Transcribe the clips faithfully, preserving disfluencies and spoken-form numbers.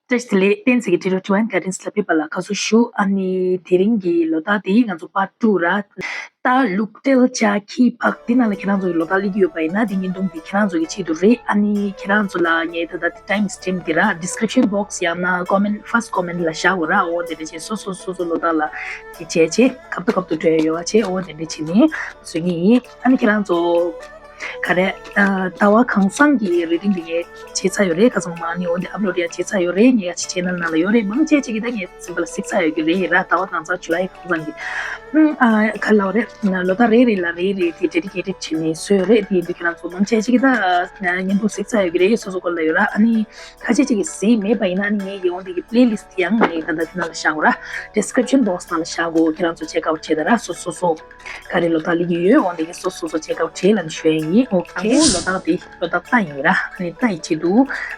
བཀྲ་ཤིས་བདེ་ལེགས། བསྟན་འཛིན་གྱི་ཊི་ཊི་ཌི་ཝའིན་གྷར་ཌེན་ལ་ཕེབས་པ་ལ་དགའ་བསུ་ཞུ། ཨ་ནི་དེ་རིང་གི་ལོ་རྟགས་དེ་ང་ཚོ་པར་ཊུ་ར། ད་ལུག་ཏེལ་ཅ་ཁི་ཕག་དེ་ནང་ལ་ཁྱེད་རང་ཚོ་གི་ལོ་རྟགས་སླེབས་ཀྱི་ཡོད་པ་ཡིན་ན་དེ་བརྙན་ཐུང་དེ་ཁྱེད་རང་ཚོ་གི་ཆེད་དུ་རེད། ཨ་ནི་ཁྱེད་རང་ཚོ་ལ་ངས་ད་ལྟ་ཊའིམ་སི་ཊེམ་པ་དེ་ར་ཌི་སི་ཀི་རིབ་ཤན་བྷོག་སི་ཡང་ན་ཀོ་མེན་ཊི་ཕར་སི་ཊི་ཀོ་མེན་ཊི་ལ་བཞག་གོ་ར། འོ་དེ་འདྲ་བྱས་སོ་སོ་སོ་སོ་ལོ་རྟགས་ལ་དེ་བྱས་བྱས་ཁ་ཐུག་ཁ་ཐུག་འགྲོ་ཡ་ཡོད་པ་བྱས། འོ་དེ་འདྲ་བྱས་ནས་བཟོ་ངེས་ཡིན། ཨ་ནི་ཁྱེད་རང་ཚོ་ག་རེ། ཨ། ཟླ་བ་གང་བཟང་གི་རི་ཊན་དེ་ངས་བྱས་ཚར་ཡོད་རེད། ཁ་སང་མ་ནི་འོ་འདི་ཨབ་ལོཌ་ཡང་བྱས་ཚར་ཡོད་རེད། ངས་ཡ་ཆེ་ཆེ་ནལ་ནང་ལ་ཡོད་རེད། མང་ཆེ་ཆེ་གི་ད་ངས་སེམས་པ་ལ་གཟིགས་ཚར་ཡོད་ཀྱི་རེད་ར། ཟླ་བ་གང་བཟང་ཇུ་ལའི་གང་བཟང་གི། ཨ། ག་ལབ་རེད། ལོ་ཟླ་རེ་རེ་ལ་རེ་རེ་དེ་ཌེ་ཌི་ཀེ་ཊེཌ་བྱས་ནས་བཟོས་ཡོད་རེད། དེ་ཡིན་དུས་ཁྱེད་རང་ཚོ་མང་ཆེ་ཆེ་གི་ད་བརྙན་ཐུང་གཟིགས་ཚར་ཡོད་ཀྱི་རེད། སོ་སོ་སྐོར་ལ་ཡོད་ར། ཨ་ནི་ཁ་ཆེ་ཆེ་གི་གཟིགས་མེད་པ་ཡིན་ན་ཨ་ནི་ངས་ཡོང་དེ་གི་པི་ལེ་ལིསི་ཊི་ཡང་ངས་ད་ལྟ་དེ་ནང་ལ་བཞག་གོ་ར། ཌི་སི་ཀི་རིབ་ཤན་བྷོག་སི་ནང་ལ་བཞག་གོ། ཁྱེད་རང་ཚོ་ཅེག་ཨའུཊ་བྱེད་ད་ར། སོ་སོ་སོ། ག་རེ་ལོ་རྟགས་སླེབས་ཀྱི་ཡོད། འོ་འདི་གི་སོ་སོ་སོ་ཅེག་ཨའུཊ་བྱེད་ལབ་ནས་ཞུ་ཡ་ཡིན། ཨོ་ཁེ། དང་པོ་ལོ་རྟགས་དེ་ལོ་རྟགས་རྟ་ཡིན་ར། ཨ་ནི་རྟ་ཡི་ཆེད་དུ།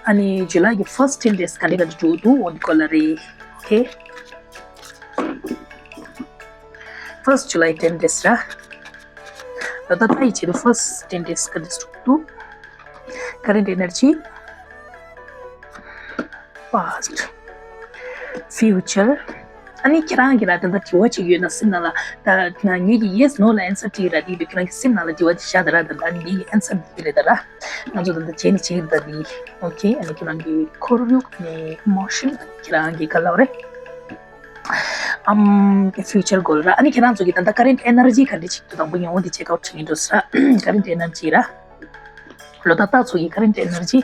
ཨ་ནི་ཇུ་ལའི་གི་ཕར་སི་ཊི་ཊེན་ཌེ་ཛི་ག་འདྲ་ག་འདྲ་འགྲོ་འདུག་འོ་འདི་སྐོར་ལ་རེད། ཨོ་ཁེ། ཕར་སི་ཊི་ཇུ་ལའི་ཊེན་ཌེ་ཛི་ར། ལོ་རྟགས་རྟ་ཡི་ཆེད་དུ་ཕར་སི་ཊི་ཊེན་ཌེ་ཛི་ག་འདྲ་འགྲོ་འདུག་ཀ་རེན་ཊི་ཨེ་ནར་ཇི། Past, future. ཨ་ནི་ཁྱེད་རང་གིས་ལ་ད་ལྟ་དྲི་བ་ཅིག་ཡོད་ན་སེམས་ནང་ལ་ད་ང་ངེད་ཀྱིས་yes no ལ་ཨན་སར་སྤྲད་ར། དེ་དུས་ཁྱེད་རང་གི་སེམས་ནང་ལ་དྲི་བ་དེ་བཞག་ད་ར། ད་ལྟ་འདི་གི་ཨན་སར་འདི་རེད་ད་ར། ང་ཚོ་ད་ལྟ་བྱས་ནས་བྱས་ད་འདི། ཨོ་ཁེ། ཨ་ནི་ཁྱེད་རང་གི་ཁོར་ཡུག་ནས་ཨི་མོ་ཤན། ཁྱེད་རང་གི་ག་ལབ་རེད། ཨམ། ཕིའུ་ཅར་གོལ་ར། ཨ་ནི་ཁྱེད་རང་ཚོ་གི་ད་ལྟ་ཀ་རེན་ཊི་ཨེ་ནར་ཇི་ག་འདྲ་ཅིག་འདུག་དང་པོ་ངས་འོ་འདི་ཅེག་ཨའུཊ་བྱེད་ཀྱི་འགྲོ་ས་ར། ཀ་རེན་ཊི་ཨེ་ནར་ཇི་ར། ལོ་རྟགས་རྟ་ཚོ་གི་ཀ་རེན་ཊི་ཨེ་ནར་ཇི།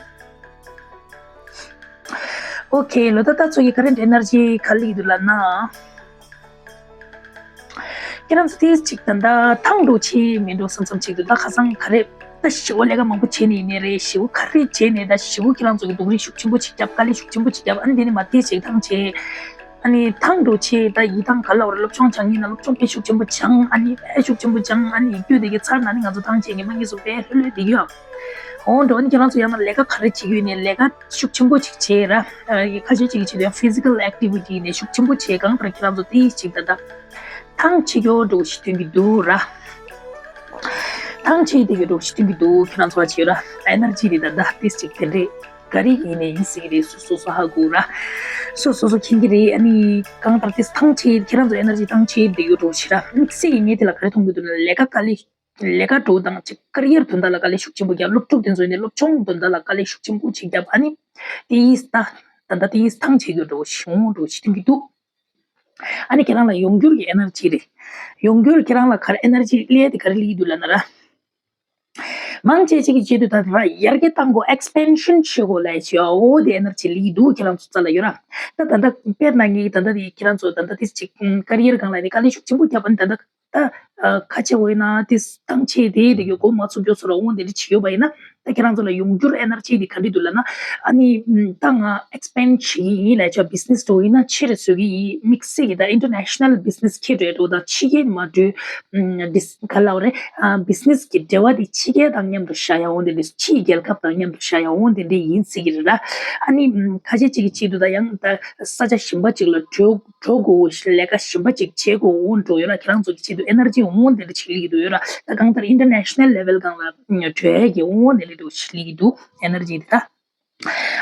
ཨོ་ཁེ། ལོ་རྟགས་རྟ་ཚོ་གི་ཀ་རེན་ཊི་ཨེ་ནར་ཇི་ག་རེ་སླེབས་ཀྱི་འདུག་ལབ་ན། ཁྱེད་རང་ཚོ་དེ་ཅིག་ད་ལྟ་ཐང་འགྲོ་ཆེ་མི་འགྲོ་བསམ་བསམ་ཅིག་འདུག་ད་ཁ་སང་ག་རེ་ད་ཞེ་པོ་ལས་ཀ་མང་པོ་བྱས་ནས་ཡིན་ནའི་རེད། ཞེ་པོ་ག་རེ་བྱས་ནས་ད་ཞེ་པོ་ཁྱེད་རང་ཚོ་གི་སྡུག་རུས་ཤུགས་ཆེན་པོ་ཅིག་བརྒྱབ། དཀའ་ལས་ཤུགས་ཆེན་པོ་ཅིག་བརྒྱབ། ཨ་ནི་དེ་ནས་མ་དེ་ཅིག་ཐང་ཆད། ཨ་ནི་ཐང་འགྲོ་ཆེ་ད་ཡི་ཐང་ག་ལབ་རེད། སློབ་སྦྱོང་སྦྱང་ཡིན་ན་སློབ་སྦྱོང་དཔེ་ཤུགས་ཆེན་པོ་སྦྱང་། ཨ་ནི་དཔེ་ཤུགས་ཆེན་པོ་སྦྱང་། ཨ་ནི་ཡིག་རྒྱུགས་དེ་གི་ཚར་ན་ནི་ང་ཚོ་ཐང་ཆད་ཉི་མ་གཉིས་གསུམ་དཔེ་ལྷོད་ལྷོད་བསྡད་ཀྱི་ཡོད། འོ་འགྲོ། ཨ་ནི་ཁྱེད་རང་ཚོ་ཡང་ན་ལས་ཀ་ག་རེ་བྱེད་ཀྱི་ཡོད་ནའི་ལས་ཀ་ཤུགས་ཆེན་པོ་ཅིག་བྱེད་ར། ཨ། ཁ་ཤས་ཅིག་གི་ཆེད་དུ་ཡང་ཕི་ཛི་ཀལ་ཨེག་ཊི་ཝི་ཊི་ནས་ཤུགས་ཆེན་པོ་བྱེད། གང་ལྟར་ཁྱེད་རང་ཚོ་དེ་ཅིག་ད་ལྟ་ཐང་ཆད་ཡོད་འགྲོ་ཞིག་སྟོན་གྱི་འདུག་ར། ཐང་ཆད་དེ་གི་འགྲོ་ཞིག་སྟོན་གྱི་འདུག་ཁྱེད་རང་ཚོ་བ་བྱེད་ར། ཨེ་ནར་ཇི་དེ་ད་ལྟ་དེ་ཅིག་དེ་འདྲས་ག་རེ་ཡིན་ནའི་ཡིན་སྲིད་ཀྱི་རེད། སོ་སོ་སོ་ཧ་གོ་ར། སོ་སོ་སོ་མཁྱེན་གྱི་རེད། ཨ་ནི་གང་ལྟར་དེ་ཐང་ཆད། ཁྱེད་རང་ཚོ་ཨེ་ནར་ཇི་ཐང་ཆད་དེ་ཡོད་འགྲོ་ཞིག་ར། ཨ་ནི་སྲིད་ཀྱི་ངས་དེ་ལ་ག་རེ་མཐོང་གི་འདུག་ན་ལས་ཀ་དཀའ་ལས། ལས་ཀ་འགྲོ་དང་ཅིག་ཀེ་རི་ཡར་དོན་དག་ལ་དཀའ་ལས་ཤུགས་ཆེན་པོ་བརྒྱབ། སློབ་ཕྲུག་དེ་ཚོ་ཡིན་ནའི་སློབ་སྦྱོང་དོན་དག་ལ་དཀའ་ལས་ཤུགས་ཆེན་པོ་ཅིག་བརྒྱབ། ཨ་ནི་དེ་ཡིས་ད་ད་ལྟ་དེ་ཡིས་ཐང་ཆད་ཡོད་འགྲོ་ཞིག་འོང་འགྲོ་ཞིག་སྟོན་གྱི་འདུག་ཨ་ནི་ཁྱེད་རང་ལ་ཡོང་འགྱུར་གྱི་ཨེ་ནར་ཇི་རེད། ཡོང་འགྱུར་ཁྱེད་རང་ལ་ག་རེ་ཨེ་ནར་ཇི་སླེབས་དེ་ག་རེ་སླེབས་ཀྱི་འདུག་ལབ་ན་ར། མང་ཆེ་ཆེ་གི་ཆེད་དུ་ད་ལྟ་ཡར་རྒྱས་གཏང་དགོས། ཨེག་སི་པེན་ཤན་བྱེད་དགོས་ལབ་བྱས། འོ་དེ་ཨེ་ནར་ཇི་སླེབས་ཀྱི་འདུག་ཁྱེད་རང་ཚོ་རྩ་ལ་ཡོད་ར། ད་ད་ལྟ་དཔེར་ན་ངས་ད་ལྟ་དེ་ཁྱེད་རང་ཚོ་ད་ལྟ་དེ་ཅིག་ཀེ་རི་ཡར་སྒང་ལ་ནི་དཀའ་ལས་ཤུགས་ཆེན་པོ་བརྒྱབ་པ་ནི་ད་ལྟ། ད་ཨ་ཁ་ཆེ་བས་ན་དེ་ཐང་ཆད་དེ་དེ་གི་སྒོ་མ་ཚུགས་རྒྱུ་སོ་ར་འོང་དེ་འདྲ་བྱེད་ཡོད་པ་ཡིན་ན། ད་ཁྱེད་རང་ཚོ་ལ་ཡོང་འགྱུར་ཨེ་ནར་ཇི་དེ་ག་འདྲ་འདུག་ལབ་ན། ཨ་ནི་ད་ང་ཨེག་སི་པེན་བྱེད་ཀྱི་ཡིན་ལབ་བྱས། བི་ཛི་ནེ་སི་འགྲོ་ཡིན་ན་ཆེ་རུ་བཟོ་གི་ཡིན། དམིགས་བསལ་གྱི་ད་ཨིན་ཊར་ནེ་ཤ་ནལ་བི་ཛི་ནེ་སི་འཁྱེར་འགྲོ་ཡ་འགྲོ་དང་ཕྱི་རྒྱལ་མ་འགྲོ། ཨམ། དེ་ག་ལབ་རེད། ཨ། བི་ཛི་ནེ་སི་གི་འབྲེལ་བ་དེ་ཕྱི་རྒྱལ་དང་མཉམ་དུ་བཞག་ཡ་འོང་དེ་འདྲ། ཕྱིའི་རྒྱལ་ཁབ་དང་མཉམ་དུ་བཞག་ཡ་འོང་དེ་འདྲ་ཡིན་སྲིད་ཀྱི་རེད་ལ། ཨ་ནི་ཁ་ཤས་ཅིག་གི་ཆེད་དུ་ད་ཡང་ད་ས་ཆ་གཞན་པ་ཅིག་ལ་འགྲོ། འགྲོ་དགོས། ལས་ཀ་གཞན་པ་ཅིག་བྱེད་དགོས་འོང་འགྲོ་ཡོད་ར། ཁྱེད་རང་ཚོ་གི་ཆེད་དུ་ཨེ་ནར་ཇི་འོང་དེ་འདྲ་ཅིག་སླེབས་ཀྱི་འདུག་ཡོད་ར། ད་གང་ལྟར་ཨིན་ཊར་ནེ་ཤ་ནལ་ལེ་ཝལ་སྒང་ལ་འགྲོ་ཡ་གི་འོང་དེ་འདྲ་འདུག་སླེབས་ཀྱི་འདུག་ཨེ་ནར་ཇི་དེ་ད།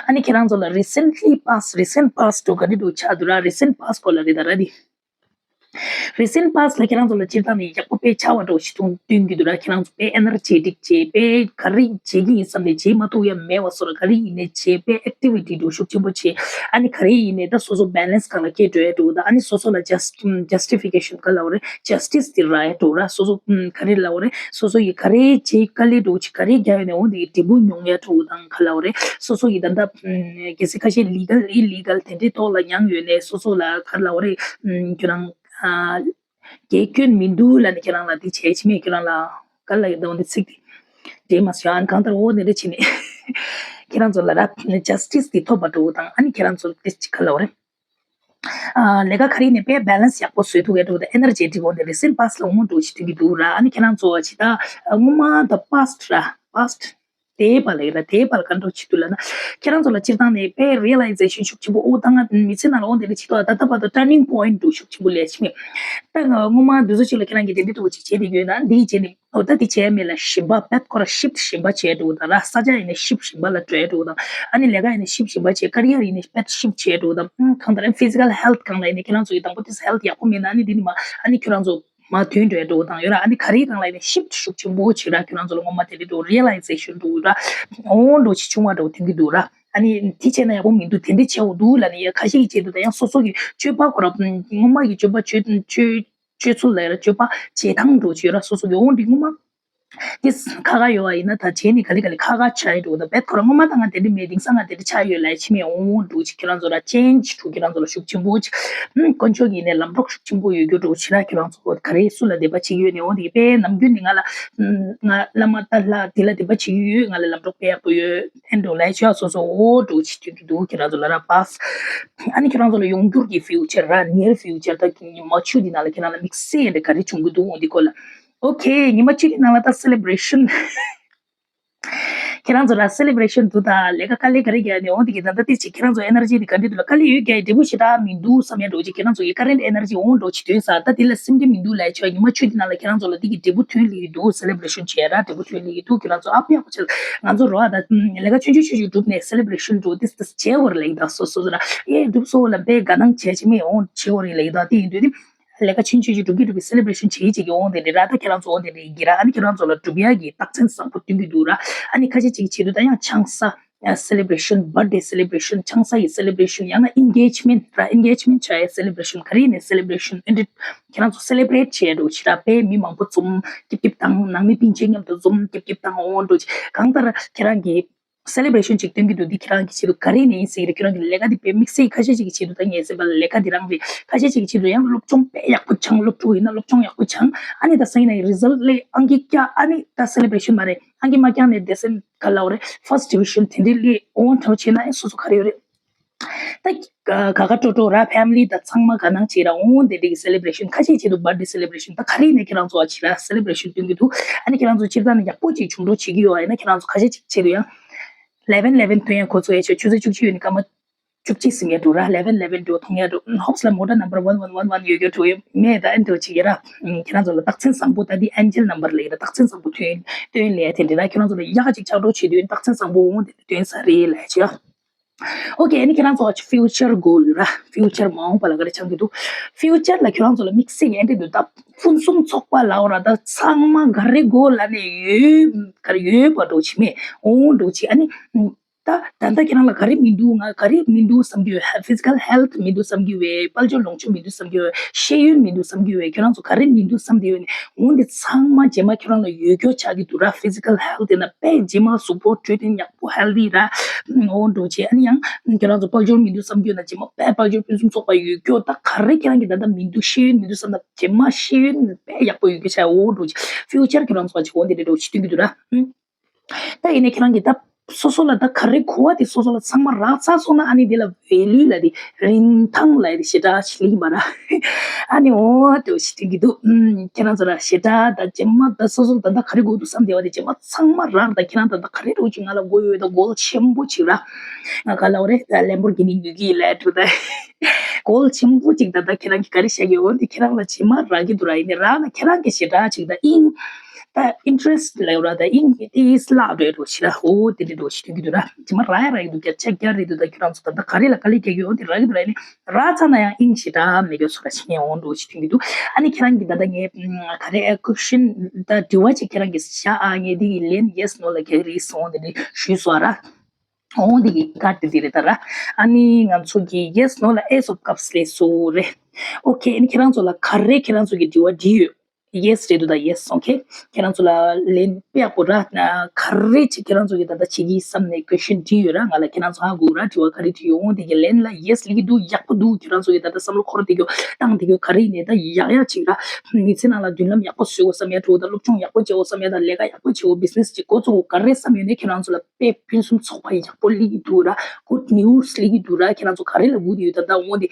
ཨ་ནི་ཁྱེད་རང་ཚོ་ལ་རི་སེན་ཊི་ལི་པཱ་སི་ཊི། རི་སེན་ཊི་པཱ་སི་ཊི་འགྲོ་ག་འདྲ་འདུག་ཆགས་འདུག་ར། རི་སེན་ཊི་པཱ་སི་ཊི་སྐོར་ལ་རེད་ད་ར་དེ། རི་སེན་ཊི་པཱ་སི་ཊི་ལ་ཁྱེད་རང་ཚོ་ལ་སྤྱིར་བཏང་ནས་ཡག་པོ་དཔེ་ཆགས་པ་འདྲ་བོ་ཞིག་མཐོང་སྟོན་གྱི་འདུག་ར། ཁྱེད་རང་ཚོ་དཔེ་ཨེ་ནར་ཇེ་ཊིག་བྱས། དཔེ་ག་རེ་བྱེད་ཀྱི་ཡིན་བསམ་ནས་བྱེད་མ་ཐུབ་ཡ་མེད་པ་བཟོ་འདྲ། ག་རེ་ཡིན་ནའི་བྱས། དཔེ་ཨེག་ཊི་ཝི་ཊི་འདྲ་བོ་ཤུགས་ཆེན་པོ་བྱས། ཨ་ནི་ག་རེ་ཡིན་ནའི་ད་སོ་སོ་བེ་ལེན་སི་སྒང་ལ་སྐྱེལ་འགྲོ་ཡ་འདྲ་བོ་དང་། ཨ་ནི་སོ་སོ་ལ་ཇ་སི་ཊི་ཕི་ཀེ་ཤན་ག་ལབ་རེད། ཇ་སི་ཊི་སི་དེ་རག་ཡ་འདྲ་བོ་ར། སོ་སོ་ག་རེ་ལབ་རེད། སོ་སོ་ཡིས་ག་རེ་བྱས། དཀའ་ལས་འདྲ་བོ་ཅིག་ག་རེ་བརྒྱབ་ཡོད་ནའི་འོ་འདི་གི་འབྲས་བུ་མྱོང་ཡ་འདྲ་བོ་དང་ག་ལབ་རེད། སོ་སོ་ཡིས་ད་ལྟ་གལ་སྲིད་ཁ་ཤས་ལི་གལ་ཨི་ལི་གལ་དེ་འདྲའི་ཐོག་ལ་མྱངས་ཡོད་ནའི་སོ་སོ་ལ་ག་རེ་ལབ་རེད། ཁྱོད་རང་ཨ། རྒྱལ་སྐྱོན་མི་འདུག་ལབ་ནས་ཁྱེད་རང་ལ་འདི་བྱས་ཕྱི་མས་ཁྱེད་རང་ལ་ག་ལ་ཡོད་དོ་འདི་ཚིག་འདི་འདྲེས་མ་སོང་། ཨ་ནི་གང་ལྟར་འོ་འདི་འདྲ་བྱས་ནས་ཁྱེད་རང་ཚོ་ལ་ར་ཇ་སི་ཊི་སི་འདི་ཐོབ་པ་འདྲ་བོ་དང་། ཨ་ནི་ཁྱེད་རང་ཚོ་འདི་ཅི་ག་ལབ་རེད། ཨ། ལས་ཀ་ག་རེ་ནས་དཔེ་བེ་ལེན་སི་ཡག་པོ་བཟོས་ཐུབ་ཡ་འདྲ་བོ་དང་ཨེ་ནར་ཇེ་ཊིག་འོ་འདི་རི་སེན་ཊི་པཱ་སི་ཊི་ལ་འོང་འདྲ་བོ་ཞིག་སྟོན་གྱི་འདུག་ར། ཨ་ནི་ཁྱེད་རང་ཚོ་ཅི་ད་སྔོན་མ་ད་པཱ་སི་ཊི་ར། པཱ་སི་ཊི། དེའི་བར་ལ་ཡོད་ལ། དེའི་བར་ལ་ག་འདྲ་བྱེད་དུས་ལབ་ན། ཁྱེད་རང་ཚོ་ལ་སྤྱིར་བཏང་ནས་དཔེ་རི་ཡ་ལའི་ཟེ་ཤན་ཤུགས་ཆེན་པོ། ཨོ་ད་ང་མི་ཚེ་ནང་ལ་འོ་དེ་འདྲ་བྱེད་དུས་ད་ལྟ་བར་དུ་ཊར་ནིང་པོ་ཡིན་ཊི་འདྲ་ཤུགས་ཆེན་པོ་ལས་ཕྱིན་མེད། ད་ང་སྔོན་མ་དུས་ཚོད་ཅིག་ལ་ཁྱེད་རང་གིས་དེ་འདྲ་འདྲ་བོ་ཅིག་བྱེད་བསྡད་ཡོད་ན། འདིའི་རྗེས་ནས་ཨོ་ད་དེ་བྱས་མེད་ལ། གཞན་པ་དཔེ་ཁོ་རང་ཤིབ་ཊི་གཞན་པ་བྱས་འགྲོ་དང་ར། ས་ཆ་ཡིན་ནའི་ཤིབ་ཊི་གཞན་པ་ལ་བྲོས་འགྲོ་དང་། ཨ་ནི་ལས་ཀ་ཡིན་ནའི་ཤིབ་ཊི་གཞན་པ་བྱས། ཀ་རི་ཡར་ཡིན་ནའི་དཔེ་ཤིབ་ཊི་བྱས་འགྲོ་དང་། ཨང་གང་ལྟར་ཕི་ཛི་ཀལ་ཧེལ་ཐི་སྒང་ལ་ཡིན་ནའི་ཁྱེད་རང་ཚོ་ཡི་དང་པོ་དེ་ཧེལ་ཐི་ཡག་པོ་མེད་ན། ཨ་ནི་འདི་ནི་མ་ཨ་ནི་ཁྱེད་རང་ཚོ་མར་ཐོན་འགྲོ་འགྲོ་དང་ཡོད་ར། ཨ་ནི་ག་རེ་སྒང་ལ་ཡིན་ནའི་ཤིབ་ཊི་ཤུགས་ཆེན་པོ་བྱེད་ར། ཁྱེད་རང་ཚོ་ལ་ངོ་མ་དེ་འདྲ་འགྲོ་རི་ཡ་ལའི་ཟེ་ཤན་འགྲོ་ར། འོ་འགྲོ་ཆེ་ཆུང་བ་འགྲོ་ཐོན་གྱི་འདུག་ར། ཨ་ནི་དེ་བྱས་ན་ཡག་པོ་མི་འདུག་དེ་འདྲ་བྱས་འོ་འདུག་ལབ་ནས་ཡ་ཁ་ཤས་ཀྱི་ཆེད་དུ་ད་ཡང་སོ་སོ་གི་སྤྱོད་པ་ཁོ་ར་སྔོན་མ་གི་སྤྱོད་པ་སྤྱོད་སྤྱོད་སྤྱོད་ཚུལ་ལ་ཡ་སྤྱོད་པ་བྱེད་སྟངས་འགྲོ་བྱེད་ར། སོ་སོ་གི་འོ་འདི་སྔོན་མ་དེ་ཁ་ཁ་ཡོད་པ་ཡིན་ན་ད་བྱས་ནས་ག་ལེ་ག་ལེ་ཁ་ཁ་ཆགས་ཡོད་འགྲོ། ད་བེད་ཁོ་ར་སྔོན་མ་ད་ང་དེ་འདྲ་མེད། དེང་སང་ང་དེ་འདྲ་ཆགས་ཡོད་ལབ་ཕྱི་མས་འོང་འགྲོ་ཅིག་ཁྱེད་རང་ཚོ་ར་ཅེན་ཇི་འགྲོ། ཁྱེད་རང་ཚོ་ལ་ཤུགས་ཆེན་པོ་ཅིག་དཀོན་མཆོག་གིས་ནས་ལམ་གྲོགས་ཤུགས་ཆེན་པོ་ཡོད་རྒྱུ་འགྲོ་ཅིག་ར། ཁྱེད་རང་ཚོ་ག་རེ་སུ་ལ་དད་པ་བྱེད་ཀྱི་ཡོད་ནས་འོང་དེ་དཔེ་ནམ་རྒྱུན་ནས་ང་ལ་ང་བླ་མ་ད་ལྷ་དེ་ལ་དད་པ་བྱེད་ཀྱི་ཡོད། ང་ལ་ལམ་གྲོགས་དཔེ་ཡག་པོ་ཡོད། ཨེ་འགྲོ་ལབ་ཆོག་སོ་སོ་འོ་འགྲོ་ཅིག་ཐོན་གྱི་འདུག་ཁྱེད་རང་ཚོ་ལ་ར་པཱས། ཨ་ནི་ཁྱེད་རང་ཚོ་ལ་ཡོང་འགྱུར་གྱི་ཕིའུ་ཅར་ར། ནིར་ཕིའུ་ཅར་ད་ཉི་མ་བཅུ་འདི་ནང་ལ་ཁྱེད་རང་ལ་དམིགས་བསལ་འདྲ་ག་རེ་བྱུང་གི་འདུག་འོ་འདི་སྐོར་ལ། ཨོ་ཁེ། ཉི་མ་བཅུ་གི་ནང་ལ་ད་སེ་ལེ་བྷ་རེ་ཤན། ཁྱེད་རང་ཚོ་ལ་སེ་ལེ་བྷ་རེ་ཤན་འདུག་ད་ལས་ཀ་དཀའ་ལས་ག་རེ་རྒྱག་ནས་འོང་དེ་གི་ད་ལྟ་དེ་ཅིག་ཁྱེད་རང་ཚོ་ཨེ་ནར་ཇི་དེ་ག་འདྲ་འདུག་ལ། དཀའ་ལས་ཡོད་རྒྱག་འབྲས་བུ་ཞེ་དྲག་མི་འདུག་བསམ་ཡ་འགྲོ་ཅིག་ཁྱེད་རང་ཚོ་གི་ཀ་རེན་ཊི་ཨེ་ནར་ཇི་འོང་འགྲོ་ཅིག་དོན་ས་ད་དེ་ལ་སེམས་ཁྲལ་མི་འདུག་ལབ་ཆོག་ཉི་མ་བཅུ་དེ་ནང་ལ་ཁྱེད་རང་ཚོ་ལ་དེ་གི་འབྲས་བུ་ཐོན་ལེ་གི་འདུག་སེ་ལེ་བྷ་རེ་ཤན་བྱས་ར། འབྲས་བུ་ཐོན་ལེ་གི་འདུག་ཁྱེད་རང་ཚོ་ཨ་ཕ་ཡག་པོ་བྱས། ང་ཚོ་རོ་ཨ་ད་ལས་ཀ་ཆུང་ཆུང་ཆུང་ཆུང་སྒྲུབ་ནས་སེ་ལེ་བྷ་རེ་ཤན་འགྲོ་དེ་དེ་བྱས་བར་ལེགས་ད་སོ་སོ་ར་ཨེ་སྒྲུབ་སོ་ལ་དཔེ་དགའ་སྣང་བྱས་ཅི་མེད་འོང་བྱས་བར་ལེགས་ད་དེ་ཡིན་དུས་དེ། ལས་ཀ་ཆུང་ཆུང་ཞིག་སྒྲུབ་ཀྱི་འགྲུབ་པའི་སེ་ལེ་བྷ་རེ་ཤན་བྱེད་ཅིག་གི་འོང་དེ་འདྲ་ར། ད་ཁྱེད་རང་ཚོ་འོང་དེ་འདྲ་ཡིན་གྱི་ར། ཨ་ནི་ཁྱེད་རང་ཚོ་ལ་སྒྲུབ་ཡག་གི་རྟགས་མཚན་བཟང་པོ་སྟོན་གྱི་འདུག་ར། ཨ་ནི་ཁ་ཤས་ཅིག་བྱེད་དུས་ད་ཡང་ཆང་ས་སེ་ལེ་བྷ་རེ་ཤན། བར་ཐི་ཌེ་སེ་ལེ་བྷ་རེ་ཤན། ཆང་ས་ཡི་སེ་ལེ་བྷ་རེ་ཤན། ཡང་ན་ཨེན་གེ་ཇི་མེན་ཊི་ར། ཨེན་གེ་ཇི་མེན་ཊི་བྱ་ཡག་སེ་ལེ་བྷ་རེ་ཤན། ག་རེ་ཡིན་ནའི་སེ་ལེ་བྷ་རེ་ཤན་ཨེ་འདྲ་ཁྱེད་རང་ཚོ་སེ་ལེ་བྷ་རེ་ཊི་བྱས་འགྲོ་ཅིག་ར། དཔེ་མི་མང་པོ་འཛོམས་ཀྱིབ་ཀྱིབ་དང་། ནང་མི་སྤུན་མཆེད་མཉམ་དུ་འཛོམས་ཀྱིབ་ཀྱིབ་དང་འོང་འགྲོ་ཅིག་གང་ལྟར་ཁྱེད་རང་གི་སེ་ལེ་བྷ་རེ་ཤན་ཅིག་སྟོན་གྱི་འདུག་འདི་ཁྱེད་རང་གི་ཆེད་དུ་ག་རེ་ནས་ཡིན་ཟེར་གྱི་རེད། ཁྱེད་རང་གི་ལས་ཀ་འདི་དཔེ་དམིགས་བསལ་ཁ་ཤས་ཅིག་གི་ཆེད་དུ་ད་ངས་ཟེར་བ་ལ་ལས་ཀ་འདི་རང་རེད། ཁ་ཤས་ཅིག་གི་ཆེད་དུ་ཡང་སློབ་སྦྱོང་དཔེ་ཡག་པོ་སྦྱངས། སློབ་ཕྲུག་ཡིན་ན་སློབ་སྦྱོང་ཡག་པོ་སྦྱངས། ཨ་ནི་ད་སང་ཉིན་ནས་རི་ཛལ་ཊི་སླེབས། ཨང་ཀི་བཀྱགས། ཨ་ནི་ད་སེ་ལེ་བྷ་རེ་ཤན་མ་རེད། ཨང་ཀི་མ་བཀྱགས་ནས་སྡེ་ཚན་ག་ལབ་རེད། ཕར་སི་ཊི་ཌི་བི་ཤན་དེ་འདྲའི་སླེབས་འོང་ཐབས་བྱས་ན་ཨེ་སོ་སོ་ག་རེ་ཡོད་རེད། ད་ག་ག་སྤྲོ་སྤྲོ་ར། ཕེ་མི་ལི་དང་ཚང་མ་དགའ་སྣང་བྱེད་ར་འོང་དེ་འདྲའི་གི་སེ་ལེ་བྷ་རེ་ཤན། ཁ་ཤས་ཆེད་དུ་བར་ཐི་ཌེ་སེ་ལེ་བྷ་རེ་ཤན། ད་ག་རེ་ནས་ཁྱེད་རང་ཚོ་བ་བྱེད་ར་སེ་ལེ་བྷ་རེ་ཤན་སྟོན་གྱི་འདུག་ཨ་ནི་ཁྱེད་རང་ཚོ་སྤྱིར་བཏང་ནས་ཡག་པོ་ཅིག་བྱུང་འགྲོ་བྱེད་ཀྱི་ཡོད་པ་ཡིན་ན་ཁྱེད་རང་ཚོ་ཁ་ཤས་ཅིག་ཆེད་དུ་ཡང་eleven eleven ཐོན་ཡ་འགོ་ཚུགས་ཡ་ཆེད། ཆུ་ཚོད་བཅུ་གཅིག་ཡོད་ནི་སྐར་མ་བཅུ་གཅིག་ཟིན་ཡ་འགྲོ་ར། eleven eleven འགྲོ་མཐོང་ཡ་འགྲོ། ཧོབ་སི་ལ་མོ་ཊ་ནམ་བར་one one one one ཡོད་རྒྱུ་འགྲོ་ཡོད་མེད་ད་ཨེ་འགྲོ་བྱེད་ཀྱི་ར། ཁྱེད་རང་ཚོ་ལ་རྟགས་མཚན་བཟང་པོ་ད་འདི་ཨེན་ཇེལ་ནམ་བར་ལ་ཡིན་ར། རྟགས་མཚན་བཟང་པོ་ཐོན་ཐོན་ལས་དེ་འདྲ་ར། ཁྱེད་རང་ཚོ་ལ་ཡག་ཅིག་ཆགས་འགྲོ་བྱེད་དུས་རྟགས་མཚན་བཟང་པོ་འོང་དེ་འདྲ་ཐོན་ས་རེད་ལབ་ཡ་ཆེད། ཨོ་ཁེ། ཨ་ནི་ཁྱེད་རང་ཚོ་ཕིའུ་ཅར་གོལ་ར། ཕིའུ་ཅར་མ་འོངས་པ་ལ་ག་རེ་ཆགས་ཀྱི་འདུག་ཕིའུ་ཅར་ལ་ཁྱེད་རང་ཚོ་ལ་དམིགས་བསལ་ཡན་འདི་འདུག་ད་ཕུན་སུམ་ཚོགས་པ་ལབ་ར། ད་ཚང་མ་ག་རེ་དགོས་ལབ་ནས་ཡོད་ག་རེ་ཡོད་པ་འགྲོ་ཆི་མེད་འོང་འགྲོ་ཆི། ཨ་ནི་ད་ད་ལྟ་ཁྱེད་རང་ལ་ག་རེ་མི་འདུག་ང་ག་རེ་མི་འདུག་བསམ་གྱི་ཡོད། ཕི་ཛི་ཀལ་ཧེལ་ཐི་མི་འདུག་བསམ་གྱི་ཡོད། དཔལ་འབྱོར་ལོངས་སྤྱོད་མི་འདུག་བསམ་གྱི་ཡོད། ཤེས་ཡོན་མི་འདུག་བསམ་གྱི་ཡོད། ཁྱེད་རང་ཚོ་ག་རེ་མི་འདུག་བསམ་གྱི་ཡོད་ནས་འོང་འདི་ཚང་མ་རྗེས་མ་ཁྱེད་རང་ལ་ཡོད་རྒྱུ་ཆགས་ཀྱི་འདུག་ར། ཕི་ཛི་ཀལ་ཧེལ་ཐི་ཡིན་ན་དཔེ་རྗེས་མ་གཟུགས་པོ་འཕྲོད་བསྟེན་ཡག་པོ་ཧེལ་ཐི་ར། འོ་འགྲོ་བྱེད། ཨ་ནི་ཡང་ཁྱེད་རང་ཚོ་དཔལ་འབྱོར་མི་འདུག་བསམ་རྒྱུ་ན་རྗེས་མ་དཔལ་དཔལ་འབྱོར་ཕུན་སུམ་ཚོགས་པ་ཡོད་རྒྱུ། ད་ག་རེ་ཁྱེད་རང་གི་ད་ལྟ་མི་འདུག་ཤེས་ཡོན་མི་འདུག་བསམ་ན་རྗེས་མ་ཤེས་ཡོན་དཔེ་ཡག་པོ་ཡོད་རྒྱུ་ཆགས། འོ་འགྲོ་བྱེད། ཕིའུ་ཅར་ཁྱེད་རང་ཚོ་བ་བྱེད་འོ་འདི་འདྲ་འགྲོ་བྱེད་སྟོན་གྱི་འདུག་ར། ཨུམ། ད་ཡིན་ནའི་ཁྱེད་རང་གི་ད་སོ་སོ་ལ་ད་ག་རེ་དགོས་པ་དེ་སོ་སོ་ལ་ཚང་མ་རག་ཚར་སོང་ན་ཨ་ནི་དེ་ལ་ཝེ་ལུ་ལ་དེ་རིན་ཐང་ལ་དེ་ཞེ་དྲག་ཞིག་ལེགས་མ་ར། ཨ་ནི་འོ་འདྲ་བོ་ཞིག་སྟོན་གྱི་འདུག་ཨུམ། ཁྱེད་རང་ཚོ་ལ་ཞེ་དྲག་ད་རྗེས་མ་ད་སོ་སོ་ད་ད་ག་རེ་དགོས་འདུག་བསམ་བསྡད་པ་དེ་རྗེས་མ་ཚང་མ་རག་ད་ཁྱེད་རང་ད་ད་ག་རེ་འདྲ་བོ་ཅིག་ང་ལ་དགོས་ཡོད་ད་གོལ་ཆེན་པོ་ཅིག་ར། ང་ག་ལབ་རེད་ད་ལེམ་བོར་གི་ནི་ཉོ་གི་ལབ་འདུག་ད། གོལ་ཆེན་པོ་ཅིག་ད་ད་ཁྱེད་རང་གི་ག་རེ་བཤད་ཀྱི་འོ་འདི་ཁྱེད་རང་ལ་རྗེས་མ་རག་གི་འདུག་ར། ཡིན་ནའི་རག་ན་ཁྱེད་རང་གི་ཞེ་དྲག་ཅིག་ད་ཨིན། ད་ཨིན་ཊི་རེ་སི་ཊི་ལབ་ར་ད་ཨིན་ཏི་ཨིས་ལབ་རེད་འགྲོ་ཞིག་ར། འོ་དེ་འདྲ་འགྲོ་ཞིག་སྟོན་གྱི་འདུག་ར། རྗེས་མ་རག་ཡ་རག་གི་འདུག་སྐད་ཆ་རྒྱག་རེད་འདུག་ད་ཁྱོད་རང་ཚོ་ད་ད་ག་རེ་ལ་དཀའ་ལས་རྒྱག་གི་ཡོད་དེ་རག་གི་འདུག་ར། ཡིན་ནའི་རག་ཚར་ན་ཡང་ཨིན་ཞེ་དྲག་མེད་རྒྱུ་ཚོ་ར་ཞིག་ཡང་འོང་འགྲོ་ཞིག་སྟོན་གྱི་འདུག་ཨ་ནི་ཁྱེད་རང་གི་ད་ད་ངས་ག་རེ་ཨ་ཀུ་ཤན་ད་དྲི་བ་ཅིག་ཁྱེད་རང་གིས་བཞག་ཨ་ངས་འདི་གི་ལན་ཡེ་སི་ནོ་ལ་རྒྱག་གི་རེད་སོང་དེ་འདྲ་ཞུས་སོང་ར། འོང་འདི་གི་ཀ་དེ་འདི་རེད་ད་ར། ཨ་ནི་ང་ཚོ་གི་ཡེ་སི་ནོ་ལ་ཨེ་སོབ་སྐབས་སླེབས་སོང་རེད། ཨོ་ཁེ། ཨ་ནི་ཁྱེད་རང་ཚོ་ལ་ག་རེ་ཁྱེད་རང་ཚོ་གི་དྲི་བ་འདྲི་ཡོད། ཡེ་སི་རེད་འདུག་ད་ཡེ་སི། ཨོ་ཁེ། ཁྱེད་རང་ཚོ་ལ་ལན་དཔེ་ཡག་པོ་ར། ག་རེ་ཅིག་ཁྱེད་རང་ཚོ་གི་ད་ལྟ་བྱེད་ཀྱི་བསམ་ནས་ཀུ་ཤན་འདྲི་ཡོད་ར། ང་ལ་ཁྱེད་རང་ཚོ་ཧ་གོ་ར། དྲི་བ་ག་རེ་འདྲི་ཡོད་འོང་དེ་གི་ལན་ལ་ཡེ་སི་ལབ་ཀྱི་འདུག་ཡག་པོ་འདུག་ཁྱེད་རང་ཚོ་གི་ད་ལྟ་བསམ་བློ་འཁོར་བསྡད་རྒྱུ་བཏང་བསྡད་རྒྱུ་ག་རེ་ཡིན་ནའི་ད་ཡག་ཡག་ཅིག་ར། མི་ཚེ་ནང་ལ་མདུན་ལམ་ཡག་པོ་བཟོ་དགོས་བསམ་ཡ་འགྲོ་ད་སློབ་སྦྱོང་ཡག་པོ་བྱེད་དགོས་བསམ་ཡ་ད་ལས་ཀ་ཡག་པོ་བྱེད་དགོས་བི་ཛི་ནེ་སི་ཅིག་འགོ་བཙུགས་དགོས་ག་རེ་བསམ་ཡོད་ནའི་ཁྱེད་རང་ཚོ་ལ་དཔེ་ཕུན་སུམ་ཚོགས་པ་ཡག་པོ་སླེབས་ཀྱི་འདུག་ར། གུཌ་ནིའུ་སི་སླེབས་ཀྱི་འདུག་ར། ཁྱེད་རང་ཚོ་ག་རེ་ལ་སྒུག་བསྡད་ཡོད་ད་ལྟ་འོང་དེ་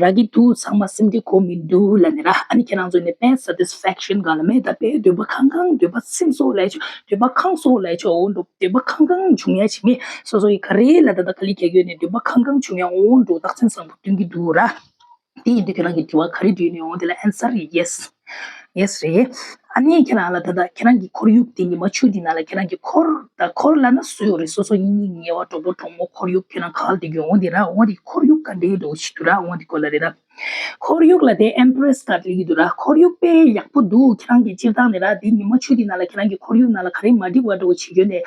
རག་གི་འདུག་ཚང་མ་སེམས་ཁྲལ་དགོས་མི་འདུག་ལབ་ནས་ར། ཨ་ནི་ཁྱེད་རང་ཚོ་ནས་དཔེ་སེ་ཊི་སི་ཕེག་ཤན་ satisfaction གང་ལ་མེད། ད་དཔེ་འདོད་པ་ཁང་ཁང་འདོད་པ་སེམས་གསོ་ལས་ཆོག་འདོད་པ་ཁང་གསོ་ལས་ཆོག་འོ་འགྲོ། འདོད་པ་ཁང་ཁང་བྱུང་ཡ་ཆི་མེད། སོ་སོ་ཡི་ག་རེ་ལ་ད་ད་ག་ལི་ག་གོ་ནས་འདོད་པ་ཁང་ཁང་བྱུང་ཡ་འོ་འགྲོ། རྟགས་མཚན་བཟང་པོ་སྟོན་གྱི་འདུག་ར། དེ་ཡིན་དུས་ཁྱེད་རང་གི་དྲི་བ་ག་རེ་འདྲི་ནས་འོང་དེ་ལ་answer is yes. Yes རེད། ཨ་ནི་ཁྱེད་རང་ལ་ད་ལྟ་ཁྱེད་རང་གི་ཁོར་ཡུག་དེ་ཉི་མ་བཅུ་དེ་ནང་ལ་ཁྱེད་རང་གི་འཁོར་ད་འཁོར་ལ་ན་སུ་ཡོད་རེད། སོ་སོ་གཉེན་ཉེ་བ་གྲོགས་པོ་གྲོགས་མོ་ཁོར་ཡུག་ཁྱེད་རང་ག་ལ་དེ་གི་འོང་དེ་ར། འོང་དེ་ཁོར་ཡུག་ག་འདྲའི་འགྲོ་ཞིག་འདུག་ར། འོང་དེ་སྐོར་ལ་རེད་ད། ཁོར་ཡུག་ལ་དེ་Empress card སླེབས་ཀྱི་འདུག་ར། ཁོར་ཡུག་དཔེ་ཡག་པོ་འདུག་ཁྱེད་རང་གི་སྤྱིར་བཏང་ནས་ར་དེ་ཉི་མ་བཅུ་དེ་ནང་ལ་ཁྱེད་རང་གི་ཁོར་ཡུག་ནང་ལ་ག་རེ་མ་འགྲིག་པ་འགྲོ་བྱེད་རྒྱུ་ནས་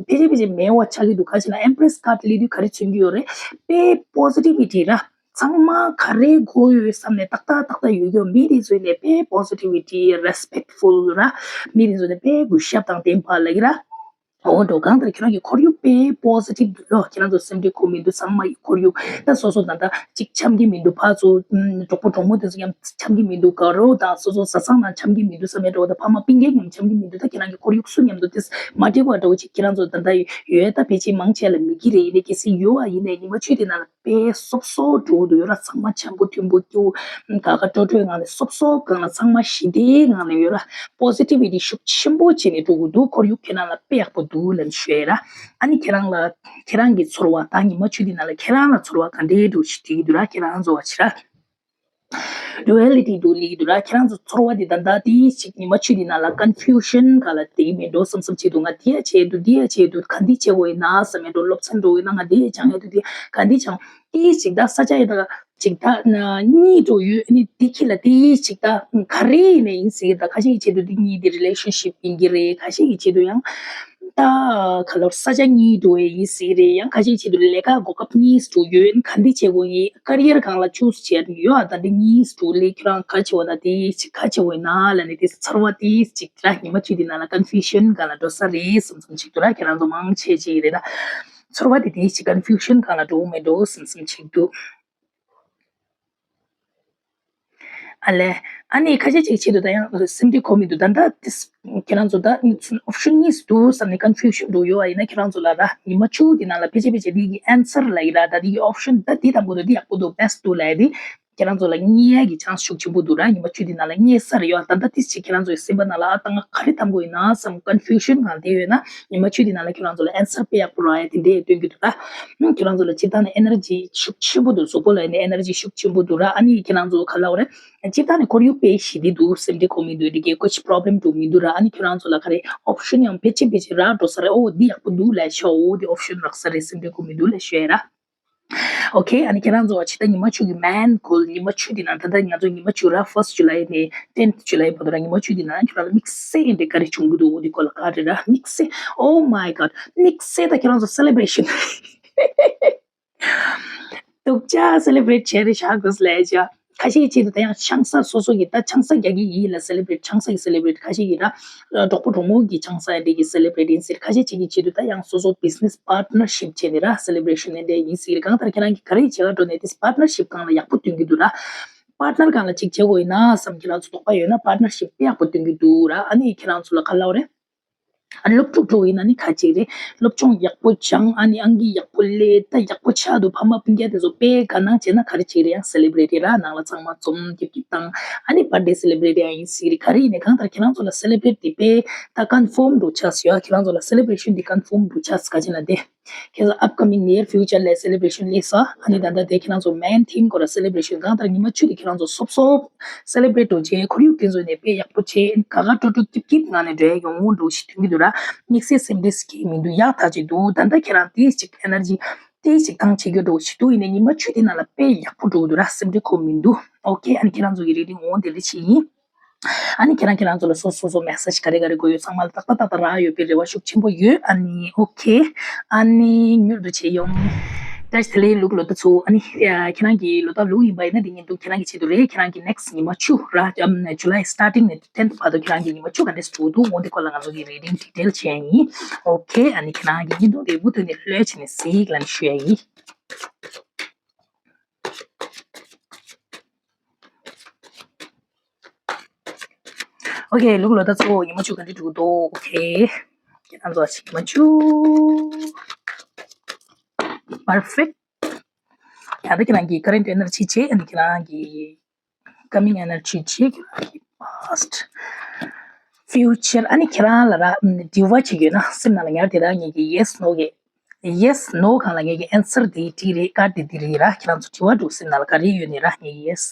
ཕལ་ཆེར་ཕལ་ཆེར་མེད་པ་ཆགས་ཀྱི་འདུག་ག་ཅི་ན་Empress card སླེབས་དུས་ག་རེ་མཚོན་གྱི་ཡོད་རེད། དཔེ་positivity ར། ཚང་མ་ག་རེ་དགོས་ཡོད་བསམ་ནས་ཏག་ཏག་ཏག་ཏག་ཡོད་ཀྱི་ཡོད། མི་དེ་ཚོ་ནས་དཔེ་positivity, respectful ར། མི་དེ་ཚོ་ནས་དཔེ་གུས་ཞབས་དང་ལྡན་པ་ལ་གི་ར། འོ་འགྲོ། གང་ལྟར་ཁྱེད་རང་གི་ཁོར་ཡུག་དཔེ་positive འདུག་ལོ། ཁྱེད་རང་ཚོ་སེམས་ཁྲལ་ཁུར་མི་འདུག་ཚང་མ་ཡི་ཁོར་ཡུག་ད་སོ་སོ་ད་ལྟ་གཅིག་འཆམ་གྱི་མི་འདུག་ཕར་ཚུར་གྲོགས་པོ་གྲོགས་མོ་དེ་ཚོ་ཡང་འཆམ་གྱི་མི་འདུག་ག་རོ་དང་སོ་སོ་བཟའ་ཚང་ནང་འཆམ་གྱི་མི་འདུག་བསམ་ཡ་འགྲོ་བ་དང་ཕ་མ་སྤུན་ཀྱག་མཉམ་འཆམ་གྱི་མི་འདུག་ད་ཁྱེད་རང་གི་ཁོར་ཡུག་སུ་མཉམ་འདུག་དེ་མ་འགྲིག་པ་འདྲ་བོ་ཅིག་ཁྱེད་རང་ཚོ་ད་ལྟ་ཡོད་ད་ཕལ་ཆེར་མང་ཆེ་ལ་མི་གི་རེད། ཡིན་ནའི་གལ་སྲིད་ཡོད་པ་ཡིན་ནའི་ཉི་མ་བཅུ་དེ་ནང་ལ་དཔེ་སོབ་སོབ་འགྲོ་གི་འདུག་ཡོད་ར། ཚང་མ་འཆམ་པོ་མཐུན་པོ་སྐྱིད་པོ་དགའ་དགའ་སྤྲོ་སྤྲོའི་ངང་ནས་སོབ་སོབ་སྒང་ལ་ཚང་མ་ཞི་བདེའི་ངང་ནས་ཡོད་ར། positivity ཤུགས་ཆེན་པོ་བྱས་ནས་འགྲོ་གི་འདུག་ཁོར་ཡུག་ཁྱེད་རང་ལ་དཔེ་ཡག་པོ་འདུག་ལབ་ནས་ཞུ་ཡ་ར། ཨ་ནི་ཁྱེད་རང་ལ་ཁྱེད་རང་གི་ཚོར་བ་ད་ཉི་མ་བཅུ་དེ་ནང་ལ་ཁྱེད་རང་ལ་ཚོར་བ་ག་འདྲའི་འདུག་ཞིག་དྲིས་ཀྱི་འདུག་ར། ཁྱེད་རང་ཚོ་བ་ཆེ་ར། Duality འདུག་ལབ་ཀྱི་འདུག་ར། ཁྱེད་རང་ཚོ་ཚོར་བ་འདི་ད་ལྟ་དེ་ཞིག་ཉི་མ་བཅུ་དེ་ནང་ལ་confusion ག་ལ་དེ་མེད་འགྲོ་བསམ་བསམ་བྱེད་འདུག་ང་དེ་ཡ་བྱེད་འདུག་འདི་ཡ་བྱེད་འདུག་ག་འདི་བྱེད་དགོས་ཡིན་ན་བསམ་ཡ་འགྲོ། སློབ་ཚན་འགྲོ་ཡིན་ན་ང་དེ་ཡ་སྦྱང་ཡ་འདུག་དེ་ག་འདི་སྦྱང་དེ་ཞིག་ད་ས་ཆ་ཡ་ད་ཅིག་ད་གཉིས་འགྲོ་ཡོད་ནི་དེ་ཁྱི་ལ་དེ་ཞིག་ད་ག་རེ་ཡིན་ནའི་ཡིན་ཟེར་གི་ད་ཁ་ཤས་ཀྱི་ཆེད་དུ་དེ་གཉིས་དེ་relationship ཡིན་གྱི་རེད། ཁ་ཤས་ཀྱི་ཆེད་དུ་ཡང་། ད་ག་ལོར་ས་ཆ་གཉིས་འགྲོ་བའི་ཡིན་ཟེར་རེད། ཡང་ཁ་ཤས་ཆེད་དུ་ལས་ཀ་གོ་སྐབས་གཉིས་འགྲོ་ཡོད། ག་འདི་བྱེད་དགོས་ཡིན། ཀ་རི་ཡར་གང་ལ་ཆུས་བྱས་ཡོད། ཨ་ད་འདི་གཉིས་འགྲོ་ལས་ཁྱོད་རང་ག་བྱེད་དགོས་ད་དེ་ཞིག་ག་བྱེད་དགོས་ཡིན་ན་ལ་ནི་དེ་ཚོར་བ་དེ་ཅིག་ལ་ཉི་མ་བཅུ་དེ་ནང་ལ་confusion གང་ལ་འགྲོ་ས་རེད་བསམ་བསམ་ཅིག་འདུག་ར། ཁྱེད་རང་ཚོ་མང་ཆེ་ཅིག་རེད་ད། ཚོར་བ་དེ་དེ་ཞིག་confusion གང་ལ་འགྲོ་མེད་འགྲོ་བསམ་བསམ་ཅིག་འདུག་ཨ་ལས། ཨ་ནི་ཁ་ཤས་ཅིག་ཆེད་དུ་ད་ཡང་སེམས་ཁྲལ་ཁུར་མི་འདུག་ད་ལྟ་དེ་ཁྱེད་རང་ཚོ་ད་option གཉིས་འདུག་བསམ་ནས་confusion འགྲོ་ཡོད་པ་ཡིན་ན་ཁྱེད་རང་ཚོ་ལ་ད་ཉི་མ་བཅུ་དེ་ནང་ལ་ཕལ་ཆེར་ཕལ་ཆེར་འདི་གི་answer ལ་ཡི་ར་ད་འདི་གི་option ད་འདི་དང་པོ་འདུག་འདི་ཡག་པོ་འདུག best འདུག་ལ་ཡི་དེ་ཁྱེད་རང་ཚོ་ལ་རྙེད་ཡ་གི་chance ཤུགས་ཆེན་པོ་འདུག་ར། ཉི་མ་བཅུ་དེ་ནང་ལ་རྙེད་ས་རེད་ཡོད། ད་ལྟ་དེ་ཅིག་ཁྱེད་རང་ཚོའི་སེམས་པ་ནང་ལ་ཨ་ད་ང་ག་རེ་བཏང་དགོས་ཡིན་ན་བསམ་confusion གང་དེ་ཡོད་ན་ཉི་མ་བཅུ་དེ་ནང་ལ་ཁྱེད་རང་ཚོ་ལ་answer དཔེ་ཡག་པོ་རག་ཡ་དེ་འདྲས་སྟོན་གྱི་འདུག་ད། ཁྱེད་རང་ཚོ་ལ་སྤྱིར་བཏང་ནས་energy ཤུགས་ཆེན་པོ་འདུག་གཟུགས་པོ་ལ་ཡིན་ན་energy ཤུགས་ཆེན་པོ་འདུག་ར། ཨ་ནི་ཁྱེད་རང་ཚོ་ག་ལབ་དགོས་རེད། སྤྱིར་བཏང་ནས་ཁོར་ཡུག་དཔེ་ཞི་བདེ་འདུག་སེམས་ཁྲལ་ཁུར་མི་འདུག་འདི་གའི་ཀོ་ཅི་problem འགྲོ་མི་འདུག་ར། ཨ་ནི་ཁྱེད་རང་ཚོ་ལ་ག་རེ་option ཡང་ཕལ་ཆེར་ཕལ་ཆེར་རག་འགྲོ་ས་རེད། ཨོ་འདི་ཡག་པོ་འདུག་ལབ་ཤོག་འོ་འདི་option རག་ས་རེད། སེམས་ཁྲལ་ཁུར་མི་འདུག་ལབ་ཤོད་ཡ་ར། Okay ཨ་ནི་ཁྱེད་རང་ཚོ་ཕྱི་ཟླ་ཉི་མ་བཅུ་གི་main goal ཉི་མ་བཅུ་འདི་ནང་ད་ལྟ་ང་ཚོ་ཉི་མ་བཅུ་ར་first July ནས་tenth July བར་དུ་ར་ཉི་མ་བཅུ་འདི་ནང་ཁྱེད་རང་ཚོ་དམིགས་བསལ་འདི་ག་རེ་བྱུང་གི་འདུག་འོ་འདི་སྐོར་ལ་ག་རེ་ར་དམིགས་བསལ། Oh my god དམིགས་བསལ་ད་ཁྱེད་རང་ཚོ་celebration སྡུག་ཅག་celebrate བྱས་རེད་ཤག་གོ་ལས་ཅག་ཁ་ཤས་ཀྱི་ཆེད་དུ་ད་ཡང་ཆང་ས་སོ་སོ་གི་ད་ཆང་ས་རྒྱག་གི་ཡིན་ལ་celebrate ཆང་ས་གི་celebrate ཁ་ཤས་ཀྱི་ར་གྲོགས་པོ་གྲོགས་མོ་གི་ཆང་ས་འདི་གི་celebrate ཡིན་ཟེར། ཁ་ཤས་ཅིག་གི་ཆེད་དུ་ད་ཡང་སོ་སོ་business partnership བྱས་ནས་ར་celebration ནས་འདྲ་ཡིན་ཟེར། གང་ལྟར་ཁྱེད་རང་གི་ག་རེ་བྱེད་ག་འགྲོ་ནས་དེ་partnership སྒང་ལ་ཡག་པོ་སྟོན་གྱི་འདུག་ར། partner སྒང་ལ་ཅིག་བྱེད་དགོས་ཡིན་ན་བསམ་ཁྱེད་རང་ཚོ་དོགས་པ་ཡོད་ན་partnership དཔེ་ཡག་པོ་སྟོན་གྱི་འདུག་ར། ཨ་ནི་ཁྱེད་རང་ཚོ་ལ་ག་ལབ་རེད། ཨ་ནི་སློབ་ཕྲུག་ཕྲུག་ཡིན་ན་ནི་ཁ་ཅིག་རེད། སློབ་སྦྱོང་ཡག་པོ་སྦྱང་ཨ་ནི་ཨང་ཀི་ཡག་པོ་སླེབས་ད་ཡག་པོ་ཆགས་འདུག་ཕ་མ་སྤུན་ཀྱག་དེ་ཚོ་དཔེ་དགའ་སྣང་བྱས་ན་ག་རེ་བྱེད་རེད་ཡང་celebrate ར་ནང་ལ་ཚང་མ་འཛོམས་སྐྱིད་སྐྱིད་བཏང་ཨ་ནི་birthday celebrate ཡང་ཡིན་སྲིད་རེད། ག་རེ་ཡིན་ནའི་གང་ལྟར་ཁྱེད་རང་ཚོ་ལ་celebrate དེ་དཔེ་ད་confirm འགྲོ་ཆགས་ཡོད། ཁྱེད་རང་ཚོ་ལ་celebration དེ་confirm འགྲོ་ཆགས་ག་ཅི་ན་དེ། ཁྱེད་ཚོ་upcoming near future ལ་celebration སླེབས་ས། ཨ་ནི་ད་ལྟ་དེ་ཁྱེད་རང་ཚོ་main theme སྐོར་ལ་celebration གང་ལྟར་ཉི་མ་བཅུ་དེ་ཁྱེད་རང་ཚོ་སོབ་སོབ་celebrate འགྲོ་བྱས་ཁོར་ཡུག་དེ་ཚོ་ནས་དཔེ་ཡག་པོ་བྱས་དགའ་དགའ་སྤྲོ་སྤྲོ་སྐྱིད་སྐྱིད་ངང་ནས་འགྲོ་ཡ་ཡོང་འོང་འགྲོ་ཞིག་ཐོན་གྱི་འདུག་ར། དམིགས་བསལ་སེམས་ཁྲལ་སྐྱེ་མི་འདུག་ཡག་ཐག་ཆོད་འདུག་ད་ལྟ་ཁྱེད་རང་དེ་ཅིག་energy དེ་ཅིག་ཐང་ཆད་རྒྱུ་འགྲོ་ཞིག་འདུག་ཡིན་ནའི་ཉི་མ་བཅུ་དེ་ནང་ལ་དཔེ་ཡག་པོ་འགྲོ་གི་འདུག་ར། སེམས་ཁྲལ་ཁུར་མི་འདུག Okay ཨ་ནི་ཁྱེད་རང་ཚོ་གི་reading འོང་དེ་འདྲ་ཅིག་ཡིན། ཨ་ནི་ཁྱེད་རང་ཁྱེད་རང་ཚོ་ལ་སོ་སོ་སོ་message ག་རེ་ག་རེ་དགོས་ཡོད་ཚང་མ་ལ་ཏག་ཏག་ཏག་ཏག་རག་ཡོད་པའི་རེ་བ་ཤུགས་ཆེན་པོ་ཡོད། ཨ་ནི་okay ཨ་ནི་མྱུར་དུ་བྱེད་ཡོང་། བཀྲ་ཤིས་བདེ་ལེགས་ལུག་ལོ་ད་ཚོ། ཨ་ནི་ཁྱེད་རང་གི་ལོ་ད་ལུག་ཡིན་པ་ཡིན་ན་འདི་ཉིན་འདུག་ཁྱེད་རང་གི་ཆེད་དུ་རེད། ཁྱེད་རང་གི་next ཉི་མ་བཅུ་ར་ཨམ་July starting ནས་tenth བར་དུ་ཁྱེད་རང་གི་ཉི་མ་བཅུ་ག་འདྲས་འགྲོ་འདུག་འོ་འདི་སྐོར་ལ་ང་ཚོ་གི་reading detail བྱས་ཡིན། Okay ཨ་ནི་ཁྱེད་རང་གི་བརྙན་ཐུང་དེ་མུ་མཐུད་ནས་ལྷོད་བྱས་ནས་གཟིགས་ལ་ནི་ཞུ་ཡ་ཡིན། Okay ལུག་ལོ་ད་ཚོ་ཉི་མ་བཅུ་ག་འདྲ་འགྲོ་གི་འདུག Okay ཁྱེད་རང་ཚོ་ཉི་མ་བཅུ་perfect ད་ལྟ་ཁྱེད་རང་གི་current energy བྱེད་ཨ་ནི་ཁྱེད་རང་གི་coming energy བྱེད། past, future. ཨ་ནི་ཁྱེད་རང་ལ་ར་དྲི་བ་ཅིག་ཡོད་ན་སེམས་ནང་ལ་ཉར་དེ་དག་ངེད་ཀྱི་yes no གི yes no གང་ལ་ངེད་ཀྱི་answer དེ་བྲིས་རེད། ཀར་དེ་འདི་རེད་ར། ཁྱེད་རང་ཚོ་དྲི་བ་འདུག་སེམས་ནང་ལ་ག་རེ་ཡོད་ནི་ར་ངེད་ཀྱི་yes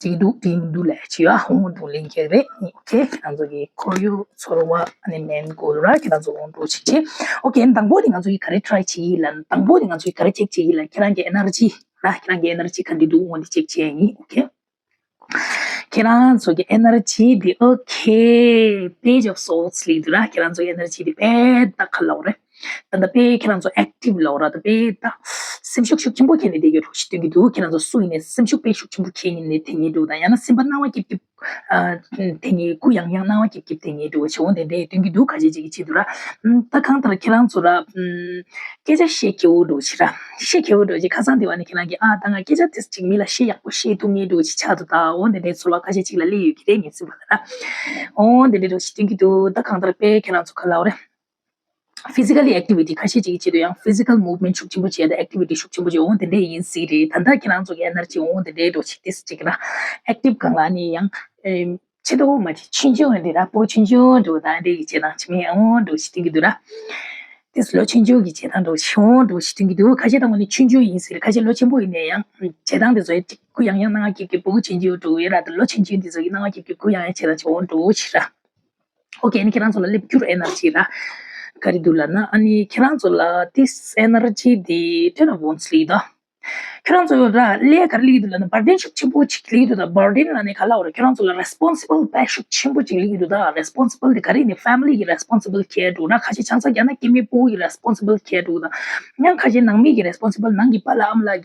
འགྲིག་འདུག་འགྲིག་མི་འདུག་ལས་བྱེད་ཡ་ཧོང་འདུག་ལེན་གྱི་རེད། ཨོ་ཁེ། ཁྱེད་རང་ཚོ་གི་ཁོར་ཡུག་ཚོར་བ་ཨ་ནི་མེན་གོ་ར། ཁྱེད་རང་ཚོ་ཧོང་འགྲོ་ཅིག་བྱེད། ཨོ་ཁེ། དང་པོ་དེ་ང་ཚོ་གི་ག་རེ་try བྱེད་ཡིན་ལ། དང་པོ་དེ་ང་ཚོ་གི་ག་རེ་check བྱེད་ཡིན་ལ། ཁྱེད་རང་གི་energy ར། ཁྱེད་རང་གི་energy ག་འདྲ་འདུག་འོ་འདི་check བྱེད་ཡིན། ཨོ་ཁེ། ཁྱེད་རང་ཚོ་གི་energy འདི་ཨོ་ཁེ། Page of Swords ལི་འདུག་ར། ཁྱེད་རང་ཚོ་གི་energy འདི་དཔེ་ད་ག་ལབ་རེད། ད་ད་དཔེ་ཁྱེད་རང་ཚོ་active ལབ་ར། ད་དཔེ་ད་སེམས་ཤུགས་ཤུགས་ཆེན་པོ་ཁྱེར་ནས་བསྡད་ཡོད་འགྲོ་ཞིག་སྟོན་གྱི་འདུག་ཁྱེད་རང་ཚོ་སུ་ཡིན་ནས་སེམས་ཤུགས་དཔེ་ཤུགས་ཆེན་པོ་ཁྱེར་ཡིན་ནས་དེ་ཉིད་འདུག་ད་ཡང་ན་སེམས་པ་སྣང་བ་སྐྱིབ་སྐྱིབ་དེ་ཉིད་འདུག་བྱེད་འོང་དེ་འདྲའི་སྟོན་གྱི་འདུག་ཁ་ཤས་ཅིག་གི་ཆེད་དུ་ར། ད་གང་ལྟར་ཁྱེད་རང་ཚོ་ར། སྐད་ཆ་བཤད་ཁྱེར་འོ་འགྲོ་ཞིག་ར། བཤད་ཁྱེར་འོ་འགྲོ་ཞིག་ཁ་སང་དེ་བ་ནས་ཁྱེད་རང་གིས་ཨ་ད་ང་སྐད་ཆ་དེ་ཅིག་མི་ལ་བཤད་ཡག་པོ་བཤད་ཐུབ་ངེས་འགྲོ་ཞིག་ཆགས་འདུག་ད་འོ་དེ་འདྲའི་ཚོར་བ་ཁ་ཤས་ཅིག་ལ་སླེབས་ཡོད་ཀྱི་རེད། ངས་སེམས་པ་ལ་ར། འོ་དེ་འདྲའི་འགྲོ་ཞིག་སྟོན་གྱི་འདུག་ད་གང་ལྟར་དཔེ་ཁྱེད་རང་ཚོ་ག་ལབ་རེད། Physically activity ཁ་ཤས་ཅིག་གི་ཆེད་དུ་ཡང་physical movement ཤུགས་ཆེན་པོ་བྱས་ཏེ་activity ཤུགས་ཆེན་པོ་བྱས་འོང་དེ་འདྲས་ཡིན་སྲིད་རེད། ད་ལྟ་ཁྱེད་རང་ཚོ་གི་energy འོང་དེ་འདྲས་འགྲོ་ཞིག་ཏིས་ཅིག་ར་active གང་ལ་ནི་ཡང་ཆེ་དོ་མ་ཆེ་ཆུང་ཆུང་འདི་ར་པོ་ཆུང་ཆུང་འགྲོ་ད་འདྲས་ཡི་ཆེད་ནང་ཆི་མེད་འོང་འགྲོ་ཞིག་སྟོན་གྱི་འདུག་ར། ཏིས་ལོ་ཆུང་ཆུང་གི་བྱེད་སྟངས་འགྲོ་ཆུང་འགྲོ་ཞིག་སྟོན་གྱི་འདུག་ཁ་ཤས་དང་པོ་ནི་ཆུང་ཆུང་ཡིན་སྲིད་རེད། ཁ་ཤས་ལོ་ཆེན་པོ་ཡིན་ནས་ཡང་བྱེད་སྟངས་དེ་ཚོ་ཡང་ཅིག་གུ་ཡང་ཡང་སྣང་བ་སྐྱིད་སྐྱིད་པོ་ཆུང་ཆུང་འགྲོ་ཡོད་ར། ད་ལོ་ཆུང་ཆུང་དེ་ཚོ་ཡི་སྣང་བ་སྐྱིད་སྐྱིད་གུ་ཡང་ཡང་བྱེད་སྟངས་ཆུང་འགྲོ་ཞིག་ར། ཨོ་ཁེ། ཨ་ནི་ཁྱེད་རང་ཚོ་ལ་སླེབས་རྒྱུར་ཨེ་ནར་ཇི་ར་ག་རེ་འདུག་ལབ་ན། ཨ་ནི་ཁྱེད་རང་ཚོ་ལ་ཏིས་ཨེ་ནར་ཇི་འདི་ཐོན་ན་བོན་སི་ལི་དོ། ཁྱེད་རང་ཚོ་ར་ལས་ག་རེ་ལི་འདུག་ལབ་ན་བར་ཌེན་ཤུགས་ཆེན་པོ་ཅིག་ལི་འདུག་ད་བར་ཌེན་ལབ་ནས་ག་ལབ་ར། ཁྱེད་རང་ཚོ་ལ་རེ་སི་པོན་སི་བལ་དཔེ་ཤུགས་ཆེན་པོ་ཅིག་ལི་འདུག་ད་རེ་སི་པོན་སི་བལ་དེ་ག་རེ་ནི་ཕེ་མི་ལི་གི་རེ་སི་པོན་སི་བལ་ཁྱེར་འགྲོ་ན། ཁ་ཤས་ཆང་ས་རྒྱག་ན་སྐྱེ་དམན་ཕྲུ་གུ་གི་རེ་སི་པོན་སི་བལ་ཁྱེར་འགྲོ་ད། ཡང་ཁ་ཤས་ནང་མི་གི་རེ་སི་པོན་སི་བལ་ནང་གི་པཱ་ལགས་ཨ་མ་ལགས་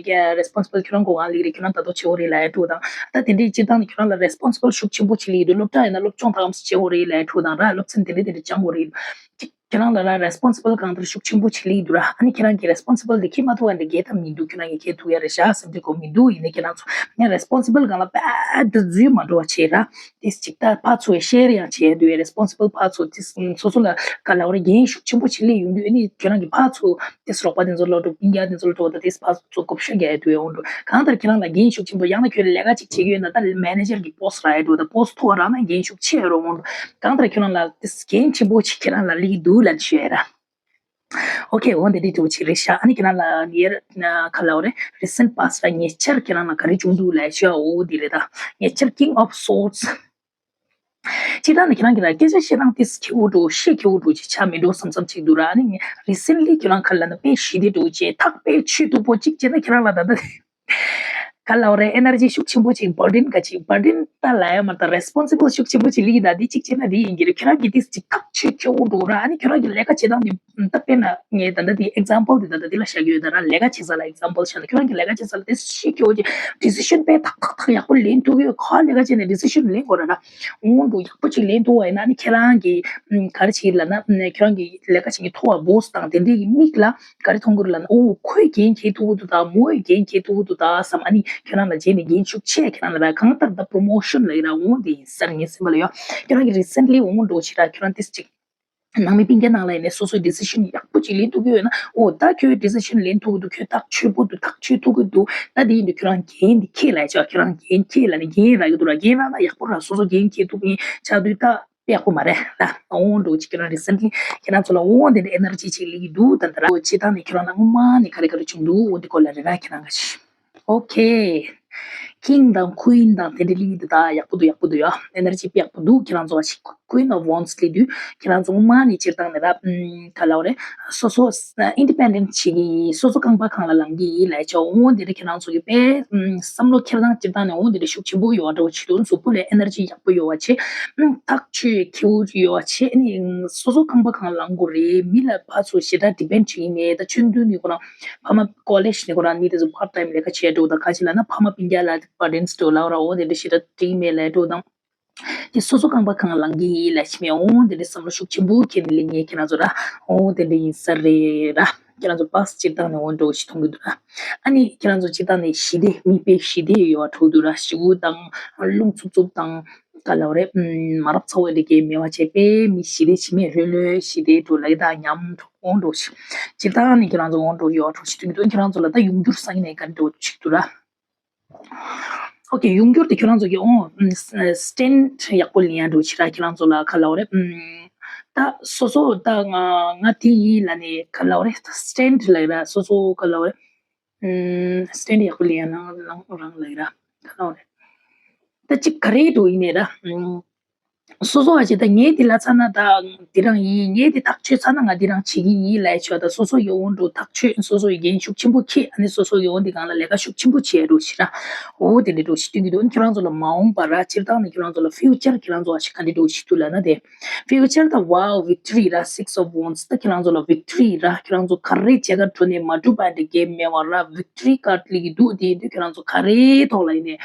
ཀྱི་རེ་སི་པོན་སི་བལ་ཁྱེད་རང་གོ་གང་ལི་རེད། ཁྱེད་རང་ད་དོ་ཆེ་བོ་རེད་ལབ་ཡ་འགྲོ་ད། ད་དེ་འདྲའི་སྤྱིར་བཏང་ནི་ཁྱོད་རང་ལ་རེ་སི་པོན་སི་བལ་ཤུགས་ཆེན་པོ་ཅིག་སླེབས་ཀྱི་འདུག་སློབ་གྲྭ་ཡིན་ན་སློབ་སྦྱོང་ཐམས་ཅད་བྱེད་དགོས་རེད་ལབ་ཡ་འགྲོ་དང་ར། སློབ་ཚན་དེ་འདྲ་དེ་འདྲ་སྦྱང་དགོས་རེད། ཁྱེད་རང་ལ་ར་རེ་སི་པོན་སི་བལ་གང་ལྟར་ཤུགས་ཆེན་པོ་ཅིག་སླེབས་ཀྱི་འདུག་ར། ཨ་ནི་ཁྱེད་རང་གི་རེ་སི་པོན་སི་བལ་དེ་འཁྱེར་མ་ཐུབ་པ་འདི་འགལ་ཐབས་མི་འདུག་ཁྱེད་རང་གིས་འཁྱེར་ཐུབ་ཡ་རེད་ཤག་བསམ་གྱི་གོ་མི་འདུག་ཡིན་ནའི་ཁྱེད་རང་ཚོ་ཡང་རེ་སི་པོན་སི་བལ་སྒང་ལ་རྦད་དེ་འཛུལ་མ་འགྲོ་བ་བྱེད་ར། དེ་ཅིག་ད་ཕར་ཚུར་ཤེར་ཡང་བྱེད་ཡ་འདུག་ཡ། རེ་སི་པོན་སི་བལ་ཕར་ཚུར་དེ་སོ་སོ་ལ་ག་ལབ་ར་འགན་ཤུགས་ཆེན་པོ་ཅིག་སླེབས་ཡོང་དུས། ཨ་ནི་ཁྱེད་རང་གིས་ཕར་ཚུར་དེ་རོགས་པ་དེ་ཚོ་སློབ་ཕྲུག་སྤུན་ཀྱག་དེ་ཚོ་སློབ་ཕྲུག་ད་དེ་ཕར་ཚུར་བགོ་བཤའ་རྒྱག་ཡ་འདུག་ཡ། འོང་འགྲོ་གང་ལྟར་ཁྱེད་རང་ལ་འགན་ཤུགས་ཆེན་པོ། ཡང་ན་ཁྱོད་ལས་ཀ་ཅིག་བྱེད་ཀྱི་ཡོད་ན་ད་མེ་ནེ་ཇར་གྱི་པོ་སི་རག་ཡ་འགྲོ། ད་པོ་སི་ཐོ་རག་ན་འགན་ཤུགས་ཆེ་རུ་འོང་འགྲོ། གང་ལྟར་ཁྱེད་རང་ལ་དེ་འགན་ཆེན་པོ་ཅིག་ཁྱེད་རང་ལ་སླེབས་ཀྱི་འདུག་ལབ་ཞུ་ཡ་ར། ཨོ་ཁེ། འོ་འདི་འདྲའི་འདྲ་བོ་ཅིག་རེད་ཤག་ཨ་ནི་ཁྱེད་རང་ལ་ངའི་ག་ལབ་རེད། རི་སེན་ཊི་པ་སི་ཊི་ལ་ཉེ་ཆར་ཁྱེད་རང་ལ་ག་རེ་བྱུང་འདུག་ལབ་ཞུ་ཡ། འོ་འདི་རེད། ད་ཉེ་ཆར་King of Swords སྤྱིར་བཏང་ནི་ཁྱེད་རང་གིས་ད་སྐད་ཆ་བཤད་སྟངས་དེ་ཁྱེར་འོ་འགྲོ་བཤད་ཁྱེར་འོ་འགྲོ་ཅིག་ཆགས་མི་འགྲོ་བསམ་བསམ་ཅིག་འདུག་ར། ཨ་ནི་རི་སེན་ཊི་ལི་ཁྱེད་རང་ཁ་ལ་ན་དཔེ་ཞི་བདེ་འགྲོ་ཅེས་ཐག་དཔེ་ཆོད་སྡུག་པོ་ཅིག་བྱས་ན་ཁྱེད་རང་ལ་ད་ལྟ་ག་ལབ་རེད། ཨེ་ནར་ཇི་ཤུགས་ཆེན་པོ་ཅིག་བར་ཌེན་ག་ཅིག་བར་ཌེན་ད་ལབ་ཡ་མ་རེད། ད་རེ་སི་པོན་སི་བལ་ཤུགས་ཆེན་པོ་ཅིག་ལི་ད་འདི་ཅིག་བྱས་ན་འདི་ཡིན་གྱི་རེད། ཁྱེད་རང་གིས་དེ་ཅིག་ཐག་ཆོད་ཁྱེར་འོ་འགྲོ་ར། ཨ་ནི་ཁྱེད་རང་གི་ལས་ཀ་བྱེད་སྟངས་འདི་ད་ལྟ་དེ་ལ་ཤ་གི་ཡོད་ད་ར། ལས་ཀ་བྱེད་ས་ལ་ཨེག་ཛམ་པལ་དེ་ད་ལྟ་དེ་ལ་ཤ་གི་ཡོད་ད་ར། ལས་ཀ་བྱེད་ས་ལ་ཨེག་ཛམ་པལ་བཤད་ན་ཁྱེད་རང་གི་ལས་ཀ་བྱེད་ས་ལ་དེ་ཤི་ཁྱོད་ཀྱི་ཌི་སི་ཤན་དཔེ་ཐག་ཐག་ཐག་ཡག་པོ་ལེན་ཐུབ་ཀྱི་ཡོད། ག་ལས་ཀ་བྱས་ནས་ཌི་སི་ཤན་ལེན་དགོས་ར་ར། འོང་འགྲོ་ཡག་པོ་ཅིག་ལེན་ཐུབ་པ་ཡིན་ན་ནི་ཁྱེད་རང་གི་ག་རེ་བྱེད་ལབ་ན་ཁྱེད་རང་གི་ལས་ཀ་བྱེད་མཁན་མཐོ་བ་བོ་སི་དང་དེ་འདྲའི་གི་མིག་ལ་ག་རེ་མཐོང་གི་རེད་ལབ་ན། ཨོ་ཁོས་འགན་འཁྱེར་ཐུབ་ཀྱི་འདུག་ད། མོས་འགན་འཁྱེར་ཐུབ་ཀྱི་འདུག་ད་བསམ། ཨ་ནི་ཁྱེད་རང་ལ་རྗེས་ནས་འགན་ཤུགས་ཆེ་ཁྱེད་རང་ལ་ར། གང་ལྟར་ད་པོ་རོ་མོ་ཤན་ལ་ཡིན་ར། འོང་དེ་ཡིན་ས་རེད། ངའི་སེམས་པ་ལ་ཡོད། ཁྱེད་རང་གི་རི་སེན་ཊི་ལི་འོང་འགྲོ་ཆེ་ར། ཁྱེད་རང་ཏིས་ཅིག་ནང་མི་སྤུན་ཀྱག་ནང་ལ་ཡིན་ནས་སོ་སོའི་ཌི་སི་ཤན་ཡག་པོ་ཅིག་ལེན་ཐུབ་ཀྱི་ཡོད་ན། ཨོ་ད་ཁྱོད་ཌི་སི་ཤན་ལེན་ཐུབ་ཀྱི་འདུག་ཁྱོད་ཐག་ཆོད་པོ་འདུག་ཐག་ཆོད་ཐུབ་ཀྱི་འདུག་ད་དེ་ཡིན་དུས་ཁྱོད་རང་འགན་འདི་འཁྱེར་ལབ་ཡ་ཆོག་ཁྱོད་རང་འགན་འཁྱེར་ལབ་ནས་འགན་རག་གི་འདུག་ར། འགན་རག་ན་ཡག་པོ་ར། སོ་སོ་འགན་འཁྱེར་ཐུབ་མཁན་ཆགས་དུས་ད་དཔེ་ཡག་པོ་མ་རེད་ལ། འོང་འགྲོ་ཅིག་ཁྱེད་རང་རི་སེན་ཊི་ལི་ཁྱེད་རང་ཚོ་ལ་འོང་དེ་འདྲ་ཨེ་ནར་ཇི་ཅིག་སླེབས་ཀྱི་འདུག་ད་ད་ར། འོ་སྤྱིར་བཏང་ནས་ཁྱེད་རང་ལ་སྔོན་མ་ནས་ག་རེ་ག་རེ་བྱུང་འདུག་འོ་འདི་སྐོར་ལ་རེ་ར་ཁྱེད་རང་ག་ཤི། ཨོ་ཁེ། ཀིང་དང་ཀུན་དང་དེ་འདྲ་ལི་འདི་དག་ཡག་པོ་འདུག་ཡག་པོ་འདུག་ཡ། ཨེ་ནར་ཇི་དཔེ་ཡག་པོ་འདུག་ཁྱེད་རང་ཚོ་བ་ཞིག་ཀུན་ཨོཕ་ཝོནས་ལི་འདུག་ཁྱེད་རང་ཚོ་སྔོན་མ་ནས་སྤྱིར་བཏང་ནས་ར་ཨམ་ག་ལབ་རེད། སོ་སོ་ཨིན་ཌི་པེན་ཌེན་ཊི་བྱེད་ཀྱི་ཡིན། སོ་སོ་རྐང་པ་སྒང་ལ་ལངས་ཀྱི་ཡིན་ལབ་ཆོག་འོ་འདི་འདྲ་ཁྱེད་རང་ཚོ་གི་དཔེ་ཨམ་བསམ་བློ་འཁྱེར་སྟངས་སྤྱིར་བཏང་ནས་འོ་འདི་འདྲ་ཤུགས་ཆེན་པོ་ཡོད་པ་འདྲ་བོ་བྱེད་འདུག་གཟུགས་པོ་ལ་ཨེ་ནར་ཇི་ཡག་པོ་ཡོད་པ་བྱེད། ཨམ་ཐག་ཆོད་ཁེའུ་ཡོད་པ་བྱེད། ཨ་ནི་སོ་སོ་རྐང་པ་སྒང་ལ་ལངས་དགོས་རེད། མི་ལ་ཕར་ཚུར་ཞེ་དྲག་ཌི་པེན་ཌི་བྱེད་ཀྱི་མེད། ད་ཆུང་དུས་ནས་ཁོ་རང་ཕ་མ་ཀོ་ལེཇ་ནས་ཁོ་རང་ནི་དེ་ཚོ་part time ལས་ཀ་བྱས་འགྲོ་དང་། ག་ཅི་ལབ་ན་ཕ་མ་སྤུན་ཀྱག་ལ་བར་ཌེན་སྤྲོད་ལབ་ར། འོ་དེ་འདྲ་ཞེ་དྲག་འགྲིག་མེད་ལབ་འགྲོ་དང་། དེ་སོ་སོ་རྐང་པ་སྒང་ལངས་ཀྱི་ཡིན་ལབ་ཤི་མེད། འོ་དེ་འདྲ་བསམ་བློ་ཤུགས་ཆེན་པོ་འཁྱེར་ནས་ལེན་མཁན་ཁྱེད་རང་ཚོ་ར། འོ་དེ་འདྲ་ཡིན་ས་རེད་ར། ཁྱེད་རང་ཚོ་པ་སི་སྤྱིར་བཏང་ནས་འོ་འདྲ་བོ་ཞིག་མཐོང་གི་འདུག་ར། ཨ་ནི་ཁྱེད་རང་ཚོ་སྤྱིར་བཏང་ནས་ཞི་བདེ་མི་དཔེ་ཞི་བདེ་ཡོད་པ་འགྲོ་འདུག་ར། ཞི་བོ་དང་རླུང་འཚུབ་འཚུབ་དང་ག་ལབ་རེད། མ་རབས་ཚ་བོ་འདི་གའི་མེད་པ་བྱས་དཔེ་མི་ཞི་བདེ་ཇི་མེད་ལྷོད་ལྷོད་ཞི་བདེ་འགྲོ་ལ་ཡི་དྭགས་ཉམས་འགྲོ་འོང་འགྲོ་ཞིག་སྤྱིར་བཏང་ནས་ཁྱེད་རང་ཚོ་འོང་འགྲོ་ཡོད་འགྲོ་ཞིག་དུས་འདུག་ཁྱེད་རང་ཚོ་ལ་ད་ཡོང་འགྱུར་སང་ཉིན་ནས་ག་འགྲོ་ཞིག་འདུག་ར། ཨོ་ཁེ། ཡོང་རྒྱུར་དེ་ཁྱོད་རང་ཚོ་གི་ཨོ་སི་ཊེན་ཊི་ཡག་པོ་ལེན་ཡ་འགྲོ་ཕྱིར་ར། ཁྱོད་རང་ཚོ་ལ་ག་ལབ་རེད། ཨམ། ད་སོ་སོ་ད་ང་ང་དེ་ཡིན་ལབ་ནས་ག་ལབ་རེད། ད་སི་ཊེན་ཊི་ལབ་ར། སོ་སོ་ག་ལབ་རེད། ཨམ། སི་ཊེན་ཊི་ཡག་པོ་ལེན་ཡ་ནང་ནང་རང་ལབ་ར། ག་ལབ་རེད། ད་ཅིག་ག་རེ་འགྲོ་ཡིན་ནས་ར། ཨམ། སོ་སོ་བ་ཅིག་ད་ངས་དེ་ལ་ཚ་ན་ད་དེ་རང་ཡིན། ངས་དེ་ཐག་ཆོད་ཚ་ན་ང་དེ་རང་བྱེད་ཀྱི་ཡིན་ལབ་ཆོག་ད་སོ་སོ་ཡོང་འགྲོ་ཐག་ཆོད། སོ་སོ་ཡི་འགན་ཤུགས་ཆེན་པོ་འཁྱེར། ཨ་ནི་སོ་སོ་ཡོང་དེ་གང་ལ་ལས་ཀ་ཤུགས་ཆེན་པོ་བྱེད་འགྲོ་ཕྱིར་ར། འོ་དེ་འདྲ་འགྲོ་ཞིག་སྟོན་གྱི་འདུག་ཁྱོད་རང་ཚོ་ལ་མ་འོངས་པ་ར་སྤྱིར་བཏང་ནས་ཁྱོད་རང་ཚོ་ལ་ཕིའུ་ཅར་ཁྱོད་རང་ཚོ་ཨ་ཞིག་ག་འདྲ་འགྲོ་ཞིག་འདུག་ལབ་ན། དེ་ཕིའུ་ཅར་ད་ཝའོ་ཝིག་ཊོ་རི་ར། སིག་སི་ཨོཕ་ཝེན་སི་ད་ཁྱོད་རང་ཚོ་ལ་ཝིག་ཊོ་རི་ར། ཁྱོད་རང་ཚོ་ག་རེ་བྱེད་ག་འགྲོ་ནས་མ་འགྲུབ་པ་འདྲ་གལ་མེད་པ་ར། ཝིག་ཊོ་རི་ཀཱཌ་སླེབས་ཀྱི་འདུག་དེ་ཡིན་དུས་ཁྱོད་རང་ཚོ་ག་རེའི་ཐོག་ལ་ཡིན་ནས་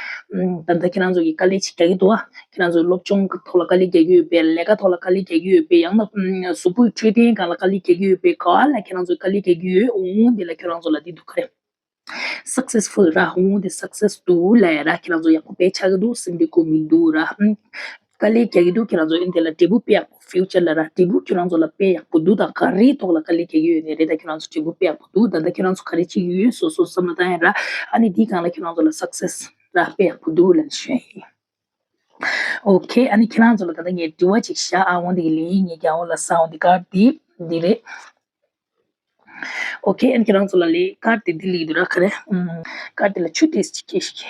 ད་ལྟ་ཁྱོད་རང་ཚོ་གི་དཀའ་ལས་ཅིག་རྒྱག་གི་འདུག་ཨ། ཁྱེད་རང་ཚོའི་སློབ་སྦྱོང་ཐོག་ལ་དཀའ་ལས་རྒྱག་གི་ཡོད་པས། ལས་ཀ་ཐོག་ལ་དཀའ་ལས་རྒྱག་གི་ཡོད་པས། ཡང་ན་གཟུགས་པོའི་འཕྲོད་བསྟེན་སྒང་ལ་དཀའ་ལས་རྒྱག་གི་ཡོད་པས། ག་བ་ལ་ཁྱེད་རང་ཚོས་དཀའ་ལས་རྒྱག་གི་ཡོད། འོང་འདི་ལ་ཁྱེད་རང་ཚོ་ལ་འདི་འདུག་ག་རེ། སག་སེ་སི་ཕུལ་ར། འོང་འདི་སག་སེ་སི་འདུག་ལབ་ར། ཁྱེད་རང་ཚོ་ཡག་པོ་དཔེ་ཆགས་ཀྱི་འདུག་སེམས་སྡུག་ཁུག་མི་འདུག་ར། དཀའ་ལས་རྒྱག་གི་འདུག་ཁྱེད་རང་ཚོ་འདི་ལ་འབྲས་བུ་དཔེ་ཡག་པོ། ཕིའུ་ཅར་ལ་ར་འབྲས་བུ་ཁྱེད་རང་ཚོ་ལ་དཔེ་ཡག་པོ་འདུག་ད་ག་རེའི་ཐོག་ལ་དཀའ་ལས་རྒྱག་གི་ཡོད་ནས་རེད། ད་ཁྱེད་རང་ཚོ་འབྲས་བུ་དཔེ་ཡག་པོ་འདུག་ད་ལྟ་ཁྱེད་རང་ཚོ་ག་རེ་བྱེད་ཀྱི་ཡོད་སོ་སོ་བསམ་བློ་བཏང་ཡ་ར། ཨ་ནི་འདིའི་སྒང་ལ་ཁྱེད་རང་ཚོ་ལ་སག་སེ་སི་ར་དཔེ་ཡག་པོ་འདུག་ལབ་ཞུ་ཡ་ཡིན། ཨོ་ཁེ། ཨ་ནི་ཁྱེད་རང་ཚོ་ལ་ད་ལྟ་ངས་དྲི་བ་ཅིག་བཞག་ཨ། འོ་འདི་གི་ལན་ངས་རྒྱག་འོ་ལ་ས། འོ་འདི་ཀཱཌ་འདི་འདི་རེད། ཨོ་ཁེ། ཨ་ནི་ཁྱེད་རང་ཚོ་ལ་ལན་ཀཱཌ་འདི་འདི་ལིག་འདུག་ར། ག་རེ། ཨམ། ཀཱཌ་འདི་ལ་ཆུ་ཏིས་ཅིག་ཁྱེར་ཤིག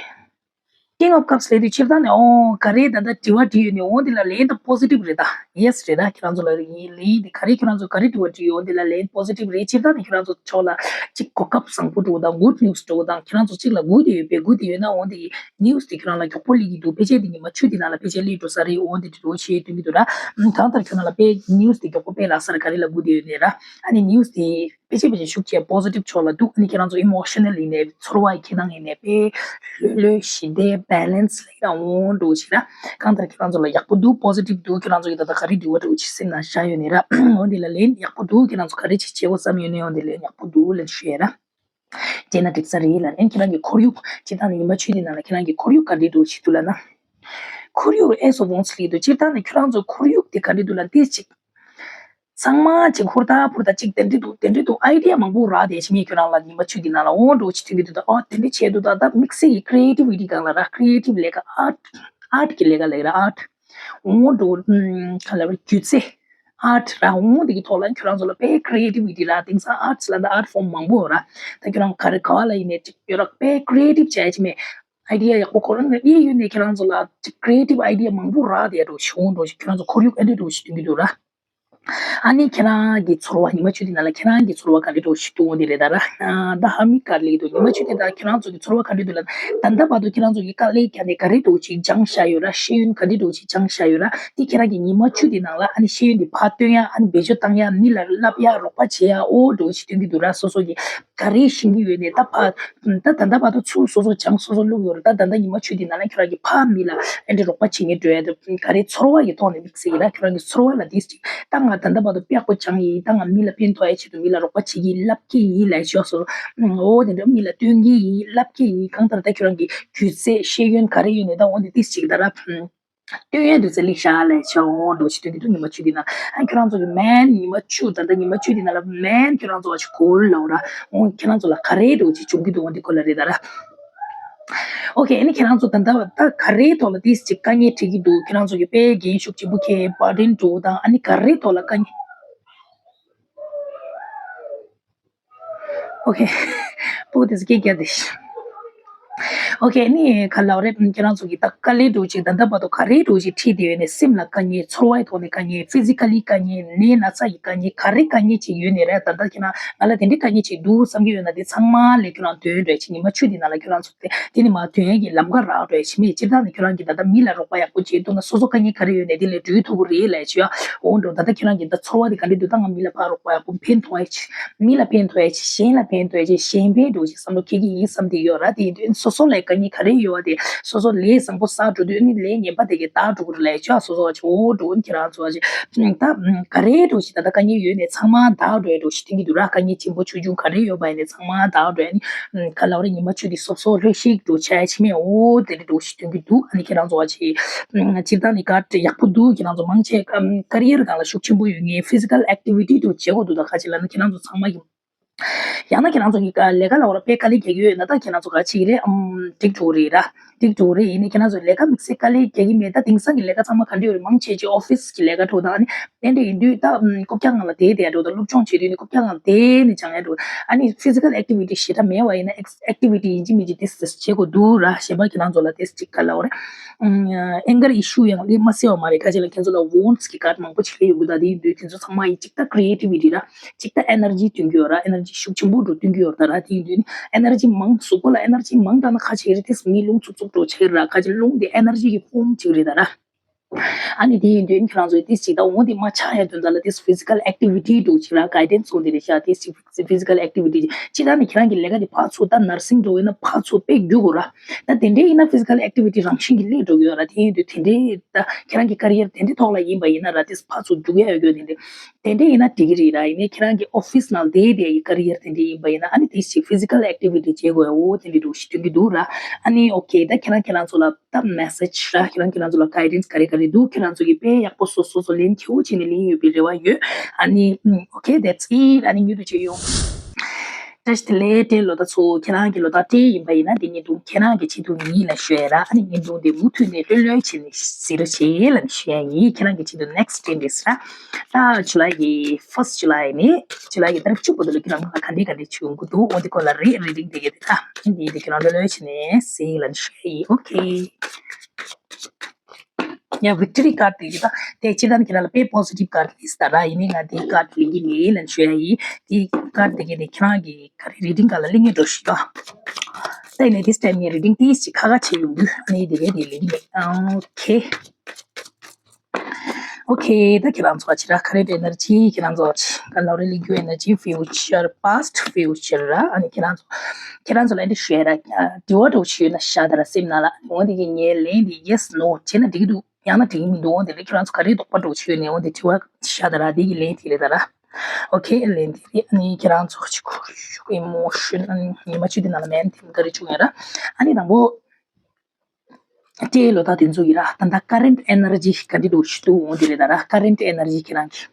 King of Cups ལབ་དུས་སྤྱིར་བཏང་ནས་ཨོ་ག་རེ་ད་ལྟ་དྲི་བ་དྲིས་ཡོད་ནས། འོ་འདི་ལ་ལན་ད་པོ་སི་ཊིབ་རེད་ད། ཡེ་སི་རེད་ད། ཁྱེད་རང་ཚོ་ལ་ལན་འདི་ག་རེ་ཁྱེད་རང་ཚོ་ག་རེ་དྲི་བ་དྲིས་ཡོད། འོ་འདི་ལ་ལན་པོ་སི་ཊིབ་རེད། སྤྱིར་བཏང་ནས་ཁྱེད་རང་ཚོ་ཕྱོགས་ལ་གཅིག་གོ་སྐབས་བཟང་པོ་འགྲོ་དང་གུཌ་ནིའུ་སི་འགྲོ་དང་། ཁྱེད་རང་ཚོ་གཅིག་ལ་སྒུག་བསྡད་ཡོད་པས། སྒུག་བསྡད་ཡོད་ན་འོ་འདི་ནིའུ་སི་དེ་ཁྱེད་རང་ལ་མགྱོགས་པོ་སླེབས་ཀྱི་འདུག་ཕལ་ཆེར་དེ་ཉི་མ་བཅུ་དེ་ནང་ལ་ཕལ་ཆེར་སླེབས་འགྲོ་ས་རེད། འོ་འདི་འགྲོ་བྱེད་སྟོན་གྱི་འདུག་ར། གང་ལྟར་ཁྱོད་རང་ལ་དཔེ་ནིའུ་སི་དེ་མགྱོགས་པོ་དཔེ་ལྷག་ས་རེད། ག་རེ་ལ་སྒུག་བསྡད་ཡོད་ནས་ར། ཨ་ནི་ནིའུ་སི་དེ་ཕལ་ཆེར་ཕལ་ཆེར་ཤུགས་ཆེ་པོ་སི་ཊིབ་ཕྱོགས་ལ་འདུག་ཨ་ནི་ཁྱེད་རང་ཚོ་ཨི་མོ་ཤ་ནལ་ཡིན་ནས་ཚོར་བ་ཡི་ཁྱེད་རང་ཡིན་ནས་དཔེ་ལྷོད་ལྷོད་ཞི་བདེ་བྷེ་ལེན་སི་ལ་ཡང་འོང་འགྲོ་བྱེད་ར། གང་ལྟར་ཁྱེད་རང་ཚོ་ལ་ཡག་པོ་འདུག་པོ་སི་ཊིབ་འདུག་ཁྱེད་རང་ཚོ་གི་ད་ལྟ་ག་རེ་འདྲི་བ་འདྲ་བོ་ཅིག་སེམས་ནང་བཞག་ཡོད་ནས་ར། འོ་འདི་ལ་ལན་ཡག་པོ་འདུག་ཁྱེད་རང་ཚོ་ག་རེ་ཅིག་བྱེད་དགོས་བསམ་ཡོད་ནས་འོ་འདི་ལན་ཡག་པོ་འདུག་ལན་ཞུ་ཡ་ར། བྱས་ན་འགྲིག་ས་རེད་ལ། ཨན་ཁྱེད་རང་གི་ཁོར་ཡུག་སྤྱིར་བཏང་ནས་ཉི་མ་བཅུ་དེ་ནང་ལ་ཁྱེད་རང་གི་ཁོར་ཡུག་ག་འདྲ་འདྲ་བོ་ཞིག་འདུག་ལབ་ན། ཁོར་ཡུག་ཨེ་སོ་ཝོང་སི་ལིག་འདུག་སྤྱིར་བཏང་ནས་ཁྱེད་རང་ཚོ་ཁོར་ཡུག་དེ་ག་འདྲ་འདུག་ལབ་ན་ཏིས་ཅིག་ཚང་མ་ཅིག་ཧུར་ཐག་ཧུར་ཐག་ཅིག་དེ་འདྲ་འདུག་དེ་འདྲ་འདུག་ཨའི་ཌི་ཡ་མང་པོ་རག་བསྡད་ཤག་མེད། ཁྱོད་རང་ལ་ཉི་མ་བཅུ་དེ་ནང་ལ་འོ་འདྲ་བོ་ཅིག་ཐོན་གྱི་འདུག་ད་ཨོ་དེ་འདྲ་བྱས་འདུག་ད་ད་དམིགས་བསལ་གྱི་ཀི་རི་ཨེ་ཊི་བི་ཊི་སྒང་ལ་ར། ཀི་རི་ཨེ་ཊིབ་ལས་ཀ་ཨར་ཊི་ཨར་ཊི་གི་ལས་ཀ་ལས་ཀ་ར། ཨར་ཊི་འོ་འདྲ་བོ་ག་ལ་བ་སྒྱུ་རྩལ་ཨར་ཊི་ར། འོ་འདི་གི་ཐོག་ལ་ཁྱོད་རང་ཚོ་ལ་དཔེ་ཀི་རི་ཨེ་ཊི་བི་ཊི་ར། དེང་སང་ཨར་ཊི་ལ་ད་ཨར་ཊི་ཕོམ་མང་པོ་ཡོད་ར། ད་ཁྱོད་རང་ག་རེ་ག་བ་ལ་ཡིན་ནས་ཅིག་ཡོད་ར། དཔེ་ཀི་རི་ཨེ་ཊིབ་བྱས་ཅིག་མེད། ཨའི་ཌི་ཡ་ཡག་པོ་ཁོ་རང་ནས་ཨེ་ཡོད་ནས་ཁྱེད་རང་ཚོ་ལ་ཅིག་ཀི་རི་ཨེ་ཊིབ་ཨའི་ཌི་ཡ་མང་པོ་རག་བསྡད་འགྲོ་ཞིག་འོ་འགྲོ་ཞིག་ཁྱེད་རང་ཚོ་ཁོར་ཡུག་ཨེ་འདྲ་འགྲོ་ཞིག་སྟོན་གྱི་འདུག་ར། ཨ་ནི་ཁྱེད་རང་གི་ཚོར་བ་ཉི་མ་བཅུ་དེ་ནང་ལ་ཁྱེད་རང་གི་ཚོར་བ་ག་འདྲ་འགྲོ་ཞིག་འདུག་འོ་འདི་རེད་ད་ར། ད་ཧ་མི་ག་རེ་ལེགས་འདུག་ཉི་མ་བཅུ་དེ་ད་ཁྱེད་རང་ཚོ་གི་ཚོར་བ་ག་འདྲ་འདུག་ལབ་ན། ད་ལྟ་བར་དུ་ཁྱེད་རང་ཚོ་གི་དཀའ་ལས་བརྒྱབ་ནས་ག་རེ་འདྲ་ཅིག་སྦྱངས་བཞག་ཡོད་ར། ཤེས་ཡོན་ག་འདྲ་འདྲ་ཅིག་སྦྱངས་བཞག་ཡོད་ར། དེ་ཁྱེད་རང་གི་ཉི་མ་བཅུ་དེ་ནང་ལ་ཨ་ནི་ཤེས་ཡོན་དེ་ཕར་སྟོན་ཡ། ཨ་ནི་བེད་སྤྱོད་བཏང་ཡ། མི་ལ་བསླབ་ཡ། རོགས་པ་བྱེད་ཡ་འོ་འདྲ་ཅིག་སྟོན་གྱི་འདུག་ར། སོ་སོ་གི་ག་རེ་ཤེས་ཀྱི་ཡོད་ནས་ད་ཕར། ད་ད་ལྟ་བར་དུ་ཚུར་སོ་སོ་སྦྱངས་སོ་སོ་བླུགས་ཡོད་རེད། ད་ད་ལྟ་ཉི་མ་བཅུ་དེ་ནང་ལ་ཁྱོད་རང་གིས་ཕར་མི་ལ་ཨེ་འདྲ་རོགས་པ་བྱེད་མཁན་འགྲོ་ཡ་དེ་ག་རེ་ཚོར་བ་ཡི་ཐོག་ནས་དམིགས་བསལ་གྱི་ལ་ཁྱོད་རང་གི་ཚོར་བ་ལ་དེ་ཅིག་ད་ང་ད་ལྟ་བར་དུ་དཔེ་ཡག་པོ་སྦྱངས་ཡིན། ད་ང་མི་ལ་ཕན་ཐོགས་ཡ་ཆེད་དུ་མི་ལ་རོགས་པ་བྱེད་ཀྱི་ཡིན། བསླབ་ཀྱི་ཡིན་ལབ་ཤོག་སོ། འོ་དེ་འདྲ་མི་ལ་སྟོན་གྱི་ཡིན། བསླབ་ཀྱི་ཡིན། གང་ལྟར་ད་ཁྱོད་རང་གི་སྒྱུ་རྩལ་ཤེས་ཡོན་ག་རེ་ཡོད་ནས་ད་འོ་འདི་དེ་ཅིག་ད་ར། སྟོན་ཡས་འདུག་ཚེ་ལེགས་ཤག་ལབ་བྱས་འོ་འགྲོ་ཞིག་སྟོན་གྱི་འདུག་ཉི་མ་བཅུ་དེ་ནང་། ཨ་ཁྱོད་རང་ཚོ་གི་མན་ཉི་མ་བཅུ་ད་ལྟ་ཉི་མ་བཅུ་དེ་ནང་ལ་མན་ཁྱོད་རང་ཚོ་བ་ཆུ་གོལ་ལའོ་ར། འོ་ཁྱེད་རང་ཚོ་ལ་ག་རེ་འགྲོ་ཅིག་བྱུང་གི་འདུག་འོ་འདི་ཁོ་ལ་རེད་ད་ར། ཨོ་ཁེ། ཨ་ནི་ཁྱེད་རང་ཚོ་ད་ལྟ་ད་ག་རེའི་ཐོག་ལ་ཏིས་ཅིག་དཀའ་ངལ་འཕྲད་ཀྱི་འདུག་ཁྱེད་རང་ཚོ་གི་དཔེ་འགན་ཤུགས་ཆེན་པོ་ཁྱེར་བར་ཌེན་འགྲོ་དང་ཨ་ནི་ག་རེའི་ཐོག་ལ་དཀའ་ངལ། ཨོ་ཁེ། སྤུ་གུ་དེ་ཚོ་སྐད་རྒྱག་བསྡད་ཤག་ཨོ་ཁེ། ཨ་ནི་ག་ལབ་རེད། ཁྱེད་རང་ཚོ་གི་ད་དཀའ་ལས་འདྲ་བོ་ཅིག་ད་ལྟ་བར་དུ་ག་རེ་འདྲ་བོ་ཅིག་འཕྲད་བསྡད་ཡོད་ནས་སེམས་ལ་དཀའ་ངལ། ཚོར་བའི་ཐོག་ནས་དཀའ་ངལ། ཕི་ཟི་ཀ་ལི་དཀའ་ངལ། ནད་ན་ཚ་ཡི་དཀའ་ངལ། ག་རེ་དཀའ་ངལ་ཅིག་ཡོད་ནས་རེད། ད་ལྟ་ཁྱེད་རང་ང་ལ་དེ་འདྲའི་དཀའ་ངལ་ཅིག་འདུག་བསམ་གྱི་ཡོད་ན་དེ་ཚང་མ་ལས་ཁྱེད་རང་དོན་འགྲོ་ཡ་ཅིག་ཉི་མ་བཅུ་དེ་ནང་ལ་ཁྱེད་རང་ཚོ་དེ་དེ་ནི་མ་དོན་གྱི་ལམ་ཁ་རག་འགྲོ་ཡ་ཅིག་མེད། སྤྱིར་བཏང་ནས་ཁྱོད་རང་གིས་ད་ལྟ་མི་ལ་རོགས་པ་ཡག་པོ་བྱེད་ཐུབ་ན་སོ་སོ་དཀའ་ངལ་ག་རེ་ཡོད་ནས་དེ་ལས་འགྲོལ་ཐུབ་ཀྱི་རེད་ལབ་བྱས་ཡ། འོ་འགྲོ། ད་ལྟ་ཁྱེད་རང་གིས་ད་ཚོར་བ་དེ་ག་འདྲ་འདུག་ད་ང་མི་ལ་ཕར་རོགས་པ་ཡག་པོ་ཕན་ཐོགས་ཡ་ཅིག་མི་ལ་ཕན་ཐོགས་ཡ་ཅིག་གཞན་ལ་ཕན་ཐོགས་ཡ་ཅིག་གཞན་ཕན་འགྲོ་ཅིག་བསམ་བློ་འཁྱེར་གྱི་ཡིན་བསམ་དེ་ཡོད་ར། དེ་ཡིན་དུས་སོ་སོ་ལ་དཀའ་ངལ་ག་རེ་ཡོད་བ་དེ་སོ་སོ་ལས་བཟང་པོ་བསགས་འགྲོ་དུས་ནི་ལས་ངན་པ་དེ་གས་དག་འགྲོ་གི་རེད་ལབ་བྱས་སོ་སོ་བ་ཅིག་འོ་འགྲོ། ཁྱེད་རང་ཚོ་བ་ཅིག་ད་ག་རེ་འགྲོ་ཅིག་ད་ལྟ་དཀའ་ངལ་ཡོད་ནས་ཚང་མ་དག་འགྲོ་ཡ་འགྲོ་ཅིག་སྟོན་གྱི་འདུག་ར། དཀའ་ངལ་ཆེན་པོ་ཆུང་ཆུང་ག་རེ་ཡོད་པ་ཡིན་ནའི་ཚང་མ་དག་འགྲོ་ཡ་ནི། ཨམ། ག་ལབ་རེད། ཉི་མ་བཅུ་དེ་སོབ་སོབ་ལྷོད་ཤིག་འགྲོ་ཆ་ཡ་ཆི་མེད། འོ་དེ་འདྲ་འགྲོ་ཞིག་སྟོན་གྱི་འདུག་ཨ་ནི་ཁྱེད་རང་ཚོ་བ་ཅིག་ཨམ། སྤྱིར་བཏང་ནི་ཀ་ཡག་པོ་འདུག་ཁྱེད་རང་ཚོ་མང་ཆེ་ཨམ། ཀ་རི་ཡར་སྒང་ལ་ཤུགས་ཆེན་པོ་ཡོད་མཁན་ཕི་ཟི་ཀལ་ཨེག་ཊི་བི་ཊི་འདྲ་བོ་བྱེད་དགོས་འདུག་ད་ག་ཅིག་ལབ་ན་ཁྱེད་རང་ཚོ་ཚང་མ་གི་ཡང་ན་ཁྱེད་རང་ཚོ་གི་ཀ་ལས་ཀ་ལ་འོ་ར་དཔེ་དཀའ་ལས་རྒྱག་གི་ཡོད་ན་ད་ཁྱེད་རང་ཚོ་ག་ཅིག་རེད། ཨམ། འགྲིག་འགྲོ་རེད་ར། འགྲིག་འགྲོ་རེད། ཡིན་ནའི་ཁྱེད་རང་ཚོ་ལས་ཀ་དམིགས་བསལ་དཀའ་ལས་རྒྱག་གི་མེད། ད་དེང་སང་གི་ལས་ཀ་ཚང་མ་ག་འདྲ་ཡོད་རེད། མང་ཆེ་ཆེ་ཨོ་ཕིས་ཀྱི་ལས་ཀ་འགྲོ་དང་ཨ་ནི་དེ་འདྲ་ཡིན་དུས་ད་ཨམ་རྐུབ་བཀྱག་ནང་ལ་བསྡད་བསྡད་འགྲོ་དང་། སློབ་སྦྱོང་བྱེད་དུས་ནི་རྐུབ་བཀྱག་ནང་ལ་བསྡད་ནས་སྦྱང་ཡ་འགྲོ། ཨ་ནི་ཕི་ཛི་ཀལ་ཨེག་ཊི་ཝི་ཊི་ཞེ་དྲག་མེད་པ་ཡིན་ན་ཨེག་ཨེག་ཊི་ཝི་ཊི་ཡིན་གཅིག་མིན་གཅིག་དེ་བྱེད་དགོས་འདུག་ར། གཞན་པ་ཁྱེད་རང་ཚོ་ལ་དེ་གཅིག་ག་ལབ་དགོས་རེད། ཨེང་གར་ཨི་ཤུ་ཡང་ལས་མ་སེལ་བ་མ་རེད། ཁ་ཅིག་ལ་ཁྱེད་ཚོ་ལ་ཝོན་ཊི་སི་གི་ཀཱཌ་མང་པོ་ཅིག་སླེབས་ཡོང་གི། ད་དེ་ཡིན་དུས་དེ་ཚོ་ཚང་མ་ཡིན་གཅིག་ད་ཀི་རི་ཨེ་ཊི་ཝི་ཊི་ར། གཅིག་ད་ཨེ་ནར་ཇི་བཏོན་གྱི་ཡོད་ར། ཨེ་ནར་ཇི་ཤུགས་ཆེན་པོ་འགྲོ་བཏོན་གྱི་ཡོད་ར། ད་ར་དེ་ཡིན་དུས་ནི་ཨེ་ནར་ཇི་མང་གཟུགས་པོ་ལ་ཨེ་ནར་ཇི་མང་དྲགས་ན་ཁ་ཅིག་རེད་དེ་མི་རླུང་འཚུབ་འཚུབ་འགྲོ་ཆགས་ར། ཁ་ཅིག་རླུང་དེ་ཨེ་ནར་ཇི་གི་ཕོམ་ཅིག་རེད་ད་ར། ཨ་ནི་དེ་ཡིན་དུས་ཁྱེད་རང་ཚོས་དེ་ཅིག་ད་འོང་དེ་མ་ཆགས་ཡ་དོན་དག་ལ་དེ་ཕི་ཛི་ཀལ་ཨེག་ཊི་ཝི་ཊི་འདྲ་ཅིག་ར་གའི་ཌེན་སི་འོང་དེ་རེད་ཤག་དེ་ཅིག་ཕི་ཛི་ཀལ་ཨེག་ཊི་ཝི་ཊི་ཅིག་ཅིག་ད་ནི་ཁྱེད་རང་གི་ལས་ཀ་དེ་ཕར་ཚུར་ད་ནར་སིང་འགྲོ་ཡོད་ན་ཕར་ཚུར་དཔེ་རྒྱུག་དགོས་ར། ད་དེ་འདྲའི་ཡིན་ན་ཕི་ཛི་ཀལ་ཨེག་ཊི་ཝི་ཊི་རང་བཞིན་གྱིས་སླེབས་འགྲོ་གི་ཡོད་ར། དེ་ཡིན་དུས་དེ་འདྲའི་ད་ཁྱེད་རང་གི་ཀེ་རི་ཡར་དེ་འདྲའི་ཐོག་ལ་ཡིན་པ་ཡིན་ན་ར། དེ་ཕར་ཚུར་རྒྱུག་ཡ་ཡོད་རྒྱུ་དེ་འདྲའི་དེ་འདྲའི་ཡིན་ན་འགྲིག་གི་རེད་ར། ཡིན་ནའི་ཁྱེད་རང་གི་ཨོ་ཕིས་ནང་བསྡད་བསྡད་ཀྱི་ཀེ་རི་ཡར་དེ་འདྲའི་ཡིན་པ་ཡིན་ན་ཨ་ནི་དེ་ཞིག་ཕི་ཛི་ཀལ་ཨེག་ཊི་ཝི་ཊི་བྱེད་དགོས་འོ་དེ་འདྲའི་འདྲ་ཞིག་སྟོན་གྱི་འདུག་ར། ཨ་ནི་ཨོ་ཁེ། ད་ཁྱེད་རང་ཁྱེད་རང་ཚོ་ལ་ད་མེ་སེ་ཇི་ར། ཁྱེད་རང་ཁྱེད་རང་ཚོ་ལ་གའི་ཌེན་སི་ག་རེ་ག་རེ་འདུག་ཁྱེད་རང་ཚོ་གིས་དཔེ་ཡག་པོ་སོ་སོ་སོ་ལན་ཐེའུ་བྱས་ནས་ལེན་ཡོད་པའི་རེ་བ་ཡོད། ཨ་ནི་ཨོ་ཁེ། that's it. ཨ་ནི་མྱུར་དུ་བྱེད་ཡོང་། བཀྲ་ཤིས་བདེ་ལེགས། སྤྲེལ་ལོ་ཟླ་ཚོ་ཁྱེད་རང་གི་ལོ་ཟླ་སྤྲེལ་ཡིན་པ་ཡིན་ན་དེ་ཉིན་དུ་ཁྱེད་རང་གི་ཆེད་དུ་ངེད་ལ་ཞུ་ཡ་ར། ཨ་ནི་ཉིན་དུ་དེ་མུ་མཐུད་ནས་ལྷོད་ལྷོད་བྱས་ནས་གཟིགས་རོགས་བྱེད་ལབ་ནས་ཞུ་ཡ་ཡིན། ཁྱེད་རང་གི་ཆེད་དུ་ནེག་སི་ཊེན་ཌེ་སི་ར། ད་ཇུ་ལའི་གི་ཕར་སི་ཊི་ཇུ་ལའི་ནས་ཇུ་ལའི་གི་ཏ་རིག་བཅུ་བར་དུ་ལ་ཁྱེད་རང་ལ་ག་འདྲས་ག་འདྲས་བྱུང་གི་འདུག་འོ་དེ་སྐོར་ལ་རེད། རི་ཌིང་དེ་གས་དེ་ད་འདི་དེ་ཁྱེད་རང་ལྷོད་ལྷོད་བྱས་ནས་གཟིགས་ལབ་ནས་ཞུ་ཡ་ཡིན། ཨོ་ཁེ། ཡ་ཝིག་ཊོ་རི་ཀཱཌ་དེ་གི་ད་དེ་སྤྱིར་བཏང་ཁྱེད་རང་ལ་དཔེ་པོ་སི་ཊིབ་ཀཱཌ་ལེ་ས་ད་ར། ཡིན་ནའི་ང་དེ་ཀཱཌ་ལེན་གྱི་མེད་ལབ་ནས་ཞུ་ཡ་ཡིན། དེ་ཀཱཌ་དེ་གས་དེ་ཁྱེད་རང་གི་ག་རེ་རི་ཌིང་སྒང་ལ་ལེན་གྱི་འགྲོ་ཞུ་ད། ད་ཡིན་ནའི་དེ་སི་ཊེམ་ངས་རི་ཌིང་ཏིས་ཅིག་ཁ་ཁ་བྱས་ཡོང་དུས་ཨ་ནི་དེ་གས་དེ་ལེན་གྱི་མེད། ཨོ་ཁེ། ཨོ་ཁེ། ད་ཁྱེད་རང་ཚོ་ཅི་ར། ཁ་རེན་ཊི་ཨེ་ནར་ཇི་ཁྱེད་རང་ཚོ་ཅི་ག་ལབ་རེད། ལི་ཀུ་ཨེ་ནར་ཇི། ཕིའུ་ཅར། པཱ་སི་ཊི། ཕིའུ་ཅར་ར། ཨ་ནི་ཁྱེད་རང་ཚོ་ཁྱེད་རང་ཚོ་ལ་འདི་ཞུ་ཡ་ར། དྲི་བ་འདྲ་བོ་ཞུས་ན་ཤ་ད་ར་སེམས་ནང་ལ། འོ་འདི་གི་ངའི་ལན་འདི་ཡེ་སི་ནོ་བྱས་ན་འགྲིག་གི་འདུག་ཡང་ན་འགྲིག་གི་མི་འདུག་འོ་འདི་ལ་ཁྱེད་རང་ཚོ་ག་རེ་དོགས་པ་འདྲ་བོ་ཞུས་ནས་འོ་འདི་དྲི་བ་ཤ་ད་ར། འདི་གི་ལན་དེ་རེད་ད་ར། ཨོ་ཁེ། ལན་དེ་རེད། ཨ་ནི་ཁྱེད་རང་ཚོ་ཅིག་ཁུར་ཞུ་ཨི་མོ་ཤན། ཨ་ནི་ཉི་མ་བཅུ་དེ་ནང་ལ་མེན་དེ་ག་རེ་བྱུང་ཡ་ར། ཨ་ནི་དང་པོ། སྤྲེལ་ལོ་ཟླ་དེ་ཚོ་ཡིན་ར། ད་ལྟ་ཀ་རེན་ཊི་ཨེ་ནར་ཇི་ག་འདྲ་འདུག་ཞུ་འདུག་འོང་དེ་རེད་ད་ར། ཀ་རེན་ཊི་ཨེ་ནར་ཇི་ཁྱེད་རང་གི།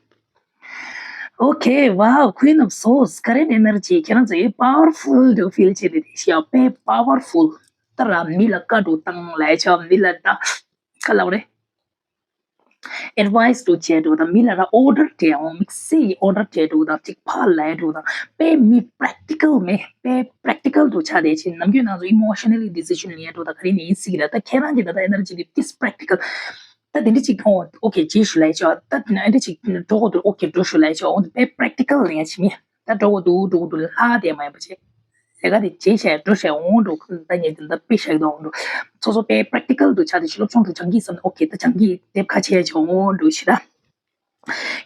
ཨོ་ཁེ། ཝའོ། Queen of Swords། ཀ་རེན་ཊི་ཨེ་ནར་ཇི་ཁྱེད་རང་ཚོ་ཡི་པ་ཝར་ཕུལ་འདྲ་ཕིལ་བྱེད་དེ་དེ་ཤི་ཡ། དཔེ་པ་ཝར་ཕུལ། ད་ར་མི་ལ་བཀའ་འདྲ་བཏང་ལབ་ཡ་ཆ། མི་ལ་ད་ག་ལབ་རེད། ཨེཌ་ཝའི་སི་འདྲ་བྱས་འདྲ་དང་མི་ལ་ར་ཨོར་ཌར་སྤྲད་འོང་། དམིགས་བསལ་གྱི་ཨོར་ཌར་སྤྲད་འདྲ་དང་གཅིག་ཕར་ལབ་འདྲ་དང་དཔེ་མི་པེ་རེག་ཊི་ཀལ་མེད། དཔེ་པེ་རེག་ཊི་ཀལ་འདྲ་ཆགས་བསྡད་ཕྱིན། ནམ་རྒྱུན་ང་ཚོ་ཨི་མོ་ཤ་ན་ལི་ཌི་སི་ཤན་ལེན་འདྲ་དང་ག་རེ་ནས་ཡིན་སྲིད་ཀྱི་ར། ད་ཁྱེད་རང་གི་ད་ལྟ་ཨེ་ནར་ཇི་འདི་ཏིས་པེ་རེག་ཊི་ཀལ། ད་དེ་འདྲ་གཅིག་མཐོང་ཨོ་ཁེ་རྗེས་ཞུ་ལབ་ཡ་ཆོག་ད་དེ་ནས་ཨེ་འདྲ་གཅིག་འགྲོ་དགོས་འདུག་ཨོ་ཁེ་འགྲོ་ཞུ་ལབ་ཡ་ཆོག་འོ་འདི་དཔེ་པེ་རེག་ཊི་ཀལ་ལེན་ཡ་ཕྱིན་མེད། ད་འགྲོ་དགོས་འདུག་འགྲོ་དགོས་འདུག་ལབ་བསྡད་མ་ཡིན་པ་བྱས། ལས་ཀ་དེ་བྱས་བྱས་འགྲོ་བྱས་འོང་འགྲོ། ད་ངས་དེ་འདྲ་དཔེ་བཞག་གི་འདུག་འོང་འགྲོ། སོ་སོ་དཔེ་པེ་རེག་ཊི་ཀལ་འདྲ་ཆགས་བསྡད་ཕྱིན། སློབ་སྦྱོང་འདྲ་སྦྱང་གི་བསམ་ནས་ཨོ་ཁེ་ད་སྦྱང་གི་དེབ་ཁ་ཕྱེ་བྱས་འོང་འགྲོ་ཞེ་དྲག་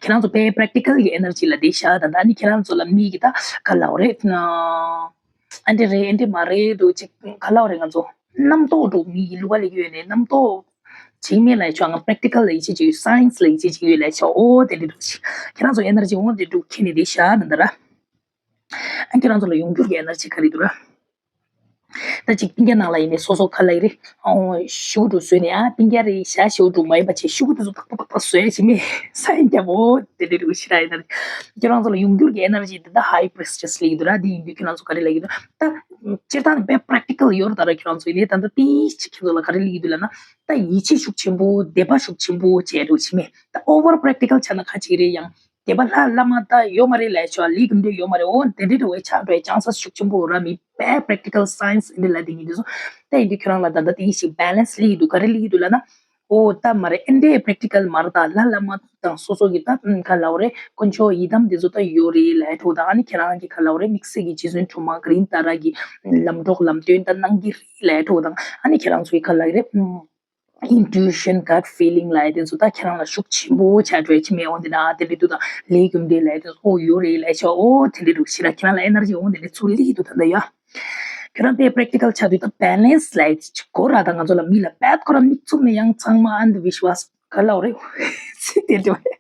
ཁྱེད་རང་ཚོ་དཔེ་པེ་རེག་ཊི་ཀལ་གྱི་ཨེ་ནར་ཇི་ལ་བསྡད་ཤག་ད་ད་ནི་ཁྱེད་རང་ཚོ་ལ་མི་གི་ད་ག་ལབ་རེད། ཨ་འདྲ་རེད། ཨ་འདྲ་མ་རེད་འདྲ་ཅིག་ག་ལབ་རེད། ང་ཚོ་རྣམ་རྟོག་འདྲ་མི་གི་ལུས་ཀ་ལས་ཡོད་ནས་རྣམ་རྟོག་བྱེད་མེད་ལབ་ཡ་ཆོག་ང་པེ་རེག་ཊི་ཀལ་ལ་ཡིད་ཆེས་བྱེད་ཡོད། སའེན་སི་ལ་ཡིད་ཆེས་བྱེད་ཡོད་ལབ་ཡ་ཆོག་འོ་དེ་འདྲ་འདྲ་ཞིག་ཁྱེད་རང་ཚོ་ཨེ་ནར་ཇི་འོ་དེ་འདྲ་ཁྱེར་ནས་བསྡད་ཤག་ད་ད་ར། ཨ་ཁྱེད་རང་ཚོ་ལ་ཡོང་འགྱུར་གྱི་ཨེ་ནར་ཇི་ག་རེ་འདུག་ར། ད་ཅིག་སྤུན་ཀྱག་ནང་ལ་ཡིན་ནའི་སོ་སོ་ག་ལབ་ཀྱི་རེད། ཨོ་ཤུ་གུ་འདྲ་བཟོས་ནས་ཨ་སྤུན་ཀྱག་རེད་ཤག་ཤུ་གུ་འདྲ་མ་ཡིན་པ་བྱས་ཤུ་གུ་དེ་ཚོ་ཏག་ཏག་ཏག་ཏག་བཟོས་ཡ་བྱེད་མེད་ས་ཡིན་རྒྱབ་འོ་དེ་འདྲ་འདྲ་ཞེ་དྲག་ཡིན་ན། ཁྱེད་རང་ཚོ་ལ་ཡོང་འགྱུར་གྱི་ཨེ་ནར་ཇི་དེ་ད་ཧའི་པི་རི་སི་ཊི་ཡ་སི་ལབ་ཀྱི་འདུག་ར། དེ་ཡིན་དུས་ཁྱེད་རང་ཚོ་ག་རེ་ལབ་ཀྱི་འདུག་ད་སྤྱིར་བཏང་ནས་དཔེ་པེ་རེག་ཊི་ཀལ་ཡོད་རེད་ད་ར། ཁྱེད་རང་ཚོ་ཡིན་ནའི་ད་ལྟ་ཏིས་ཅིག་ཁྱེད་ཚོ་ལ་ག་རེ་ལབ་ཀྱི་འདུག་ལབ་ན། ད་ཡིད་ཆེས་ཤུགས་ཆེན་པོ་དད་པ་ཤུགས་ཆེན་པོ་བྱས་འགྲོ་བྱེད་མེད། ད་ཨོ་བར་པེ་རེག་ཊི་ཀལ་ཆགས་ན་ག་ཅིག་རེད། ཡང་དད་པ་ལྷ་བླ་མ་ད་ཡོད་མ་རེད་ལབ་ཆོག་ལས་ཀུན་འདྲེ་ཡོད་མ་རེད། འོ་དེ་འདྲའི་འདྲ་བའི་ཆགས་འགྲོ་ཡ་ཅང་ས་ཤུགས་ཆེན་པོ་ར། མི་དཔེ་པེ་རེག་ཊི་ཀལ་སའེན་སི་འདི་ལ་དེ་ཡིན་དུས་སོ། ད་ཡིན་དུས་ཁྱོད་རང་ལ་ད་ལྟ་དེ་ཡིན་ཞིག་བེ་ལེན་སི་ལི་ཡི་འདུག་ག་རེ་ལི་ཡི་འདུག་ལབ་ན། ཨོ་ད་མ་རེད། ཨེ་འདྲའི་པེ་རེག་ཊི་ཀལ་མ་རེད། ད་ལྷ་བླ་མ་དང་སོ་སོ་གི་ད་ག་ལབ་རེད། དཀོན་མཆོག་ཡི་དམ་དེ་ཚོ་ད་ཡོད་རེད་ལབ་འགྲོ་དང་། ཨ་ནི་ཁྱེད་རང་གི་ག་ལབ་རེད། དམིགས་བསལ་གྱི་རྗེ་བཙུན་སྒྲོལ་མ་ག་རིན་ཏཱ་ར་གི་ལམ་གྲོགས་ལམ་སྟོན་ད་གནང་གི་རེད་ལབ་འགྲོ་དང་། ཨ་ནི་ཁྱེད་རང་ཚོའི་ག་ལབ་རེད། ཨིན་ཊུ་ཨི་ཤན། གཊ་ཕི་ལིང་ལབ་ཡ་དེ་ཚོ་ད་ཁྱེད་རང་ལ་ཤུགས་ཆེན་པོ་ཆགས་འགྲོ་ཡ་ཅིག་མེད། འོ་དེ་ན་དེ་འདྲ་འདུག་ད་ལས་རྒྱུ་འབྲས་ལབ་ཡ་དེ་ཚོ་ཨོ་ཡོད་རེད་ལབ་ཆོག་ཨོ་དེ་འདྲ་འདུག་ཞེ་དྲག་ཁྱེད་རང་ལ་ཨེ་ནར་ཇི་འོ་དེ་འདྲ་ཚུར་སླེབས་འདུག་ད་ད་ཡ། ཁྱོད་རང་དཔེ་པེ་རེག་ཊི་ཀལ་ཆགས་དུས་ད་བེ་ལེན་སི་ལབ་ཡ་ཅིག་དགོས་ར། ད་ང་ཚོ་ལ་མི་ལ་དཔེ་ཁོ་རང་མིག་བཙུམ་ནས་ཡང་ཚང་མ་ཨན་དྷ་བི་ཤ་ཝཱ་སི་ག་ལབ་རེད། ཚིག་དེ་འདྲ་བ་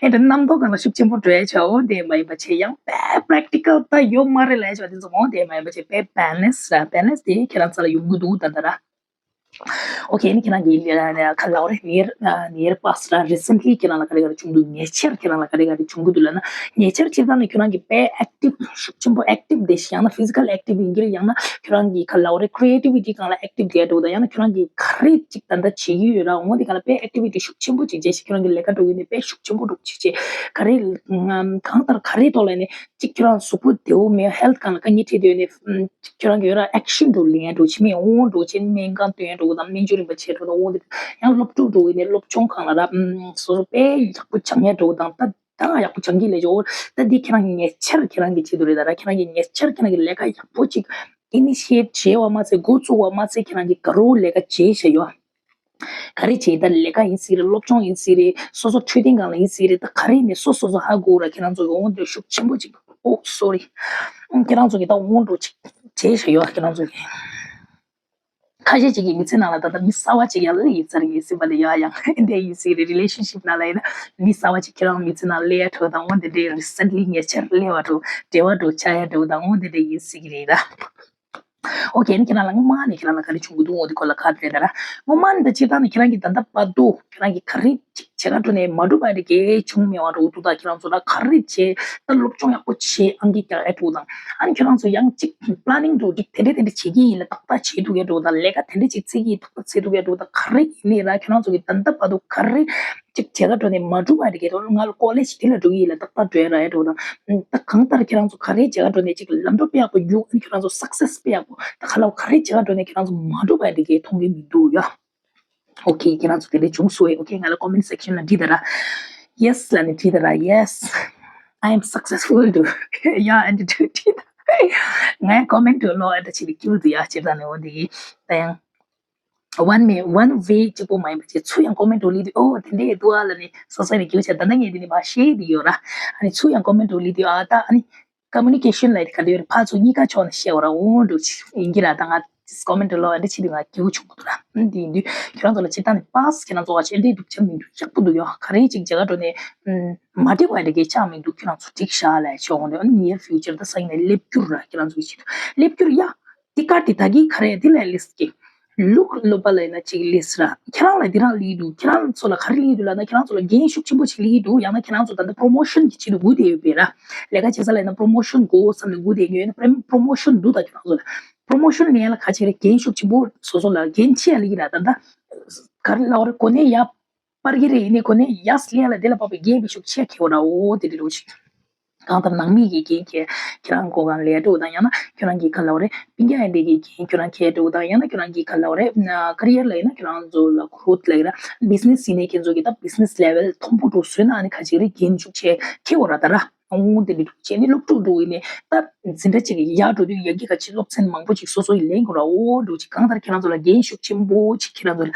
ཨེ་འདྲ་རྣམ་རྟོག་སྒང་ལ་ཤུགས་ཆེན་པོ་འགྲོ་ཡ་ཆོག་འོ་དེ་མ་ཡིན་པ་བྱས་ཡང་དཔེ་པེ་རེག་ཊི་ཀལ་ད་ཡོད་མ་རེད་ལབ་ཡ་ཆོག་དེ་ཚོ་འོ་དེ་མ་ཡིན་པ་བྱས་དཔེ་བེ་ལེན་སི་ར། བེ་ལེན་སི་དེ་ཁྱེད་རང་ཚོ་ལ་ཡོང་གི་འདུག་ད་ད་ར། ཨོ་ཁེ། ཨ་ནི་ཁྱེད་རང་གིས་ལ་ལ་ག་ལབ་རེད། near near past ར་recently ཁྱེད་རང་ལ་ག་རེ་ག་རེ་བྱུང་འདུག་ཉེ་ཆར་ཁྱེད་རང་ལ་ག་རེ་ག་རེ་བྱུང་གི་འདུག་ལབ་ན། ཉེ་ཆར་སྤྱིར་བཏང་ནས་ཁྱེད་རང་གིས་དཔེ་active ཤུགས་ཆེན་པོ་active དེ་ཡང་ན་physical active ཡིན་གྱི་རེད། ཡང་ན་ཁྱེད་རང་གིས་ག་ལབ་རེད། creativity སྒང་ལ་active དེ་འགྲོ་དང་། ཡང་ན་ཁྱེད་རང་གིས་ག་རེ་ཅིག་ད་ལྟ་བྱེད་ཀྱི་ཡོད་ར། འོ་དེ་སྒང་ལ་དཔེ་activity ཤུགས་ཆེན་པོ་ཅིག་བྱས་ཤིག་ཁྱེད་རང་གིས་ལས་ཀ་འགྲོ་གི་ནས་དཔེ་ཤུགས་ཆེན་པོ་འགྲོ་ཅིག་བྱས། ག་རེ་གང་ལྟར་ག་རེ་ཐོག་ལ་ནས་ཅིག་ཁྱེད་རང་གཟུགས་པོ་བདེ་བོ་མེད། health སྒང་ལ་དཀའ་ངལ་འཕྲད་དུས་ནས། ཁྱོད་རང་གི་ཡོད་ར་action འགྲོ་ལེན་འགྲོ་ཆི་མེད་འོང་འགྲོ་ཆེན་སྨན་ཁང་སྟོན་འགྲོ་དང་། སྨན་བཅོས་རིམ་པ་བྱེད་འགྲོ་དང་། འོང་དེ་ཡང་སློབ་ཕྲུག་འགྲོ་གི་ནས་སློབ་སྦྱོང་ཁང་ལ་ར་སོ་སོ་དཔེ་ཡག་པོ་སྦྱང་ཡ་འགྲོ་དང་། ད་ད་ཡག་པོ་སྦྱང་གི་ལས་འཇོག་ད་འདི་ཁྱེད་རང་གི་ཉེ་ཆར་ཁྱེད་རང་གི་ཆེད་དུ་རེད། ད་ར་ཁྱེད་རང་གི་ཉེ་ཆར་ཁྱེད་རང་གི་ལས་ཀ་ཡག་པོ་ཅིག་initiate བྱས་པ་མ་ཚད་འགོ་བཙུགས་པ་མ་ཚད་ཁྱེད་རང་གི་དགའ་རོགས་ལས་ཀ་བྱས་བཞག་ཡོད། ག་རེ་བྱེད། ད་ལས་ཀ་ཡིན་སྲིད་རེད། སློབ་སྦྱོང་ཡིན་སྲིད་རེད། སོ་སོ་འཕྲོད་བསྟེན་སྒང་ལ་ཡིན་སྲིད་རེད། ད་ག་རེ་ནས་སོ་སོ་སོ་ཧ་གོ་ར། ཁྱེད་རང་ཚོ་གི་འོང་དེ་ཤུགས་ཆེན་པོ་ཅིག་ཨོ་sorry ཁྱེད་རང་ཚོ་གི་ད་འོང་འགྲོ་ཅིག་བྱས་བཞག་ཡོད། ཁྱེད་རང་ཚོ་གི་ཁ་ཤས་ཅིག་གི་མི་ཚེ་ནང་ལ་ད་ལྟ་མི་གསར་བ་ཅིག་ཡང་སླེབས་ཡིན་ཚར་ཡིན་སྲིད་པ་ལས་ཡ་ཡང་འདི་ཡིན་སྲིད་རེད། relationship ནང་ལ་ཡིན་ན་མི་གསར་བ་ཅིག་ཁྱེད་རང་མི་ཚེ་ནང་སླེབས་ཡ་འགྲོ་དང་། འོང་དེ་འདྲའི་recently ཉེ་ཆར་སླེབས་པ་འགྲོ་འབྲེལ་བ་འགྲོ་ཆགས་ཡ་འགྲོ་དང་། འོང་དེ་འདྲ་ཡིན་སྲིད་ཀྱི་རེད་ད། ཨོ་ཁེ། ཨ་ནི་ཁྱེད་རང་ལ་སྔོན་མ་ནས་ཁྱེད་རང་ལ་ག་རེ་བྱུང་གི་འདུག་འོ་དེ་སྐོར་ལ་ཁ་བརྡ་རེད་ད་ར། སྔོན་མ་ནས་ད་སྤྱིར་བཏང་ནས་ཁྱེད་རང་གིས་ད་ལྟ་བར་དུ་ཁྱེད་རང་གིས་ག་རེ་ཅིག་བྱེད་ག་འགྲོ་ནས་མ་འགྲུབ་པ་རེ་གས་བྱུང་མེད་པ་འགྲོ་འདུག་ད་ཁྱེད་རང་ཚོ་ལ་ག་རེ་བྱེད། ད་སློབ་སྦྱོང་ཡག་པོ་བྱེད། ཨང་ཀི་རྒྱག་ཨེ་འགྲོ་དང་། ཨ་ནི་ཁྱེད་རང་ཚོ་ཡང་ཅིག་planning འགྲོ་ཅིག་དེ་འདྲ་དེ་འདྲ་བྱེད་ཀྱི་ཡིན་ལ་ཏག་ཏག་བྱེད་ཐུབ་ཡ་འགྲོ་དང་། ལས་ཀ་དེ་འདྲ་ཅིག་བརྩི་གི་ཏག་ཏག་བྱེད་ཐུབ་ཡ་འགྲོ་དང་། ག་རེ་ཡིན་ནའི་ར་ཁྱེད་རང་ཚོ་གིས་ད་ལྟ་བར་དུ་ག་རེ་ཅིག་བྱེད་ག་འགྲོ་ནས་མ་འགྲུབ་པ་རེ་གས་འགྲོ། ང་ལ་ཀོ་ལེ་ཇི་དེ་ལ་འགྲོ་གི་ཡིན་ལ་ཏག་ཏག་འགྲོ་ཡ་ར་ཨེ་འགྲོ་དང་། ད་གང་ལྟར་ཁྱེད་རང་ཚོ་ག་རེ་བྱེད་ག་འགྲོ་ནས་ཅིག་ལམ་འགྲོ་དཔེ་ཡག་པོ་རྒྱུག་ཨ་ནི་ཁྱེད་རང་ཚོ་success དཔེ་ཡག་པོ་ད་ག་ལ་ག་རེ་བྱེད་ག་འགྲོ་ནས་ཁྱེད་རང་ཚོ་མ་འགྲུབ་པ་རེ་གས་མཐོང་གི་མི་འདུག་ཡ། ཨོ་ཁེ། ཁྱེད་རང་ཚོ་དེ་འདྲ་བྱུང་སོང་ཨེ། ཨོ་ཁེ། ང་ལ་comment section ལ་འབྲི་ད་ར། Yes ལ་ནི་འབྲི་ད་ར། Yes, I am successful འདུག་ཡ་ཨ་འདྲ་འདྲ་འབྲི་ད། ང་ཡང་comment ལོག་ཨ་འདྲ་བྱེད་ཀྱི་འདུག་ཡ། སྤྱིར་བཏང་ནས་འོ་འདི་ད་ཡང་one way one way གཅིག་པོ་མ་ཡིན་པ་བྱས། ཚུར་ཡང་comment ལོག་ལི་དུས་ཨོ་དེ་འདྲ་འདུག་ཨ་ལ་ནི་སོ་སོ་ནས་སྐྱོ་ཆ། ད་ལྟ་ངས་འདི་ནི་མ་ཤེས་དེ་ཡོད་ར། ཨ་ནི་ཚུར་ཡང་comment ལོག་ལི་དུས་ཨ་ད་ཨ་ནི་communication ལ་ཡི་ག་འདྲ་ཡོད་རེད། ཕར་ཚུར་གཉིས་ཀ་ཕྱོགས་ནས་བཤད་པ་ར་འོང་འགྲོ་ཅིག་ཡིན་གྱི་ར། ད་ང་comment ལོག་ཨ་འདྲ་བྱེད་དུས་ང་སྐྱིད་པོ་བྱུང་གི་འདུག་ར། འདི་ཡིན་དུས་ཁྱེད་རང་ཚོ་ལ་སྤྱིར་བཏང་ནས་past ཁྱེད་རང་ཚོ་བ་ཆེ་འདྲའི་སྡུག་ཅག་མི་འདུག་ཡག་པོ་འདུག་ཡོ། ག་རེ་ཅིག་བྱེད་ག་འགྲོ་ནས་མ་འགྲིག་པ་འདྲ་གས་ཆགས་མི་འདུག་ཁྱེད་རང་ཚོ་འགྲིག་ཤག་ལ་ཆོག་འོང་དུས་ཨ་ནི་near future ད་ས་ཡིན་ནས་སླེབས་རྒྱུར་ར། ཁྱེད་རང་ཚོ་ཡི་ཆེད་དུ་སླེབས་རྒྱུར་ཡ། འདི་ག་འདི་ད་གི་ག་རེ་འདི་ལ་ལིས་ཀྱི། ལུག་སློབ་པ་ལ་ཡིན་ན་ཅིག་ལིས་ར། ཁྱེད་རང་ལ་འདི་རང་ལིས་འདུག་ཁྱེད་རང་ཚོ་ལ་ག་རེ་ལིས་འདུག་ལབ་ན་ཁྱེད་རང་ཚོ་ལ་འགན་ཤུགས་ཆེན་པོ་ཅིག་ལིས་འདུག་ཡང་ན་ཁྱེད་རང་ཚོ་ད་ལྟ་promotion གྱི་ཆེད་དུ་སྒུག་བསྡད་ཡོད་པས་ར། ལས་ཀ་བྱེད་ས་ལ་ཡིན་ན་promotion དགོས་བསམ་ནས་སྒུག་བསྡད་མཁན་ཡོད་ན་promotion འདུག་ད་ཁྱེད་རང་ཚོ་ལ་promotion ལེན་ཡ་ལ་ག་ཅིག་རེད། འགན་ཤུགས་ཆེན་པོ་སོ་སོ་ལ་འགན་ཆེ་ཡ་ལིས་ར། ད་ལྟ་ག་རེ་ལབ་རེད། གོ་གནས་ཡ་སྤར་གྱི་རེད། ཡིན་ནའི་གོ་གནས་ཡ་ལེན་ཡ་ལ་དེ་ལ་དཔག་པའི་འགན་པའི་ཤུགས་ཆེ་ཁེལ་བ་ར། འོ་དེ་འདྲ་འདྲ་བོ་ཞིག་གང་ལྟར་ནང་མི་གི་འགན་ཁྱེད་ཁྱེད་རང་གོ་གང་ལས་འགྲོ་དང་། ཡང་ན་ཁྱོད་རང་གི་ག་ལབ་རེད། སྤུན་ཀྱག་ཡིན་དེ་གི་འགན་ཁྱོད་རང་ཁྱེད་འགྲོ་དང་། ཡང་ན་ཁྱོད་རང་གི་ག་ལབ་རེད། career ལ་ཡིན་ན་ཁྱོད་རང་ཚོ་ལ་growth ལ་ཡིན་ན་business ཡིན་ནའི་ཁྱེད་ཚོ་གི་ད་business level མཐོན་པོ་འགྲོ་བཟོས་ན་ཨ་ནི་ག་ཅིག་རེད། འགན་ཤུགས་ཆེ་ཁེ་འོ་ར་ད་ར། འོང་དེ་འདྲ་འདུག་བྱས་ནས་སློབ་ཕྲུག་འགྲོ་ཡིན་ནས་ད་འཛིན་གྲྭ་གཅིག་གི་ཡར་འགྲོ་དུས་ཡ་གི་ག་ཅིག་སློབ་ཚན་མང་པོ་ཅིག་སོ་སོ་ཡི་ལེན་དགོས་ར། འོ་འགྲོ་ཅིག་གང་ལྟར་ཁྱེད་རང་ཚོ་ལ་འགན་ཤུགས་ཆེན་པོ་ཅིག་ཁྱེད་རང་ཚོ་ལ་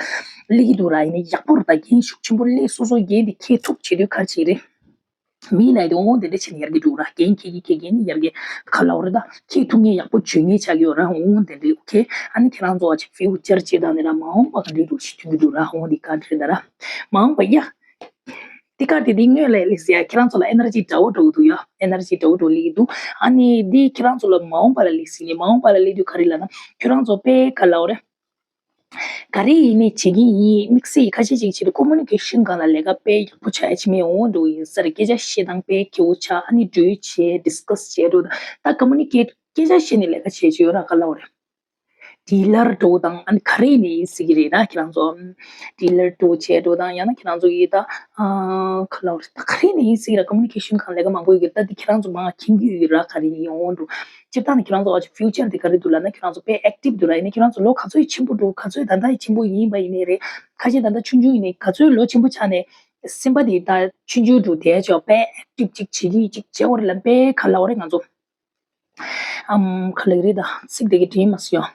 སླེབས་ཀྱི་འདུག་ར། ཡིན་ནའི་ཡག་པོ་ར་ད་འགན་ཤུགས་ཆེན་པོ་སླེབས་སོ་སོ་འགན་དེ་ཁེ་ཐུབ་བྱེད་དུས་ག་ཅིག་རེད། མི་ལ་དེ་འོང་དེ་འདྲ་བྱས་ནས་ཡར་རྒྱས་འགྲོ་ར། རྒན་ཁྱེད་ཀྱི་ཁྱེད་རྒན་ནི་ཡར་རྒྱས་ག་ལ་འོ་རེད། ད་ཁྱེད་ཐུག་ངེས་ཡག་པོ་བྱོས་ངེས་ཆགས་ཡོད་ར། འོང་དེ་འདྲ་ཨོ་ཁེ། ཨ་ནི་ཁྱེད་རང་ཚོ་བ་ཅིག་ཕིའུ་ཅར་བྱེད་སྟངས་ནི་ར་མ་འོངས་པ་ག་འདྲའི་འགྲོ་ཞིག་ཐུག་གི་འདུག་ར། འོང་དེ་ག་འདྲ་རེད་ད་ར། མ་འོངས་པ་ཡ། དེ་ག་དེ་དེ་དངོས་ལ་ལི་ཟེ་ཡ་ཁྱེད་རང་ཚོ་ལ་ཨེ་ནར་ཇི་འདྲ་བོ་འགྲོ་གི་འདུག་ཡ། ཨེ་ནར་ཇི་འདྲ་བོ་འགྲོ་ལི་གི་འདུག་ཨ་ནི་དེ་ཁྱེད་རང་ཚོ་ལ་མ་འོངས་པ་ལ་ལི་ཟེ་ནི་མ་འོངས་པ་ལ་ལི་དུས་ག་རེ་ལ་ན་ཁྱེད་རང་ཚོ་དཔེ་ག་ལ་འོ་རེད། ག་རེ་ཡིན་ནའི་བྱེད་ཀྱི་ཡིན། དམིགས་བསལ་ཁ་ཤས་ཅིག་བྱེད་དུས་ཀོ་མུ་ནི་ཀེ་ཤན་སྒང་ལ་ལས་ཀ་དཔེ་ཡག་པོ་བྱ་ཡ་ཅི་མེད་འོང་འགྲོ་ཡིན་ས་རེད། སྐད་ཆ་བཤད་སྟངས་དཔེ་ཁེ་བོ་ཆགས། ཨ་ནི་གྲོས་བྱས་ཌི་སི་ཀ་སི་བྱས་འགྲོ་དང་། ད་ཀོ་མུ་ནི་ཀེ་ཊི་སྐད་ཆ་བཤད་ནས་ལས་ཀ་བྱེད་ཀྱི་ཡོད་ར་ག་ལ་འོ་རེད། ཌི་ལར་འགྲོ་དང་ཨ་ནི་ག་རེ་ཡིན་ནའི་ཡིན་སྲིད་ཀྱི་རེད་ར། ཁྱེད་རང་ཚོ་ཌི་ལར་འགྲོ་བྱས་འགྲོ་དང་ཡང་ན་ཁྱེད་རང་ཚོ་ཡིས་ད་ག་ལ་འོ་རེད། ད་ག་རེ་ཡིན་ནའི་ཡིན་སྲིད་ཀྱི་ར། ཀོ་མུ་ནི་ཀེ་ཤན་སྒང་ལས་ཀ་མང་པོ་ཡོད་ཀྱི་རེད། ད་འདི་ཁྱེད་རང་ཚོ་མང་མཁྱེན་གྱི་ཡོད་ཀྱི་ར། ག་རེ་ཡིན་འོང་འགྲོ། སྤྱིར་བཏང་ནས་ཁྱེད་རང་ཚོ་བ་ཅིག་ཕིའུ་ཅར་དེ་ག་རེ་འདུག་ལབ་ན་ཁྱེད་རང་ཚོ་དཔེ་ཨེག་ཊིབ་འདུག་ར། ཡིན་ནའི་ཁྱེད་རང་ཚོ་ལོ་ག་ཚོད་ཆེན་པོ་འགྲོ། ག་ཚོད་ད་ལྟ་ཆེན་པོ་ཡིན་པ་ཡིན་ནའི་རེད། ཁ་ཤས་ད་ལྟ་ཆུང་ཆུང་ཡིན་ནའི་ག་ཚོད་ལོ་ཆེན་པོ་ཆགས་ནས་སེམས་པ་དེ་ད་ཆུང་ཆུང་འགྲོ་དེ་ཆོག་དཔེ་ཨེག་ཊིབ་ཅིག་བྱེད་ཀྱི་ཅིག་བྱེད་འོ་རེད་ལ་དཔེ་ག་ལ་འོ་རེད་ང་ཚོ། ཨམ་ག་ལ་རེད་ད་ཚིག་དེ་གི་དྲན་མ་སོང་།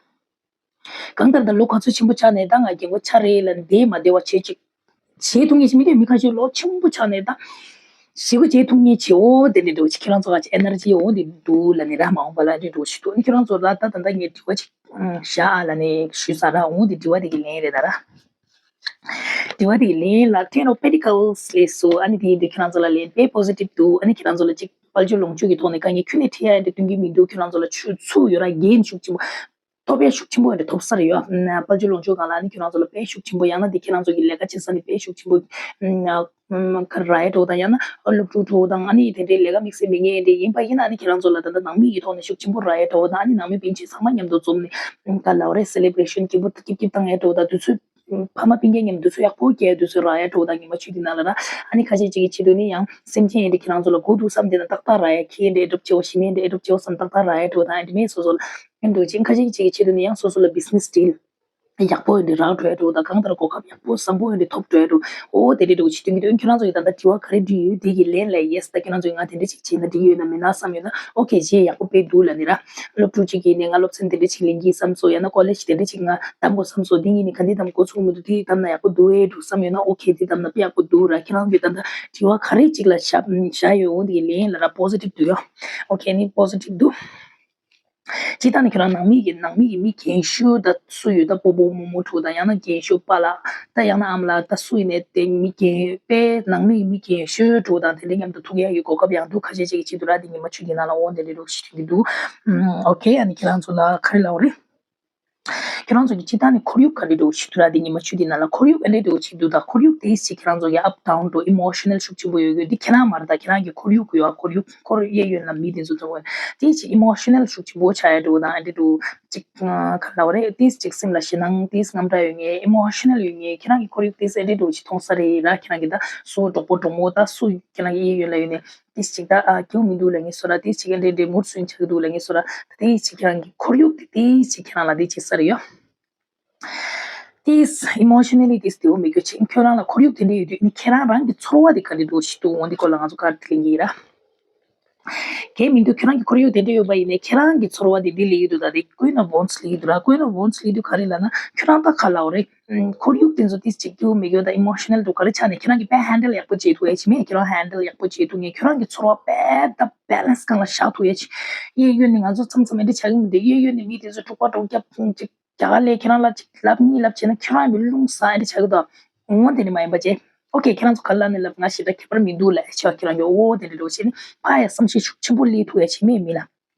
གང་ལྟར་ད་ལོ་ག་ཚོད་ཆེན་པོ་ཆགས་ནས་ད་ང་རྒན་གོག་ཆགས་རེད་ལབ་ནས་བསྡད་མ་བསྡད་པ་བྱེད་ཅིག་བྱེད་ཐུབ་ངེས་ཤིག་མི་འདུག་མི་ཁ་ཤས་ལོ་ཆེན་པོ་ཆགས་ནས་ད་ཞེ་པོ་བྱེད་ཐུབ་ངེས་བྱེད་འོ་དེ་འདྲ་འདྲ་བོ་ཅིག་ཁྱེད་རང་ཚོ་ག་ཅིག་ཨེ་ནར་ཇི་འོ་དེ་འདུག་ལབ་ནས་ར། མ་འོངས་པ་ལ་འདྲ་འདྲ་བོ་ཞིག་འདུག་ཨ་ནི་ཁྱེད་རང་ཚོ་ལ་ད་ད་ལྟ་ངས་དྲི་བ་ཅིག་བཞག་ཨ་ལབ་ནས་ཞུས་ས་ར། འོ་དེ་དྲི་བ་དེ་གི་ལན་རེད་ད་ར། དྲི་བ་དེ་གི་ལན་ལ་Ten of Pentacles སླེབས་སོང་། ཨ་ནི་དེ་ཡིན་དུས་ཁྱེད་རང་ཚོ་ལ་ལན་དཔེ་པོ་སི་ཊིབ་འདུག་ཨ་ནི་ཁྱེད་རང་ཚོ་ལ་ཅིག་དཔལ་འབྱོར་ལོངས་སྤྱོད་ཀྱི་ཐོག་ནས་དཀའ་ངལ་ཁྱོན་ནས་འཕྲད་ཡ་འདྲ་སྟོན་གྱི་མི་འདུག་ཁྱེད་རང་ཚོ་ལ་ཆུ་ཚུགས་ཡོད་ར། འགན་ཤུགས་ཆེན་པོ། ཐོབ་ཡ་ཤུགས་ཆེན་པོ་ཡོད་རེད། ཐོབ་ས་རེད་ཡོད། ཨ་དཔལ་འབྱོར་ལོངས་སྤྱོད་སྒང་ལ་ཨ་ནི་ཁྱེད་རང་ཚོ་ལ་དཔེ་ཤུགས་ཆེན་པོ། ཡང་ན་འདི་ཁྱེད་རང་ཚོ་གི་ལས་ཀ་བྱེད་ས་ནི་དཔེ་ཤུགས་ཆེན་པོ། ཨ་ག་རེ་ར་ཡ་འགྲོ་དང་། ཡང་ན་སློབ་ཕྲུག་འགྲོ་དང་། ཨ་ནི་དེ་འདྲའི་ལས་ཀ་དམིགས་བསལ་མེད་མཁན་དེ་ཡིན་པ་ཡིན་ན། ཨ་ནི་ཁྱེད་རང་ཚོ་ལ་ད་ལྟ་ནང་མི་ཡི་ཐོག་ནས་ཤུགས་ཆེན་པོ་རག་ཡ་འདྲ་བོ་དང་། ཨ་ནི་ནང་མི་སྤུན་མཆེད་ཚང་མ་མཉམ་དུ་འཛོམས་ནས་ག་ལབ་རེད། སེ་ལེ་བྷ་རེ་ཤན་སྐྱིད་པོ་སྐྱིད་སྐྱིད་བཏང་ཡ་འདྲ་བོ་དང་། དུས་ཚོད་ཕ་མ་སྤུན་ཀྱག་མཉམ་དུས་ཚོད་ཡག་པོ་སྐྱེལ་དུས་ཚོད་རག་ཡ་འདྲ་བོ་དང་། ཉི་མ་བཅུ་དེ་ནང་ལ་ར། ཨ་ནི་ཁ་ཤས་ཅིག་གི་ཆེད་དུ་ནི་ཡང་སེམས་ཅན་ཡིན་དེ་ཁྱེད་རང་ཚོ་ལ་དགོས་འདུག་བསམ་དེ་ན་ཏག་ཏག་རག་ཡ། ཁྱེད་འདྲ་འགྲུབ་ཆེ་བོ་ཞི་མེད་འདྲ་འགྲུབ་ཆེ་བོ་བསམ་ཏག་ཏག་རག་ཡ་འདྲ་བོ་དང་། ཨ་འདྲ་མེད་སོ་སོ་ལ་ཨེ་འདྲ་བོ་ཅིག་ཁ་ཤས་ཅིག་གི་ཆེད་དུ་ནི་ཡང་སོ་སོ་ལ་བི་ཛི་ནེ་སི་ཌིལ་ཡག་པོ་ཡིན་དེ་རག་འགྲོ་ཡ་འདྲ་བོ་དང་། གང་ལྟར་གོ་སྐབས་ཡག་པོ་བཟང་པོ་ཡིན་དེ་ཐོབ་འགྲོ་ཡ་འདྲ་བོ། འོ་དེ་འདྲ་འདྲ་བོ་ཅིག་སྟོན་གྱི་འདུག་ཁྱེད་རང་ཚོ་ཡིས་ད་ལྟ་དྲི་བ་ག་རེ་འདྲི་ཡོད་དེ་གི་ལན་ལ་ཡེ་སི། ད་ཁྱེད་རང་ཚོ་ཡིས་ང་དེ་འདྲ་ཅིག་བྱས་ན་འགྲིག་ཡོད་ན་མེད་ན་བསམ་ཡོད་ན། ཨོ་ཁེ། བྱས་ཡག་པོ་དཔེ་འདུག་ལབ་ནི་ར། སློབ་ཕྲུག་ཅིག་གིས་ནི་ང་སློབ་ཚན་དེ་འདྲ་ཅིག་ལེན་གྱི་བསམ་སོང་། ཡང་ན་ཀོ་ལེཇ་དེ་འདྲ་ཅིག་ང་བདམས་དགོས་བསམ་སོང་། འདི་གཉིས་ནི་ག་འདི་བདམས་དགོས་ཚུགས་མི་འདུག་འདི་བདམས་ན་ཡག་པོ་འདུག་ཨེ་འདུག་བསམ་ཡོད་ན། ཨོ་ཁེ། འདི་བདམས་ན་དཔེ་ཡག་པོ་འདུག་ར། ཁྱེད་རང་གིས་ད་ལྟ་དྲི་བ་ག་རེ་ཅིག་ལ་བཞག་བཞག་ཡོད། འོ་འདི་གི་ལན་ལ་ར་པོ་ཛི་ཊིབ་འདུག་ཡ། ཨོ་ཁེ། ནི་པོ་ཛི་ཊིབ་འདུག་སྤྱིར་བཏང་ནི་ཁྱེད་རང་ནང་མི་གི་ནང་མི་གི་མི་རྒན་ཤོས་ད་སུ་ཡོད། ད་སྤོ་བོ་རྨོ་མོ་འདྲ་བོ་དང་། ཡང་ན་རྒན་ཤོས་པཱ་ལགས་ད། ཡང་ན་ཨ་མ་ལགས་ད། སུ་ཡིན་ནའི་དེ་མི་རྒན་པའི་ནང་མི་གི་མི་རྒན་ཤོས་འདྲ་བོ་དང་དེ་འདྲ་མཉམ་དུ་ཐུག་ཡ་ཡི་གོ་སྐབས་ཡང་འདུག་ཁ་ཤས་ཅིག་གི་ཆེད་དུ་ར། དེ་ཉི་མ་བཅུ་དེ་ནང་ལ་འོ་དེ་འདྲ་འདྲ་བོ་ཞིག་ཐོན་གྱི་འདུག་ཨོ་ཁེ། ཨ་ནི་ཁྱེད་རང་ཚོ་ལ་ག་རེ་ལབ་དགོས་རེད། ཁྱེད་རང་ཚོ་གི་སྤྱིར་བཏང་ནི་ཁོར་ཡུག་ག་འདྲ་འདྲ་བོ་ཞིག་འདུག་ར། དེ་ཉི་མ་བཅུ་དེ་ནང་ལ་ཁོར་ཡུག་ག་འདྲ་འདྲ་བོ་ཞིག་འདུག་ད་ཁོར་ཡུག་དེ་ཅིག་ཁྱེད་རང་ཚོ་གི་ཨབ་ཌའོན་འདྲ་བོ་ཨི་མོ་ཤ་ནལ་ཤུགས་ཆེན་པོ་ཡོད་ཡོད། འདི་ཁྱེད་རང་མ་རེད། ད་ཁྱེད་རང་གི་ཁོར་ཡུག་ཡོད་ཨ། ཁོར་ཡུག་ཁོར་གཡས་གཡོན་ལ་མི་དེ་ཚོ་ཚོ་དེ་ཅིག་ཨི་མོ་ཤ་ནལ་ཤུགས་ཆེན་པོ་ཆགས་ཡ་འདྲ་བོ་དང་། ཨ་འདྲ་འདྲ་བོ་ཅིག་ག་ལབ་དགོས་རེད། དེ་ཅིག་སེམས་ལ་ཞེད་སྣང་དེ་དངངས་སྐྲག་ཡོད་མཁན། ཨི་མོ་ཤ་ནལ་ཡོད་མཁན། ཁྱེད་རང་གི་ཁོར་ཡུག་དེ་ཨ་འདྲ་འདྲ་བོ་ཅིག་མཐོང་ས་རེད་ར། ཁྱེད་རང་གི་ད་སུ་གྲོགས་པོ་གྲོགས་མོ་ད་སུ་ཁྱེད་རང་གི་གཡས་གཡོན་ལ་ཡོད་ནས། དེ་ཅིག་ད་ཨ་སྐྱིད་པོ་མི་འདུག་ལབ་མཁན་བཟོ་འདྲ། དེ་ཅིག་ཨ་འདྲ་འདྲ་མུཌ་སུའིང་ཆགས་ཀྱི་འདུག་ལབ་མཁན་བཟོ་འདྲ། དེ་ཅིག་ཁྱེད་རང་གི་ཁོར་ཡུག་དེ་དེ་ཅིག་ཁྱེད་རང་ལ་དེ་ཅིག་ས་རེད་ཡ། དེ་ཨི་མོ་ཤ་ནལ་ལི་དེ་བདེ་པོ་མེད་རྒྱུ་ཅིག་ཁྱོད་རང་ལ་ཁོར་ཡུག་དེ་འདྲ་ཡོད་དུས་ནི་ཁྱེད་རང་རང་གི་ཚོར་བ་དེ་ག་འདྲ་འདྲ་བོ་ཞིག་འདུག་འོ་འདི་སྐོར་ལ་ང་ཚོ་བཀའ་དྲིན་གྱིས་ར། གལ་མི་འདུག་ཁྱོད་རང་གི་ཁོར་ཡུག་དེ་འདྲ་ཡོད་པ་ཡིན་ནའི་ཁྱེད་རང་གི་ཚོར་བ་དེ་འདི་ལབ་ཀྱི་འདུག་ད་དེ་ཀུན་ནས་བོན་སི་ལབ་ཀྱི་འདུག་ར། ཀུན་ནས་བོན་སི་ལབ་དུས་ག་རེ་ལབ་ན། ཁྱོད་རང་ད་ག་ལབ་དགོས་རེད། ཁོར་ཡུག་དེ་ཚོ་དེ་ཅིག་སྐྱིད་པོ་མེད་རྒྱུ་དང་ཨི་མོ་ཤ་ནལ་འདྲ་བོ་ག་རེ་ཆགས་ནས་ཁྱེད་རང་གིས་དཔེ་ཧན་ཌལ་ཡག་པོ་བྱེད་ཐུབ་ཡ་ཅིག་མེད། ཁྱེད་རང་ཧན་ཌལ་ཡག་པོ་བྱེད་ཐུབ་མཁན། ཁྱོད་རང་གི་ཚོར་བ་དཔེ་ད་བེ་ལན་སི་སྒང་ལ་བཞག་ཐུབ་ཡ་ཅིག་གཡས་གཡོན་ནས་ང་ཚོ་མཚམས་མཚམས་ཨེ་འདྲ་ཆགས་ཀྱི་མི་འདུག་གཡས་གཡོན་ནས་མི་དེ་ཚོ་འཁྲུག་པ་འདྲ་བོ་རྒྱབ་ཅིག་རྒྱ་གར་ལ་ཁྱེད་རང་ལ་ཅིག་ལབ་གཉིས་ལབ་བྱས་ན་ཁྱོད་རང་ཡང་རླུང་ཟ་ཨེ་འདྲ་ཆགས་ཀྱི་འདུག་འོ་དེ་འདྲ་མ་ཡིན་པ་བྱས། ཨོ་ཁེ། ཁྱེད་རང་ཚོ་ག་ལབ་ནས་ལབ། ང་ཞེ་དྲག་ཁྱད་པར་མི་འདུག་ལབ་ཆོག་ཁྱེད་རང་གིས་འོ་དེ་འདྲ་འདྲ་བོ་བྱས་ནས་ཕར་ཡ་བསམ་ཤེས་ཤུགས་ཆེན་པོ་སླེབས་ཐུབ་ཡ་ཅིག་མེད་མི་ལ།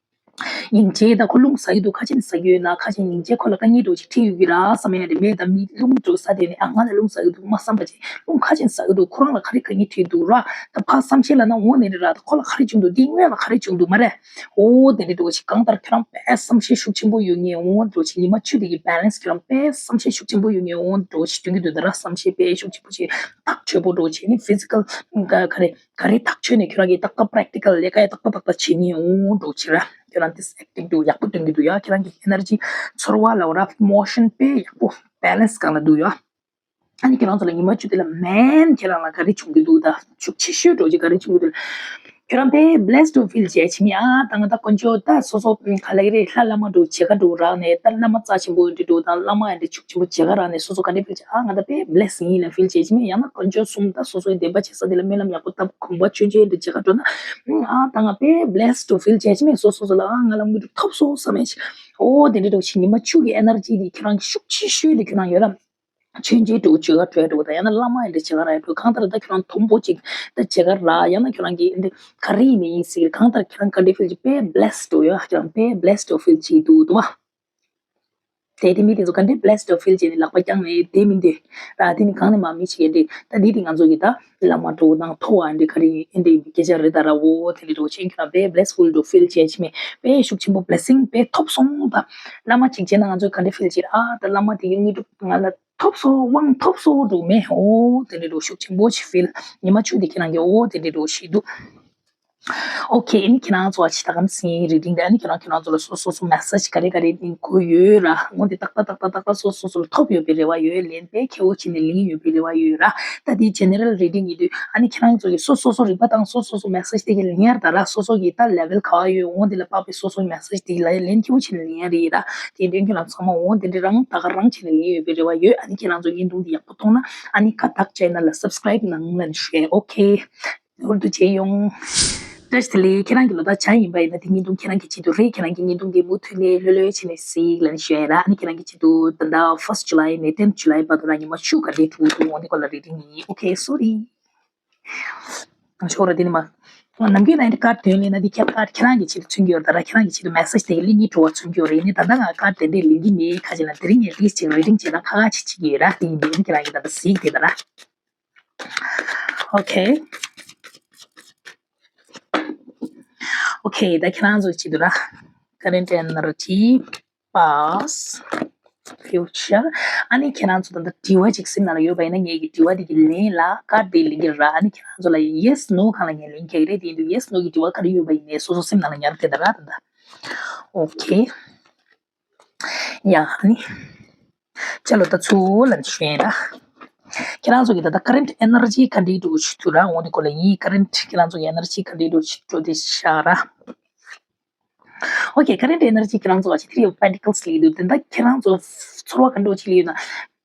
སྙིང་རྗེ་དང་། ཁོ་རླུང་ཟ་གི་འདུག་ཁ་ཆེ་ནས་ཟ་གི་ཡོད་ན། ཁ་ཆེ་སྙིང་རྗེ་ཁོ་ལ་དཀའ་ངལ་འདྲ་བོ་ཅིག་འཕྲད་ཡོད་ཀྱི་ར་བསམ་ཡ་རེད། མེད་ད་མི་རླུང་འདྲ་བོ་ཟ་བསྡད་ནས་ཨ་ང་ལ་རླུང་ཟ་གི་འདུག་མ་བསམ་པ་བྱས། རླུང་ཁ་ཆེ་ནས་ཟ་གི་འདུག་ཁོ་རང་ལ་ག་རེ་དཀའ་ངལ་འཕྲད་འདུག་ར། ད་ཕར་བསམ་ཤེས་ལབ་ན་འོ་དེ་འདྲ་ར། ད་ཁོ་ལ་ག་རེ་བྱུང་འདུག་འདི་སྔོན་ལ་ག་རེ་བྱུང་འདུག་མ་རེད། འོ་དེ་འདྲ་འདྲ་བོ་ཞིག་གང་ལྟར་ཁྱོད་རང་དཔེ་བསམ་ཤེས་ཤུགས་ཆེན་པོ་ཡོད་མཁན། འོ་འདྲ་བོ་ཞིག་ཉི་མ་བཅུ་དེ་གི་བེ་ལན་སི་ཁྱོད་རང་དཔེ་བསམ་ཤེས་ཤུགས་ཆེན་པོ་ཡོད་མཁན་འོ་འདྲ་བོ་ཞིག་སྟོན་གྱི་འདུག་ད་ར། བསམ་ཤེས་དཔེ་ཤུགས་ཆེན་པོ་ཞིག་ཐག་ཆོད་པོ་འདྲ་བོ་བྱས་ནས་ཕི་ཛི་ཀལ་ག་རེ་ག་རེ་ཐག་ཆོད་ནས་ཁྱོད་རང་གིས་ཏག་ཏག་པེ་རེག་ཊི་ཀལ་ལས་ཀ་ཡ་ཏག་ཏག་ཏག་ཏག་བྱེད་མཁན་འོ་འདྲ་བོ་ཞིག་ར། ཁྱོད་རང་དེ་ཨེག་ཊིབ་འདུག་ཡག་པོ་སྟོན་གྱི་འདུག་ཡ། ཁྱོད་རང་གི་ཨེ་ནར་ཇི་ཚོར་བ་ལབ་དགོས་ར། མོ་ཤན་དཔེ་ཡག་པོ་བེ་ལན་སི་སྒང་ལ་འདུག་ཡ། ཨ་ནི་ཁྱེད་རང་ཚོ་ལ་ཉི་མ་བཅུ་དེ་ལ་མེན་ཁྱེད་རང་ལ་ག་རེ་བྱུང་གི་འདུག་ད་ཤུགས་ཆེ་ཤོས་འདྲ་བོ་ཅིག་ག་རེ་བྱུང་གི་འདུག་ཁྱོད་རང་དཔེ་བི་ལེ་སི་ཌི་འདྲ་བོ་ཕིལ་བྱས་བྱེད་མི། ཨ་ད་ང་ད་དཀོན་མཆོག་ད་སོ་སོ་ག་ལབ་ཀྱི་རེད། ལྷ་བླ་མ་འདྲ་བོ་མཇལ་ཁ་འདྲ་བོ་རག་ནས། ད་བླ་མ་རྩ་ཆེན་པོ་འདྲ་བོ་དང་བླ་མ་ཡང་འདྲ་ཤུགས་ཆེན་པོ་མཇལ་ཁ་རག་ནས་སོ་སོ་ག་འདྲ་ཕིལ་བྱེད། ཨ་ང་ད་དཔེ་བི་ལེ་སི་ཌི་ཡིན་ལབ་ཕིལ་བྱས་བྱེད་མི། ཡང་ན་དཀོན་མཆོག་གསུམ་ད་སོ་སོའི་བདེན་པ་བྱེད་ས་དེ་ལ་སྨོན་ལམ་ཡག་པོ་བཏབ། གོམ་པ་ཆུང་ཆུང་འདྲ་མཇལ་ཁ་འགྲོ་ན། ཨ་ད་ང་དཔེ་བི་ལེ་སི་ཌི་འདྲ་བོ་ཕིལ་བྱས་བྱེད་མི། སོ་སོ་སོ་ལ་ཨ་ང་ལ་དངོས་གྲུབ་ཐོབ་སོང་བསམ་ཡ་ཅིག་འོ་དེ་འདྲ་འདྲ་བོ་ཞིག་ཉི་མ་བཅུ་གི་ཨེ་ནར་ཇི་དེ་ཁྱེད་རང་གི་ཤུགས་ཆེ་ཤོས་དེ་ཁྱེད་རང་ཡོད་ལ། མཆོད་མཇལ་འདྲ་བོ་མཇལ་ཁ་འགྲོ་ཡ་འདྲ་བོ་དང་། ཡང་ན་བླ་མ་ཡང་འདྲ་མཇལ་ཁ་རག་ཡ་འདྲ་བོ། གང་ལྟར་ད་ཁྱེད་རང་མཐོན་པོ་ཅིག་ད་མཇལ་ཁ་རག་ཡང་ན་ཁྱེད་རང་གི་འདི་ག་རེ་ཡིན་ནའི་ཡིན་སྲིད། གང་ལྟར་ཁྱེད་རང་ག་འདྲ་ཕིལ་གྱི་དཔེ་བི་ལེ་སི་ཌི་འདྲ་བོ་ཡོད། ཁྱེད་རང་དཔེ་བི་ལེ་སི་ཌི་འདྲ་བོ་ཕིལ་གྱི་འདུག་འདུག་བ། དེ་དེ་མི་དེ་ཚོ་ག་འདྲ་བི་ལེ་སི་ཌི་འདྲ་བོ་ཕིལ་བྱས་ནས་ལག་པ་བརྐྱངས་ནས་བསྡད་མི་འདུག་ར། དེ་ནི་གང་ནས་མ་མི་ཅིག་ཡིན་འདྲ། ད་འདི་དེ་ང་ཚོ་གི་ད་བླ་མ་འདྲ་བོ་དང་ཐོ་བ་འདྲ་ག་རེ་ཡིན་འདྲ་ཡིན་པའི་སྐད་ཆ་རེད་ད་ར། འོ་དེ་འདྲ་འདྲ་བོ་ཅིག་ཁྱེད་རང་དཔེ་བི་ལེ་སི་ཕུལ་འདྲ་བོ་ཕིལ་བྱས་བྱེད་མི། དཔེ་ཤུགས་ཆེན་པོ་བི་ལེ་སིང་དཔེ་ཐོབ་སོང་། ད་བླ་མ་ཅིག་མཇལ་ན་ང་ཚོ་ག་འདྲ་ཕིལ་བྱེད། ཨ་ད་བླ་མ་དེ་གི་དངོས་གྲུབ་ང་ལ་ཐོབ་སོང་། དབང་ཐོབ་སོང་འདྲ་བོ་མེད། འོ་དེ་འདྲ་འདྲ་བོ་ཤུགས་ཆེན་པོ་ཞིག་ཕིལ། ཉི་མ་བཅུ་དེ་ཁྱེད་རང་གིས་འོ་དེ་འདྲ་འདྲ་བོ་ཞིག་འདུག་ཨོ་ཁེ། ཨ་ནི་ཁྱེད་རང་ཚོ་ཨ་ཅི་ད་གམ་སིང་རི་ཌིང་དེ། ཨ་ནི་ཁྱེད་རང་ཁྱེད་རང་ཚོ་ལ་སོ་སོ་སོ་མེ་སེ་ཇི་ག་རེ་ག་རེ་ནི་དགོས་ཡོད་ར། འོ་འདི་ཏག་ཏག་ཏག་ཏག་ཏག་ཏག་སོ་སོ་སོ་ལ་ཐོབ་ཡོད་པའི་རེ་བ་ཡོད། ལན་དཔེ་ཁེ་བོ་བྱས་ནས་ལེན་ཡོད་པའི་རེ་བ་ཡོད་ར། ད་འདི་ཇེ་ནེ་རལ་རི་ཌིང་ཡིན་དུས་ཨ་ནི་ཁྱེད་རང་ཚོ་གིས་སོ་སོ་སོ་རིག་པ་དང་སོ་སོ་སོ་མེ་སེ་ཇི་དེ་གི་ལེན་ཡར་ད་ར། སོ་སོ་གི་ད་ལེ་ཝལ་ག་བ་ཡོད། འོ་འདི་ལ་དཔག་པའི་སོ་སོ་མེ་སེ་ཇི་དེ་གི་ལ་ལན་ཁེ་བོ་བྱས་ནས་ལེན་ཡ་རེད་ར། དེ་འདྲ་ཁྱེད་རང་ཚང་མ་འོ་འདི་འདྲ་རང་ད་ག་རང་བྱས་ནས་ལེན་ཡོད་པའི་རེ་བ་ཡོད། ཨ་ནི་ཁྱེད་རང་ཚོ་བརྙན་ཐུང་འདི་ཡག་པོ་མཐོང་ན་ཨ་ནི་ཀ་ཏག་ཅེ་ནལ་ལ་སབ་སི་ཀ་རེབ་གནང་ལབ་ནས་ཞུ་ཡ། ཨོ་ཁེ། ནོར་དུ་བྱེད་ཡོང་། བཀྲ་ཤིས་བདེ་ལེགས། ཁྱེད་རང་གི་ལོ་ཟླ་བྱ་ཡིན་པ་ཡིན་ན་དེ་བརྙན་ཐུང་ཁྱེད་རང་གི་ཆེད་དུ་རེད། ཁྱེད་རང་གི་བརྙན་ཐུང་གི་མུ་མཐུད་ནས་ལྷོད་ལྷོད་བྱས་ནས་གཟིགས་ལབ་ནས་ཞུ་ཡ་ར། ཨ་ནི་ཁྱེད་རང་གི་ཆེད་དུ་ད་ལྟ་ཕར་སི་ཊི་ཇུ་ལའི་ནས་ཊེན་ཐི་ཇུ་ལའི་བར་དུ་ར་ཉི་མ་བཅུ་ག་འདྲའི་འགྲོ་གི་འདུག་འོ་འདི་སྐོར་ལ་རེ་ཌིང་ཡིན། ཨོ་ཁེ། སོ་རི། ང་ཤོག་ར་དེ་ནི་མ། ནམ་རྒྱུན་ན་ཀར་དོན་ལེན་ན་འདི་ཁྱེད་ཀར་ཁྱེད་རང་གི་ཆེད་དུ་མཚོན་གྱི་ཡོད་རེད་ད་ར། ཁྱེད་རང་གི་ཆེད་དུ་མེ་སེ་ཇི་དེ་གི་ལིང་ཡིག་འགྲོ་བ་མཚོན་གྱི་ཡོད་རེད། ཡིན་ནའི་ད་ལྟ་ང་ཀར་དེ་འདྲས་ལེན་གྱི་མེད། ཁ་ཅིག་ལ་དེ་རིང་ངས་ཏིས་ཅིག་རི་ཌིང་བྱེད་ན་ཁ་ཁ་ཅིག་བྱེད་ཀྱི་ཡོད་ར། དེ་ཡིན་དེ་ཁྱེད་རང་གི་ད་ལྟ་གཟིགས་དེ་ད་ར། ཨོ་ཁེ། ཨོ་ཁེ། ད་ཁྱེད་རང་ཚོ་ཆེད་དུ་ར། Current energy, past, future. ཨ་ནི་ཁྱེད་རང་ཚོ་ད་ལྟ་དྲི་བ་ཅིག་སེམས་ནང་ལ་ཡོད་པ་ཡིན་ན། ངེད་ཀྱི་དྲི་བ་དེ་གི་ལན་ལ་ཀར་དེ་ལེན་གྱི་ར། ཨ་ནི་ཁྱེད་རང་ཚོ་ལ་yes no སྒང་ལ་ངས་ལན་རྒྱག་གི་རེད། དེ་ཡིན་དུས་yes no གི་དྲི་བ་ག་རེ་ཡོད་པ་ཡིན་ནའི་སོ་སོ་སེམས་ནང་ལ་ཉར་དེ་ད་ར་ད་ལྟ། ཨོ་ཁེ། ཡ་ཨ་ནི། ཅ་ལོ་ད་ཚུར་ལ་ཤོད་ཡིན་ར། ཁྱེད་རང་ཚོ་གི་ད་ལྟ་current energy ག་འདྲའི་འདུག་ཞུ་ཐུབ་ར། འོ་འདི་སྐོར་ལ་ཡིན། Current ཁྱེད་རང་ཚོ་གི་energy ག་འདྲའི་འདུག་ཞུ་འགྲོ་དེ་ཤ་ར། Okay, current energy ཁྱེད་རང་ཚོ་བ་ཆེ་Three of Pentacles ལི་འདུག་དེ་འདྲ་ཁྱེད་རང་ཚོ་ཚོར་བ་ག་འདྲ་ཅིག་ལི་ཡོད་ན།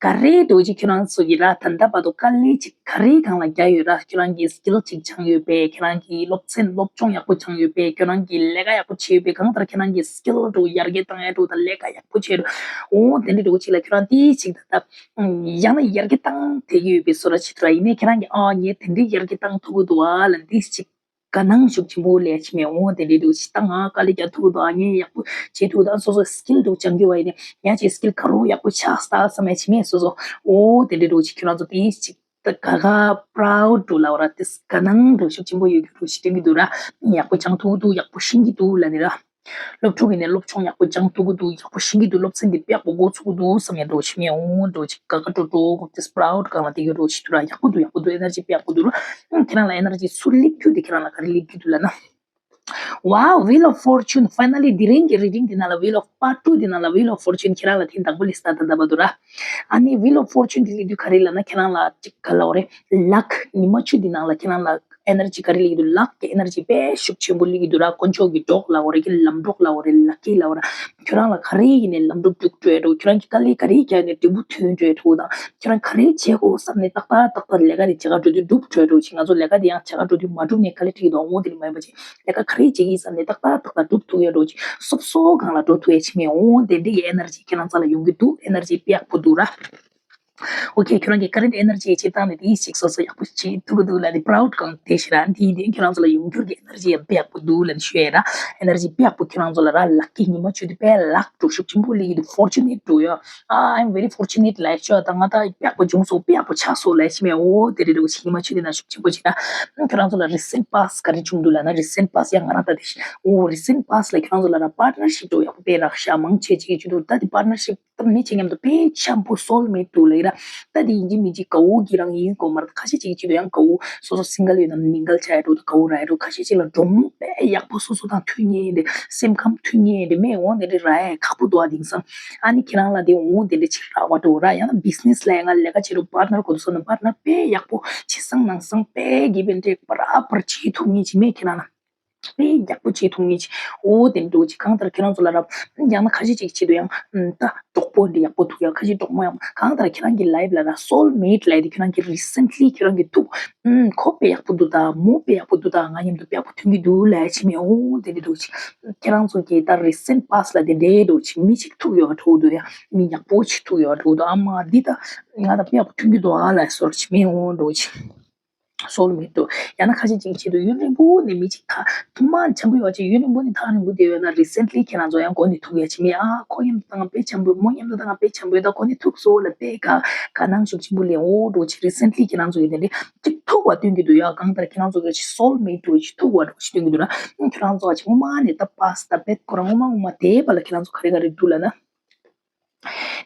ག་རེ་འདྲ་ཅིག་ཁྱེད་རང་ཚོ་གི་ར་ད་ལྟ་བར་དུ་དཀའ་ལས་ཅིག་ག་རེ་སྒང་ལ་རྒྱག་ཡོད་ར། ཁྱེད་རང་གི་skill ཅིག་སྦྱངས་ཡོད་པས། ཁྱེད་རང་གི་སློབ་ཚན་སློབ་སྦྱོང་ཡག་པོ་སྦྱངས་ཡོད་པས། ཁྱེད་རང་གི་ལས་ཀ་ཡག་པོ་བྱས་ཡོད་པས། གང་ལྟར་ཁྱེད་རང་གི་skill འདྲ་ཡར་རྒྱས་བཏང་ཡ་འདྲ་དང་ལས་ཀ་ཡག་པོ་བྱས་འདྲ། འོ་དེ་འདྲ་འདྲ་ཅིག་ལ་ཁྱེད་རང་དེ་ཅིག་ད་ལྟ་ཡང་ན་ཡར་རྒྱས་བཏང་བསྡད་ཀྱི་ཡོད་པའི་བཟོ་འདྲ་ཅིག་འདྲ། ཡིན་ནའི་ཁྱེད་རང་གི་ཨ་ངས་དེ་འདྲའི་ཡར་རྒྱས་བཏང་ཐུབ་ཀྱི་འདུག་ཨ་ལ་འདི་ཅིག་དགའ་སྣང་ཤུགས་ཆེན་པོ་སླེབས་ཀྱི་མེད། འོ་དེ་འདྲའི་འདུག་ཅིག་ད་ང་དཀའ་ལས་རྒྱག་ཐུབ་ཀྱི་འདུག་ཨ་ངས་ཡག་པོ་བྱེད་ཐུབ་ཀྱི་འདུག་ཨ་སོ་སོ་skill འདྲ་སྦྱང་རྒྱུ་བ་ཡིན་ནའི་ཡང་ཅིག་skill ག་རུ་ཡག་པོ་ཆགས་ས་བསམ་ཡ་ཅིག་མེད། སོ་སོ་འོ་དེ་འདྲའི་འདུག་ཅིག་ཁྱོད་རང་ཚོ་དེ་ཅིག་ད་དགའ་དགའ་proud འདྲ་ལབ་ར། དེ་དགའ་སྣང་འདྲ་ཤུགས་ཆེན་པོ་ཡོད་རྒྱུ་འདྲ་ཞིག་སྟོན་གྱི་འདུག་ར། ཡག་པོ་སྦྱང་ཐུབ་ཀྱི་འདུག་ཡག་པོ་ཤེས་ཀྱི་འདུག་ལབ་ནི་ར། སློབ་ཕྲུག་ཡིན་ནའི་སློབ་སྦྱོང་ཡག་པོ་སྦྱང་ཐུབ་ཀྱི་འདུག་ཡག་པོ་ཤེས་ཀྱི་འདུག་སློབ་ཚན་འདི་དཔེ་ཡག་པོ་འགོ་ཚུགས་ཀྱི་འདུག་བསམ་ཡ་འདྲ་ཞིག་མེད། འོ་འདྲ་ཅིག་དགའ་དགའ་སྤྲོ་སྤྲོ་དེ་proud སྒང་ལ་དེ་གི་འདྲ་ཞིག་འདུག་ར། ཡག་པོ་འདུག་ཡག་པོ་འདུག energy དཔེ་ཡག་པོ་འདུག་ར། ཨང་ཁྱེད་རང་ལ་energy ཚུར་སླེབས་རྒྱུ་དེ་ཁྱེད་རང་ལ་ག་རེ་སླེབས་རྒྱུ་འདུག་ལབ་ན། Wow, Wheel of Fortune. Finally འདི་རིང་གི་reading འདི་ནང་ལ་Wheel of Part two འདི་ནང་ལ་Wheel of Fortune ཁྱེད་རང་ལ་དེ་དང་པོ་ལས་start ད་བ་འདུག་ར། ཨ་ནི་Wheel of Fortune འདི་སླེབས་དུས་ག་རེ་ལབ་ན་ཁྱེད་རང་ལ་ཅིག་ག་ལབ་རེད། Luck ཉི་མ་བཅུ་འདི་ནང་ལ་ཁྱེད་རང་ལ་energy ག་རེ་སླེབས་ཀྱི་འདུག Luck གི་energy དཔེ་ཤུགས་ཆེན་པོ་སླེབས་ཀྱི་འདུག་ར། དཀོན་མཆོག་གི་གྲོགས་ལབ་རེད། ཀྱི་ལམ་གྲོགས་ལབ་རེད། Lucky ལབ་ར། ཁྱོད་རང་ལ་ག་རེ་ཡིན་ནའི་ལམ་འགྲོ་འགྲིག་འགྲོ་ཡ་འགྲོ། ཁྱོད་རང་གི་དཀའ་ལས་ག་རེ་བརྒྱབ་ནའི་འབྲས་བུ་ཐོན་འགྲོ་ཡ་འགྲོ་དང་། ཁྱོད་རང་ག་རེ་བྱེད་དགོས་བསམ་ནས་ཏག་ཏག་ཏག་ཏག་ལས་ཀ་དེ་བྱེད་ག་འགྲོ་དུས་འགྲུབ་འགྲོ་ཡ་འགྲོ་ཅིག་ང་ཚོ་ལས་ཀ་དེ་ཡང་བྱེད་ག་འགྲོ་དུས་མ་འགྲུབ་ནས་དཀའ་ལས་འཕྲད་ཀྱི་འདུག་འོང་དེ་ནི་མ་ཡིན་པ་ཅིག་ལས་ཀ་ག་རེ་བྱེད་ཀྱི་ཡིན་བསམ་ནས་ཏག་ཏག་ཏག་ཏག་འགྲུབ་ཐུབ་ཡ་འགྲོ་ཅིག་སོབ་སོ་སྒང་ལ་འགྲོ་ཐུབ་ཡ་ཅིག་མེད། འོང་དེ་འདྲ་ཡི་energy ཁྱེད་རང་རྩ་ལ་ཡོང་གི་འདུག energy དཔེ་ཡག་པོ་འདུག་ར། Okay ཁྱོད་རང་གི་current energy ཅིག་བཏང་ནས་དེ་ཞིག་སོ་སོ་ཡག་པོ་བྱེད་ཐུབ་ཀྱི་འདུག་ལབ་དེ་proud གང་དེ་ཞིག་རང་དེ་ཡིན་དེ་ཁྱོད་རང་ཚོ་ལ་ཡོང་འགྱུར་གྱི་energy ཡང་དཔེ་ཡག་པོ་འདུག་ལབ་ནས་ཞུ་ཡ་ར། energy དཔེ་ཡག་པོ་ཁྱོད་རང་ཚོ་ལ་ར་lucky ཉི་མ་བཅུ་དེ་དཔེ་luck འགྲོ་ཤུགས་ཆེན་པོ་སླེབས་ཀྱི་འདུག fortunate འགྲོ་ཡ། I'm very fortunate ལབ་ཤོག་ད་ང་ད་དཔེ་ཡག་པོ་བྱུང་སོང་དཔེ་ཡག་པོ་ཆགས་སོང་ལབ་ཤི་མེད། འོ་དེ་རེད་འགྲོ་ཤི་ཉི་མ་བཅུ་དེ་ན་ཤུགས་ཆེན་པོ་བྱེད་ར། ཁྱོད་རང་ཚོ་ལ་recent past ག་རེ་བྱུང་འདུག་ལབ་ན་recent past ཡང་ང་རང་ད་དེ་ཤི་འོ་recent past ལ་ཁྱོད་རང་ཚོ་ལ་ར་partnership འགྲོ་ཡག་པོ་དཔེ་རག་ཤག་མང་ཆེ་ཅིག་གི་བྱུང་འདུག་ད་དེ་partnership ད་མི་གཅིག་མཉམ་དུ་དཔེ་འཆམ་པོ་soulmate འདུག་ལབ་ཡིན་ར། ད་དེ་ཡིན་གཅིག་མིན་གཅིག་དགའ་བོ་གི་རང་ཡིན་དགོས་མ་རེད། ཁ་ཤས་གཅིག་གཅིག་ཏུ་ཡང་དགའ་བོ་སོ་སོ་single ཡོད་ན་mingle བྱ་ཡ་འགྲོ་དང་དགའ་བོ་རག་ཡ་འགྲོ། ཁ་ཤས་གཅིག་ལ་འགྲོ་མོ་དཔེ་ཡག་པོ་སོ་སོ་དང་མཐུན་ངེས་ཡིན་ཏེ་སེམས་ཁམས་མཐུན་ངེས་ཡིན་ཏེ་མེད་འོང་དེ་འདྲ་རག་ཡ་ཁག་པོ་འདུག་ཨ་དེང་སང་། ཨ་ནི་ཁྱེད་རང་ལ་དེ་འོང་དེ་འདྲ་ཅིག་རག་པ་འགྲོ་ར། ཡང་ན་business ལ་ཡང་ང་ལས་ཀ་བྱེད་རུ་partner དགོས་འདུག་བསམ་ན་partner དཔེ་ཡག་པོ་ཕྱི་གསང་ནང་གསང་དཔེ་give and take བར་བར་བྱེད་ཐུབ་ངེས་ཅིག་མེད་ཁྱེད་རང་ལ། དཔེ་ཡག་པོ་བྱེད་ཐུབ་ངེས་ཅིག་འོ་དེ་འདྲ་ཅིག་གང་ལྟར་ཁྱེད་རང་ཚོ་ལ་རབ་ཡང་ན་ཁ་ཤས་ཅིག་ཆེད་དུ་ཡང་ད་གྲོགས་པོ་འདི་ཡག་པོ་ཐུག་ཡང་ཁ་ཤས་གྲོགས་མོ་ཡང་གང་ལྟར་ཁྱེད་རང་གི་life ལ་ར་soulmate ལབ་དེ་ཁྱེད་རང་གི་recently ཁྱེད་རང་གི་ཐུག་ཁོ་དཔེ་ཡག་པོ་འདུག་ད་མོ་དཔེ་ཡག་པོ་འདུག་ད་ང་མཉམ་དུ་དཔེ་ཡག་པོ་མཐུན་གྱི་འདུག་ལབ་ཅིག་མེད། འོ་དེ་འདྲ་འདུག་ཅིག་ཁྱེད་རང་ཚོ་གི་ད་recent past ལ་དེ་འདྲའི་འདུག་ཅིག་མི་ཅིག་ཐུག་ཡོད་འགྲོ་འདུག་ཡ་མི་ཡག་པོ་ཅིག་ཐུག་ཡོད་འགྲོ་འདུག་ཨ་མ་འདི་ད་ང་ད་དཔེ་ཡག་པོ་མཐུན་གྱི་འདུག་ཨ་ལབ་སོར་ཅིག་མེད། འོ་འདྲ་ཅིག soulmate དུ། ཡང་ན་ཁ་ཤས་ཅིག་ཆེད་དུ་ཡུན་རིང་པོ་ནས་མི་ཅིག་ཐག་ཐུང་མ་འཆམ་པོ་ཡོད་ཅིག་ཡུན་རིང་པོ་ནས་ཐག་རིང་པོ་བསྡད་ཡོད་ན་recently ཁྱེད་རང་ཚོ་ཡང་མགོ་ནས་ཐུག་ཡ་ཅིག་མེད། ཨ་ཁོ་མཉམ་དུ་ད་ང་དཔེ་འཆམ་པོ་མོ་མཉམ་དུ་ད་ང་དཔེ་འཆམ་པོ་ཡོད་ད་ཁོ་ནས་ཐུག་སོང་ལ་དཔེ་དགའ་དགའ་སྣང་ཤུགས་ཆེན་པོ་ལེན་འོ་འགྲོ་ཅིག recently ཁྱེད་རང་ཚོ་ཡོད་དེ་འདྲ་ཅིག་ཐུག་པ་སྟོན་གྱི་འདུག་ཡ། གང་ལྟར་ཁྱེད་རང་ཚོ་གི་ཅིག་soulmate འགྲོ་ཅིག་ཐུག་པ་འགྲོ་ཅིག་སྟོན་གྱི་འདུག་ན་ཁྱེད་རང་ཚོ་ཅིག་སྔོན་མ་ནས་ད་past ད་བེད་ཁོ་རང་སྔོན་མ་སྔོན་མ་དེའི་བར་ལ་ཁྱེད་རང་ཚོ་ག་རེ་ག་རེ་འདུག་ལ་ན།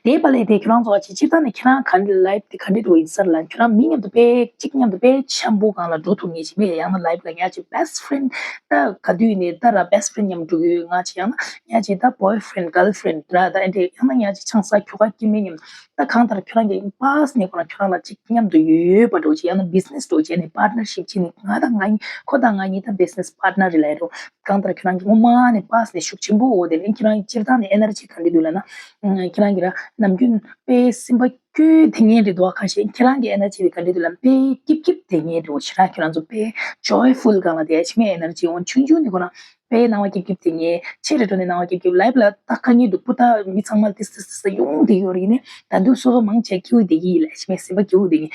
དེའི་བར་ལ་དེ་ཁྱེད་རང་ཚོ་ཅིག་སྤྱིར་བཏང་ནས་ཁྱེད་རང་ག་འདྲ་life དེ་ག་འདྲ་འགྲོ་ཡིན་ས་རེད་ལ་ཁྱེད་རང་མི་མཉམ་དུ་དཔེ་གཅིག་མཉམ་དུ་དཔེ་འཆམ་པོ་སྒང་ལ་འགྲོ་ཐུབ་ངེས་ཅིག་མེད། ཡང་ན་life ལ་ཡང་ཅིག་best friend ད་ག་དུས་ནས་ད་ར་best friend མཉམ་འགྲོ་གི་ཡོད། ང་ཅིག་ཡང་ན་ཡང་ཅིག་ད་boyfriend girlfriend ར་ད་ཨེ་འདྲས་ཡང་ན་ཡང་ཅིག་ཆང་ས་ཁྱོ་ག་སྐྱེ་དམན་མཉམ་ད་གང་ལྟར་ཁྱོད་རང་གི་past ནས་ཁོ་རང་ཁྱོད་རང་ལ་ཅིག་མཉམ་དུ་ཡོད་པ་འགྲོ་ཅིག་ཡང་ན་business འགྲོ་བྱས་ནས་partnership བྱས་ནས་ང་དང་ང་གཉིས་ཁོ་དང་ང་གཉིས་ད་business partner རེད་ལ་ཡ་རོ། གང་ལྟར་ཁྱེད་རང་གི་སྔོན་མ་ནས་past ནས་ཤུགས་ཆེན་པོ་འོ་དེ་ལས་ཁྱེད་རང་གི་སྤྱིར་བཏང་ནས་energy ག་འདྲ་འདུག་ལབ་ན། ཁྱེད་རང་གི་ར་ནམ་རྒྱུན་དཔེ་སེམས་པ་སྐྱོ་དེ་ངན་རེད་འདུག་ཁ་ཤས་ཁྱེད་རང་གི་energy དེ་ག་འདྲ་འདུག་ལབ་ན་དཔེ་སྐྱིད་སྐྱིད་དེ་ངན་རེད། འོ་ཞེ་དྲག་ཁྱེད་རང་ཚོ་དཔེ་joyful གང་ལ་དེ་ཡ་ཆི་མེད་energy འོ་ཆུང་ཆུང་ནས་ཁོ་རང་དཔེ་སྣང་བ་སྐྱིད་སྐྱིད་དེ་ངན་ཆེ་རེ་འགྲོ་ནས་སྣང་བ་སྐྱིད་སྐྱིད་life ལ་ད་དཀའ་ངལ་འདུག་པོ་ད་མི་ཚང་མ་ལ་ཏིས་ཏིས་ཏིས་ཡོང་དེ་ཡོད་རེད་ནས་ད་འདུག་སོ་སོ་མང་ཆེ་སྐྱིད་དེ་ཡིན་ལ་ཆི་མེད་སེམས་པ་སྐྱིད་དེ་ངན།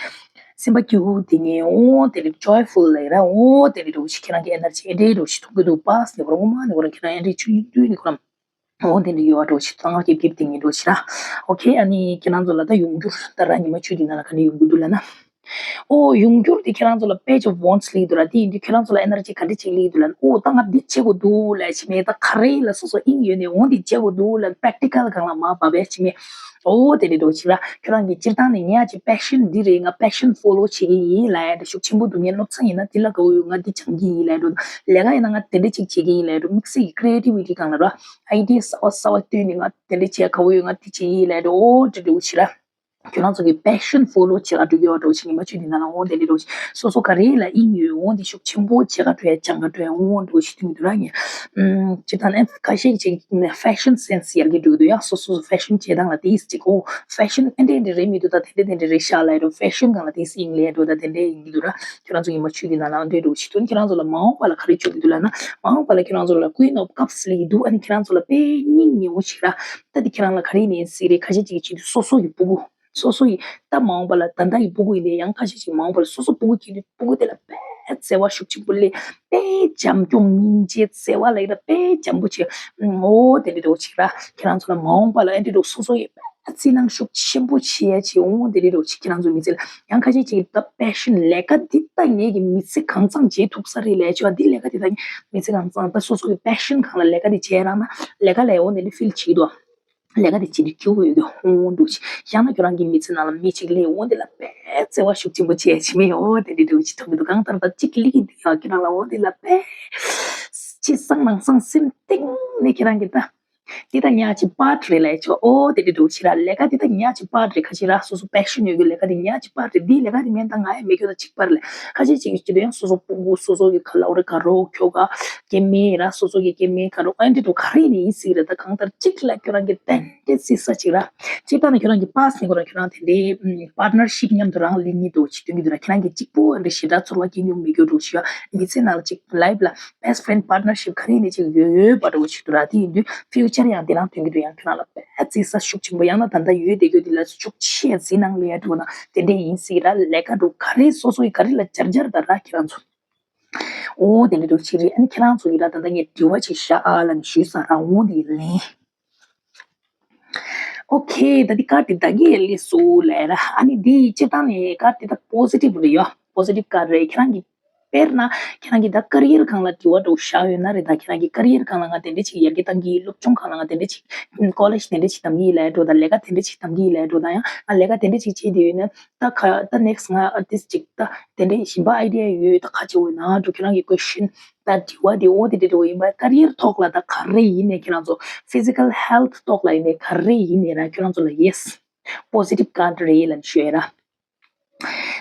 སེམས་པ་སྐྱིད་པོ་དེ་ནས་འོ་དེ་རེད། ཇོའི་ཕུལ་ལབ་ར། འོ་དེ་རེད་འདྲ་བོ་ཞིག་ཁྱེད་རང་གི་ཨེ་ནར་ཇི་ཨེ་འདྲ་འདྲ་བོ་ཞིག་མཐོང་གི་འདུག་པཱ་སི་ནས་ཁོ་རང་སྔོན་མ་ནས་ཁོ་རང་ཁྱེད་རང་ཨེ་འདྲ་ཆུང་ཆུང་དུས་ནས་ཁོ་རང་འོ་དེ་འདྲ་ཡོད་པ་འདྲ་བོ་ཞིག་གཙང་མ་སྐྱིད་སྐྱིད་དེ་ངས་འདྲ་བོ་ཞིག་ར། ཨོ་ཁེ། ཨ་ནི་ཁྱེད་རང་ཚོ་ལ་ད་ཡོང་རྒྱུར་ད་ར་ཉི་མ་བཅུ་དེ་ནང་ལ་ག་འདྲ་ཡོང་གི་འདུག་ལབ་ན། ཨོ་ཡོང་རྒྱུར་དེ་ཁྱེད་རང་ཚོ་ལ་Page of Wands སླེབས་འདུག་ར། དེ་ཡིན་དུས་ཁྱེད་རང་ཚོ་ལ་ཨེ་ནར་ཇི་ག་འདྲ་ཅིག་སླེབས་འདུག་ལབ་ན། ཨོ་ད་ང་འདི་བྱེད་དགོས་འདུག་ལབ་ཅིག་མེད། ད་ག་རེ་ལ་སོ་སོ་དབྱིངས་ཡོད་ནས་འོ་འདི་བྱེད་དགོས་འདུག་ལབ་པེ་རེག་ཊི་ཀལ་སྒང་ལ་མར་བབས་པ་ཅིག་མེད། ཨོ་དེ་འདྲ་འདྲ་བོ་ཞིག་ར། ཁྱོད་རང་གི་སྤྱིར་བཏང་ནས་ངའི་ཅིག་པེ་ཤན་འདི་རེད། ང་པེ་ཤན་ཕོ་ལོ་བྱེད་ཀྱི་ཡིན་ལབ་ཡ་འདྲ་ཤུགས་ཆེན་པོ་འདུག་ངའི་སློབ་ཚན་ཡིན་ན་འདི་ལ་དགའ་བོ་ཡོད། ང་འདི་སྦྱང་གི་ཡིན་ལབ་ཡ་འདྲ། ལས་ཀ་ཡིན་ན་ང་དེ་འདྲ་ཅིག་བྱེད་ཀྱི་ཡིན་ལབ་ཡ་འདྲ། དམིགས་བསལ་གྱི་ཀི་རི་ཨེ་ཊི་ཝི་ཊི་སྒང་ལ་ར། ཨའི་ཌི་ཡ་གསར་པ་གསར་པ་བཏོན་ནས་ང་དེ་འདྲ་བྱེད་དགའ་བོ་ཡོད། ང་འདི་བྱེད་ཀྱི་ཡིན་ལབ་ཡ་འདྲ། ཨོ་དེ་འདྲ་འདྲ་བོ་ཞིག་ར། ཁྱོད་རང་ཚོ་གི་པེ་ཤན་ཕོ་ལོ་བྱེད་ག་འགྲོ་གི་ཡོད་འདྲ་བོ་ཞིག་ཉི་མ་བཅུ་དེ་ནང་ལ་འོང་དེ་འདྲ་འདྲ་བོ་ཞིག་སོ་སོ་ག་རེ་ལ་དབྱིངས་ཡོད་འོང་དེ་ཤུགས་ཆེན་པོ་བྱེད་ག་འགྲོ་ཡ་སྦྱང་ག་འགྲོ་ཡ་འོང་འདྲ་བོ་ཞིག་མཐོང་གི་འདུག་ར། ངས་ཨམ་ཅི་ད་ནས་ཁ་ཤས་ཅིག་ནས་ཕེ་ཤན་སེན་སི་ཡར་རྒྱས་འགྲོ་གི་འདུག་ཡ། སོ་སོ་ཕེ་ཤན་བྱེད་སྟངས་ལ་དེ་ཅིག་ཨོ་ཕེ་ཤན་ཨེ་འདྲ་ཨེ་འདྲ་རེད་མི་འདུག་ད་དེ་འདྲ་དེ་འདྲ་རེད་ཤག་ལབ་ཡ་འདྲ། ཕེ་ཤན་སྒང་ལ་དེ་ཅིག་དབྱིངས་ལེན་འགྲོ་ད་དེ་འདྲ་ཡིན་གྱི་འདུག་ར། ཁྱོད་རང་ཚོ་ཉི་མ་བཅུ་དེ་ནང་ལ་འདྲ་འདྲ་བོ་ཞིག་མཐོང་། ཁྱོད་རང་ཚོ་ལ་མ་འོངས་པ་ལ་ག་རེ་བྱུང་གི་འདུག་ལབ་ན། མ་འོངས་པ་ལ་ཁྱོད་རང་ཚོ་ལ་Queen of Cups སླེབས་ཀྱི་འདུག་ཨ་ནི་ཁྱོད་རང་ཚོ་ལ་དཔེ་སྙིང་ཉེ་བོ་ཞིག་ར། ད་དེ་ཁྱེད་རང་ལ་ག་རེ་ཡིན་ནའི་ཟེར་རེད། ཁ་ཤས་ཅིག་གི་བྱེད་དུས་སོ་སོ་ཡི་སྤུ་གུ། སོ་སོ་ཡི་ད་མ་འོངས་པ་ལ་ད་ལྟ་ཡི་སྤུ་གུ་ཡིན་ནའི་ཡང་ཁ་ཤས་ཅིག་མ་འོངས་པ་ལ་སོ་སོ་སྤུ་གུ་སྐྱེས་དུས་སྤུ་གུ་དེ་ལ་དཔེ་བརྩེ་བ་ཤུགས་ཆེན་པོ་སླེབས། དཔེ་བྱམས་སྐྱོང་སྙིང་རྗེ་བརྩེ་བ་ལ་ཡི་ད་དཔེ་བྱམས་པོ་བྱེད། ཨོ་དེ་འདྲ་འདྲ་བོ་ཅིག་ར། ཁྱེད་རང་ཚོ་ལ་མ་འོངས་པ་ལ་ཨེ་འདྲ་འདྲ་བོ་སོ་སོ་ཡི་དཔེ་བརྩི་སྣང་ཤུགས་ཆེན་པོ་བྱེད་ཡ་ཅིག་འོང་། དེ་འདྲ་འདྲ་བོ་ཅིག་ཁྱེད་རང་ཚོ་མི་ཚེ་ལ་ཡང་ཁ་ཤས་ཅིག་ད་པེ་ཤན་ལས་ཀ་འདི་ད་ངེད་ཀྱི་མི་ཚེ་གང་ཚང་བྱེད་ཐུབ་ས་རེད་ལབ་ཡ་ཅིག་ཡོད། འདི་ལས་ཀ་འདི་ད་མི་ཚེ་གང་ཚང་ད་སོ་སོ་གི་པེ་ཤན་སྒང་ལ་ལས་ཀ་འདི་བྱས་རག་ན་ལས་ཀ་ལས་འོ་འདི་འདྲ་ཕིལ་བྱེད་འདུག་ལས་ཀ་དེ་བྱེད་དུས་སྐྱིད་པོ་ཡོད་དུས་ཧོང་འདུག་ཅིག་བཞག་ན་ཁྱོད་རང་གི་མི་ཚེ་ནང་ལ་མི་གཅིག་སླེབས་འོང་དེ་ལ་དཔེ་བརྩེ་བ་ཤུགས་ཆེན་པོ་བྱས་བྱེད་མི་འོ་དེ་འདྲ་འདྲ་བོ་ཅིག་མཐོང་གི་འདུག་གང་ལྟར་ད་གཅིག་སླེབས་ཀྱི་འདུག་ཡ། ཁྱོད་རང་ལ་འོ་དེ་ལ་དཔེ་ཕྱི་གསང་ནང་གསང་སེམས་གཏིང་ནས་ཁྱེད་རང་གི་ད་འདི་ད་ཉག་གཅིག་པཱར་ཊི་རེད་ལབ་ཆོག་ཨོ་དེ་འདྲ་འདྲ་བོ་ཅིག་ར། ལས་ཀ་འདི་ད་ཉག་གཅིག་པཱར་ཊི་རེད། ཁ་ཤས་ར་སོ་སོ་པེ་ཤན་ཡོད་ཀྱི་ལས་ཀ་འདི་ཉག་གཅིག་པཱར་ཊི་རེད། འདི་ལས་ཀ་འདི་མིན་ད་ང་ཡང་མེད་ཁྱོད་ད་གཅིག་པར་ལས་ཁ་ཤས་ཅིག་ཡོད་ཀྱི་འདུག་ཡང་སོ་སོ་སྤུ་གུ་སོ་སོ་གི་ཁ་ལ་འོ་རེ་ག་རོ་ཁྱོ་ག་སྐྱེ་དམན་ར་སོ་སོ་གི་སྐྱེ་དམན་ག་རོ་ཨ་འདྲ་འདྲ་ག་རེ་ནས་ཡིན་སྲིད་རེད། ད་གང་ལྟར་གཅིག་ལ་ཁྱོད་རང་གི་ཏན་ཏན་སྲིད་ས་ཅིག་ར། སྤྱིར་བཏང་ནས་ཁྱོད་རང་གི་པཱ་སི་ནས་ཁོ་རང་ཁྱོད་རང་དེ་འདྲའི་པཱར་ཊི་ནར་ཤིབ་མཉམ་དུ་རང་ལེན་གྱི་འདུག་ཅིག་སྟོན་གྱི་འདུག་ར། ཁྱེད་རང་གི་གཅིག་པོ་ཨ་འདྲ་ཞེ་དྲག་ཚོར་བ་སྐྱེ་མྱོང་མེད་རྒྱུ་འདྲ་ཞིག་ཡ། མི་ཚེ་ནང་ལ་ཅིག་ལའིབ་ལ་བྷེ་སི་ཊི་ཕེ་རེན་ཌི་པཱར་ཊི་ནར་ཤིབ་ག་རེ་ནས་ཅིག་ཡོད་ཡོད་པ་འདྲ་བོ་ཞིག་འདུག་ར། དེ་ཡིན་དུས་ཕིའུ་ཅར་ཡང་དེ་རང་སྟོན་གྱི་འདུག་ཡང་ཁྱོད་རང་ལ་དཔེ་བརྩི་ས་ཤུགས་ཆེན་པོ་ཡང་ན་ད་ལྟ་ཡོད་བསྡད་རྒྱུ་དེ་ལ་ཤུགས་ཆེ་བརྩི་སྣང་ལེན་ཡ་འདྲ་བོ་ན་དེ་འདྲས་ཡིན་སྲིད་ར། ལས་ཀ་འདྲ་བོ་ག་རེ་སོ་སོ་ཡི་ག་རེ་ལ་སྦྱར་སྦྱར་ད་ར་ཁྱེད་རང་ཚོ། ཨོ་དེ་འདྲ་འདྲ་བོ་ཅིག་རེད། ཨ་ནི་ཁྱེད་རང་ཚོ་ཡི་ར་ད་ལྟ་ངས་དྲི་བ་ཅིག་བཞག་ཨ་ལ་ནི་ཞུས་ས་ར་འོང་དེ་ལན། ཨོ་ཁེ། ད་འདི་ཀར་ཌི་ད་གི་ལས་སུ་ལས་ར། ཨ་ནི་འདི་སྤྱིར་བཏང་ནས་ཀར་ཌི་ད་པོ་སི་ཊིབ་རེད་ཡ། པོ་སི་ཊིབ་ཀར་ཌི་རེད། ཁྱེད་རང་གི་དཔེར་ན་ཁྱེད་རང་གི་ད་ཀ་རི་ཡར་སྒང་ལ་དྲི་བ་འདྲ་བོ་བཞག་ཡོད་ན་རེད། ད་ཁྱེད་རང་གི་ཀ་རི་ཡར་སྒང་ལ་ང་དེ་འདྲ་ཅིག་ཡར་རྒྱས་གཏང་གི་ཡིན། སློབ་སྦྱོང་སྒང་ལ་ང་དེ་འདྲ་ཅིག་ཀོ་ལེཇ་དེ་འདྲ་ཅིག་གདམ་གི་ཡིན་ལབ་འགྲོ་དང་ལས་ཀ་དེ་འདྲ་ཅིག་གདམ་གི་ཡིན་ལབ་འགྲོ་དང་ཡང་ང་ལས་ཀ་དེ་འདྲ་ཅིག་བྱེད་དེ་ཡོད་ན་ད་ག་ད་ནེག་སི་ང་ཨར་ཊིསི་ཅིག་ད་དེ་འདྲ་ཞིམ་པ་ཨའི་ཌི་ཡ་ཡོད་ད་ག་བྱེད་འོས་ན་འགྲོ། ཁྱེད་རང་གི་ཀོ་ཤན་ད་དྲི་བ་དེ་འོ་དེ་འདྲ་འདྲ་བོ་ཡིན་པ་ཀ་རི་ཡར་ཐོག་ལ་ད་ག་རེ་ཡིན་ནས་ཁྱེད་རང་ཚོ་ཕི་ཟི་ཀལ་ཧེལ་ཐི་ཐོག་ལ་ཡིན་ནས་ག་རེ་ཡིན་ནས་ར་ཁྱེད་རང་ཚོ་ལ་ཡེ་སི་པོ་སི་ཊིབ་ཀར་ཌི་རེད་ལབ་ནས་ཞུ་ཡ་ར།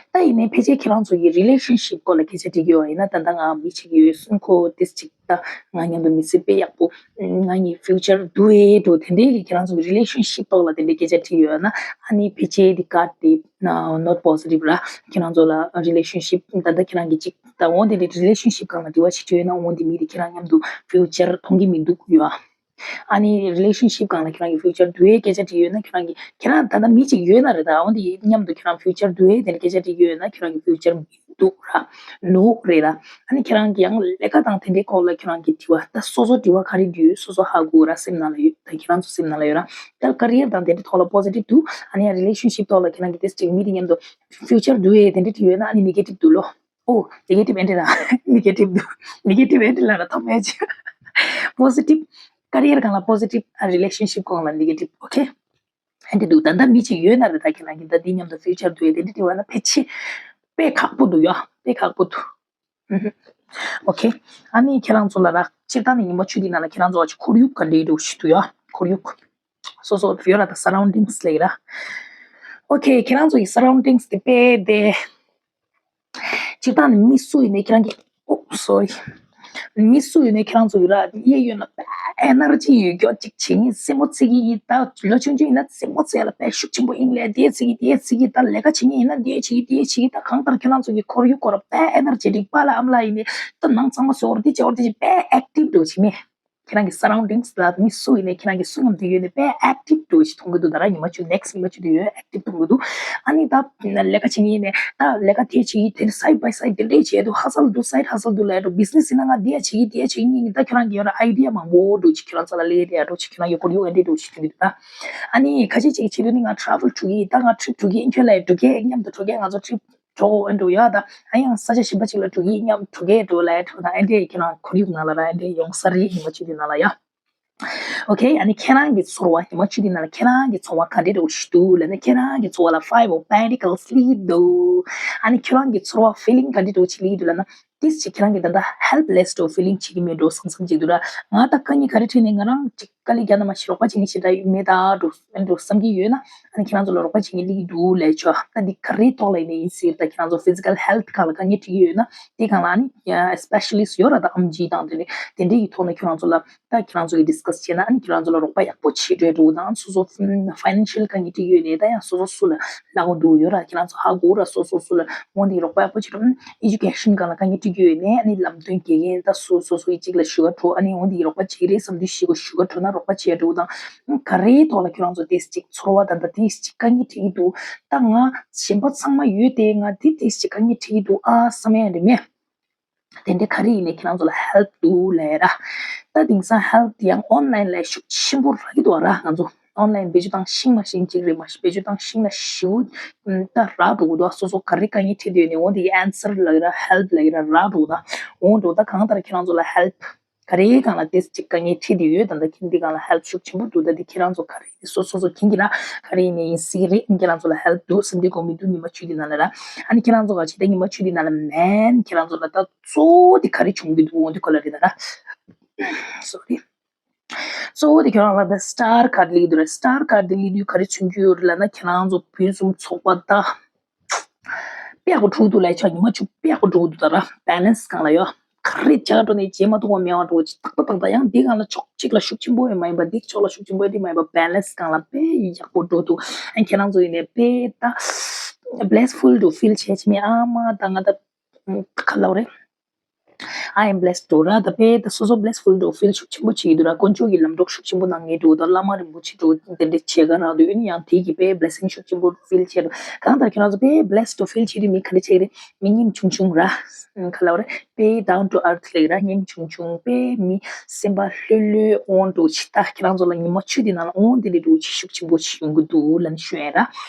ད་ཡིན་ནའི་ཕལ་ཆེར་ཁྱེད་རང་ཚོ་ཡི་རི་ལེ་ཤན་ཤིབ་སྐོར་ལ་སྐད་ཆ་དྲི་གི་ཡོད་ཡིན་ན་ད་ལྟ་ང་མི་གཅིག་ཡོད་སུན་ཁོ་ཏིས་ཅིག་ད་ང་མཉམ་དུ་མི་ཚེ་དཔེ་ཡག་པོ་ང་གཉིས་ཕིའུ་ཅར་དུ་ཨེ་འགྲོ་དེ་འདྲའི་གི་ཁྱེད་རང་ཚོ་གི་རི་ལེ་ཤན་ཤིབ་ཐོག་ལ་དེ་འདྲའི་སྐད་ཆ་དྲི་ཡོད་ན་ཨ་ནི་ཕལ་ཆེར་དེ་ཀར་དེ་ནོ་ཊི་པོ་སི་ཊིབ་ར། ཁྱེད་རང་ཚོ་ལ་རི་ལེ་ཤན་ཤིབ་ད་ལྟ་ཁྱེད་རང་གི་ཅིག་ད་འོ་དེ་འདྲའི་རི་ལེ་ཤན་ཤིབ་སྒང་ལ་དྲི་བ་ཞིག་དྲིས་ཡོད་ན་འོ་དེ་མི་དེ་ཁྱེད་རང་མཉམ་དུ་ཕིའུ་ཅར་མཐོང་གི་མི་འདུག་ཡོད་ཨ། ཨ་ནི་རི་ལེ་ཤན་ཤིབ་སྒང་ལ་ཁྱེད་རང་གི་ཕིའུ་ཅར་དུ་ཨེ་སྐད་ཆ་དྲིས་ཡོད་ན་ཁྱེད་རང་གི་ཁྱེད་རང་ད་ལྟ་མི་གཅིག་ཡོད་ན་རེད། ད་འོ་འདི་མཉམ་དུ་ཁྱེད་རང་ཕིའུ་ཅར་དུ་ཨེ་དེ་འདྲ་སྐད་ཆ་དྲིས་ཡོད་ན་ཁྱེད་རང་གི་ཕིའུ་ཅར་མི་འདུག་ར་ནོ་རེད་ལ། ཨ་ནི་ཁྱེད་རང་གི་ཡང་ལས་ཀ་དང་དེ་འདྲའི་སྐོར་ལ་ཁྱེད་རང་གི་དྲི་བ་ད་སོ་སོ་དྲི་བ་ག་རེ་འདུག་སོ་སོ་ཧ་གོ་ར་སེམས་ནང་ལ་ཡོད་ད་ཁྱེད་རང་ཚོ་སེམས་ནང་ལ་ཡོད་ར། ད་ཀ་རི་ཡར་དང་དེ་འདྲའི་ཐོག་ལ་པོ་སི་ཊིབ་འདུག་ཨ་ནི་ཡང་རི་ལེ་ཤན་ཤིབ་ཐོག་ལ་ཁྱེད་རང་གི་ཏིས་ཅིག་མི་དེ་མཉམ་དུ་ཕིའུ་ཅར་དུ་ཨེ་དེ་འདྲ་དྲིས་ཡོད་ན་ཨ་ནི་ནེ་གེ་ཊིབ་འདུག་ལོ། ཨོ་ནེ་གེ་ཊིབ་ཨེ་འདྲ་ར། ནེ་གེ་ཊིབ་འདུག་ནེ་གེ་ཊིབ་ཨེ་འདྲ་ལ་ར་ཐོབ་མེད་ཅིག་པོ་སི་ཊིབ་ཀ་རི་ཡར་སྒང་ལ་པོ་སི་ཊིབ་ཨ་རི་ལེ་ཤན་ཤིབ་སྒང་ལ་ནེ་གེ་ཊིབ་ཨོ་ཁེ། ཨེ་འདྲ་འདུག་ད་ལྟ་མི་གཅིག་ཡོད་ན་རེད། ད་ཁྱེད་རང་གི་ད་འདི་མཉམ་དུ་ཕིའུ་ཅར་དུ་ཨེ་དེ་འདྲ་དྲི་བ་ན་ཕལ་ཆེར་དཔེ་ཁག་པོ་འདུག་ཡ། དཔེ་ཁག་པོ་འདུག་ཨུ་ཧུ། ཨོ་ཁེ། ཨ་ནི་ཁྱེད་རང་ཚོ་ལ་ར་སྤྱིར་བཏང་ནས་ཉི་མ་བཅུ་འདི་ནང་ལ་ཁྱེད་རང་ཚོ་ཁོར་ཡུག་ག་འདྲ་འདྲ་བོ་ཞིག་འདུག་ཡ། ཁོར་ཡུག་སོ་སོ་ཡོད་ར་ད་སར་རའུན་ཌིང་སི་ལབ་ཀྱི་ར། ཨོ་ཁེ། ཁྱེད་རང་ཚོ་ཡི་སར་རའུན་ཌིང་སི་དེ་དཔེ་དེ། སྤྱིར་བཏང་ནས་མི་སུ་ཡིན་ནའི་ཁྱེད་རང་གི། ཨོ་སོ་རི། མི་སུ་ཡིན་ནའི་ཁྱེད་རང་ཚོ་ཡི་ར་གཡས་གཡོན་ལ་དཔེ་ཨེ་ནར་ཇི་ཡོད་མཁན་ཅིག་བྱེད་ངེས་སེམས་པ་ཚིག་གི་ཡིན། ད་ལོ་ཆུང་ཆུང་ཡིན་ན་སེམས་པ་ཚིག་ལ་དཔེ་ཤུགས་ཆེན་པོ་ཨིན་ལས་དེ་ཚིག་གི་དེ་ཚིག་གི་ད་ལས་ཀ་བྱེད་ངེས་ཡིན་ན་དེ་བྱེད་ཀྱི་དེ་བྱེད་ཀྱི་ད་གང་ལྟར་ཁྱེད་རང་ཚོ་གི་ཁོར་ཡུག་སྐོར་ལ་དཔེ་ཨེ་ནར་ཇེ་ཊིག་པཱ་ལགས་ཨ་མ་ལགས་ཡིན་ནའི་ད་ནང་ཚང་མ་ཟོར་དེ་བྱ་བ་དེ་ཅིག་དཔེ་ཨེག་ཊིབ་འདྲ་བོ་བྱེད་མེད། ཁྱེད་རང་གི་surroundings་ལ་མི་སུ་ཡིན་ནའི་ཁྱེད་རང་གི་སུ་མཉམ་དུ་ཡོད་ནའི་དཔེ་active་འགྲོ་ཞིག་མཐོང་གི་འདུག་ད་ར་ཉི་མ་བཅུ་next་ཉི་མ་བཅུ་དེ་ཡོད་active་མཐོང་གི་འདུག་ཨ་ནི་ད་ལས་ཀ་བྱེད་མཁན་ཡིན་ནའི་ད་ལས་ཀ་དེ་བྱེད་ཀྱི་དེར་side by side་དེ་འདྲས་བྱས་འདུག hustle་འདུག side hustle་འདུག་ལས་འགྲོ་business་ཡིན་ན་ང་དེ་ཡ་བྱེད་ཀྱི་དེ་ཡ་བྱེད་ཀྱི་ཡིན་ད་ཁྱེད་རང་གི་ཡོད་ན་idea་མང་པོ་འགྲོ་ཅིག་ཁྱེད་རང་ཚོ་ལ་ལས་དེ་ཡ་འགྲོ་ཅིག་ཁྱེད་རང་གི་ཁོར་ཡུག་ཨེ་འདྲས་འགྲོ་ཅིག་མཐོང་གི་འདུག་ད། ཨ་ནི་ཁ་ཤས་ཅིག་བྱེད་དུས་ནི་ང་travel་འགྲོ་གི་ཡིན་ད་ང་trip་འགྲོ་གི་ཡིན་ཁྱོད་ལ་ཡ་འགྲོ་གི་མཉམ་དུ་འགྲོ་གི་ང་ཚོ་trip་གྲོགས་ཨེ་འགྲོ་ཡ་ད། ཨ་ཡང་ས་ཆ་གཞན་པ་ཅིག་ལ་འགྲོ་གི་མཉམ་འགྲོ་གི་འགྲོ་ལ་འགྲོ་ན་ཨེ་འདྲས་ཁྱེད་རང་ཁོར་ཡུག་ནང་ལ་ར་ཨེ་འདྲས་ཡོང་ས་རེད་ཉི་མ་བཅུ་དེ་ནང་ལ་ཡ། Okay ཨ་ནི་ཁྱེད་རང་གི་ཚོར་བ་ཉི་མ་བཅུ་དེ་ནང་ལ་ཁྱེད་རང་གི་ཚོར་བ་ག་འདྲས་འདྲ་བོ་ཞིག་འདུག་ལབ་ན་ཁྱེད་རང་གི་ཚོར་བ་ལ་five of pentacles་སླེབས་འདུག་ཨ་ནི་ཁྱེད་རང་གི་ཚོར་བ་feeling་ག་འདྲས་འདྲ་བོ་ཅིག་སླེབས་འདུག་ལབ་ན། ཏིས་ཅིག་ཁྱེད་རང་གིས་ད་ལྟ་helpless་འགྲོ་feeling་བྱེད་ཀྱི་མེད་འགྲོ་བསམ་བསམ་ཅིག་འདུག་ར། ང་ད་དཀའ་ངལ་ག་རེ་འཕྲད་ནས་ང་རང་ཅིག་དཀའ་ལས་རྒྱག་ན་མ་གཞི་རོགས་པ་བྱེད་མཁན་ཞིག་འདྲ་མེད་ད་འགྲོ་འགྲོ་བསམ་གྱི་ཡོད་ན་ཨ་ནི་ཁྱེད་རང་ཚོ་ལ་རོགས་པ་བྱེད་མཁན་སླེབས་ཀྱི་འདུག་ལབ་ཆོག་ད་འདི་ག་རེའི་ཐོག་ལ་ཡིན་ནའི་ཡིན་སྲིད་ད་ཁྱེད་རང་ཚོ་physical health་སྒང་ལ་དཀའ་ངལ་འཕྲད་ཀྱི་ཡོད་ན་དེ་སྒང་ལ་ཨ་ནི་specialist་ཡོད་ར་ད་ཨམ་ཆི་དང་དེ་འདྲའི་དེ་འདྲའི་ཡི་ཐོག་ནས་ཁྱེད་རང་ཚོ་ལ་ད་ཁྱེད་རང་ཚོ་གིས་discuss་བྱས་ན་ཨ་ནི་ཁྱེད་རང་ཚོ་ལ་རོགས་པ་ཡག་པོ་བྱེད་འགྲོ་འགྲོ་དང་སོ་སོ་financial་དཀའ་ངལ་འཕྲད་ཀྱི་ཡོད་ནའི་ད་ཡང་སོ་སོ་སུ་ལ་ལབ་དགོས་འདུག་ཡོད་ར་ཁྱེད་རང་ཚོ་ཧ་གོ་ར་སོ་སོ་སུ་ལ་འོ་འདི་རོགས་པ་ཡག་པོ་བྱེད་འགྲོ། Education་སྒང་ལ་དཀའ་ངལ་འཕྲད་ཀྱི་ཡོད་ནའི་ཨ་ནི་ལམ་སྟོན་དགེ་རྒན་ད་སོ་སོ་སོ་ཡི་གཅིག་ལ་ཞུ་ག་འགྲོ་ཨ་ནི་འོ་འདི་རོགས་པ་བྱེད་རེད་བསམ་དུས་ཞུ་ག་ཞུ་ག་འགྲོ་ན་རོགས་པ་བྱེད་འགྲོ་དང་ག་རེའི་ཐོག་ལ་ཁྱོད་རང་ཚོ་དེ་གཅིག་ཚོར་བ་དང་ད་དེ་གཅིག་དཀའ་ངལ་འཕྲད་ཀྱི་འདུག་ད་ང་གཞན་པ་ཚང་མ་ཡོད་དེ་ང་དེ་དེ་གཅིག་དཀའ་ངལ་འཕྲད་ཀྱི་འདུག་ཨ་བསམ་ཡ་རེད་མེད། དེ་འདྲ་ག་རེ་ཡིན་ནའི་ཁྱེད་རང་ཚོ་ལ་help་འདུག་ལབ་ཡ་ར། ད་དེང་སང་help་དེ་ཡང་online་ལ་ཤུགས་ཆེན་པོ་རག་གི་འདུག་ར་ང་ཚོ་online་བེད་སྤྱོད་བཏང་ཤིང་མ་ཤིང་གཅིག་རེད་མ་བེད་སྤྱོད་བཏང་ཤིང་ན་ཞིའུ་ད་རག་འགྲོ་གི་འདུག་སོ་སོ་ག་རེ་དཀའ་ངལ་འཕྲད་འདོད་ནས་འོ་དེ་གི་answer་ལབ་ཡ་ར་help་ལབ་ཡ་ར་རག་འགྲོ་ད་འོ་འགྲོ་ད་གང་ལྟར་ཁྱེད་རང་ཚོ་ལ་help་ག་རེ་གང་ལ་དེ་གཅིག་དཀའ་ངལ་འཕྲད་དེ་ཡོད་ད་ད་ཁྱེད་འདི་གང་ལ་help་ཤུགས་ཆེན་པོ་འདུག་ད་དེ་ཁྱེད་རང་ཚོ་ག་རེ་སོ་སོ་སོ་ཁྱིམ་གྱི་ན་ག་རེ་ཡིན་ནའི་ཡིན་སྲིད་ཀྱི་རེད། ཁྱེད་རང་ཚོ་ལ་help་འདུག་སེམས་ཁྲལ་དགོས་མི་འདུག་ཉི་མ་བཅུ་དེ་ནང་ལ་ར། ཨ་ནི་ཁྱེད་རང་ཚོ་ག་ཅི་ད་ཉི་མ་བཅུ་དེ་ནང་ལ་main་ཁྱེད་རང་ཚོ་ལ་ད་གཙོ་བོ་དེ་ག་རེ་བྱུང་གི་འདུག་འོ་འདི་ཁོ་ལ་རེད་ད་ར། Sorry། གཙོ་བོ་དེ་ཁྱེད་རང་ལ་ད་star card་སླེབས་འདུག་ར། star card་དེ་སླེབས་དུས་ག་རེ་བྱུང་གི་ཡོད་རེད་ལབ་ན་ཁྱེད་རང་ཚོ་ཕུན་སུམ་ཚོགས་པ་ད། དཔེ་ཡག་པོ་འགྲོ་འདུག་ལབ་ཆོག་ཉི་མ་བཅུ་དཔེ་ཡག་པོ་འགྲོ་འདུག་ད་ར་balance་སྒང་ལ་ཡོད། ག་རེ་བྱ་འགྲོ་ནས་བྱེད་མ་ཐུབ་པ་མེད་པ་འགྲོ་ཅིག་ཏག་ཏག་ཏག་ཏག་ཡང་འདི་སྒང་ལ་ཕྱོགས་གཅིག་ལ་ཤུགས་ཆེན་པོ་ཡང་མ་ཡིན་པ་འདི་ཕྱོགས་ལ་ཤུགས་ཆེན་པོ་ཡང་འདི་མ་ཡིན་པ་balance་སྒང་ལ་དཔེ་ཡག་པོ་འགྲོ་འདུག་ཨ་ཁྱེད་རང་ཚོ་ཡིན་ནས་དཔེ་ད་blissful་འགྲོ་feel་བྱས་ཆེ་མེད་ཨ་མ་ད་ང་ད་ག་ལབ་རེད། I am blessed་འགྲོ་ར་ད་དཔེ་ད་སོ་སོ་blissful་འགྲོ་feel་ཤུགས་ཆེན་པོ་བྱེད་འདུག་ར། དཀོན་མཆོག་གི་ལམ་གྲོགས་ཤུགས་ཆེན་པོ་གནང་ངེས་འགྲོ་ད་བླ་མ་རིན་པོ་ཆེ་འགྲོ་དེ་འདྲ་བྱེད་ག་རག་འདུག་ཡིན་ཡང་དེ་གི་དཔེ་blessing་ཤུགས་ཆེན་པོ་feel་བྱེད་འདུག་གང་ལྟར་ཁྱེད་རང་ཚོ་དཔེ་blessed་འགྲོ་feel་བྱེད་དུས་མི་ག་རེ་བྱེད་རེད། མི་ཉམ་ཆུང་ཆུང་ར། ག་ལབ་རེད། དཔེ་down to earth་ལེགས་ར་ཉམ་ཆུང་ཆུང་དཔེ་མི་སེམས་པ་ལྷོད་ལྷོད་འོང་འགྲོ་ཆེ་ད་ཁྱེད་རང་ཚོ་ལ་ཉི་མ་བཅུ་དེ་ནང་ལ་འོང་དེ་འདྲ་འགྲོ་ཆེ་ཤུགས་ཆེན་པོ་ཞིག་ཡོང་གི་འདུག་ལབ་ནས་ཞུ་ཡ་ར།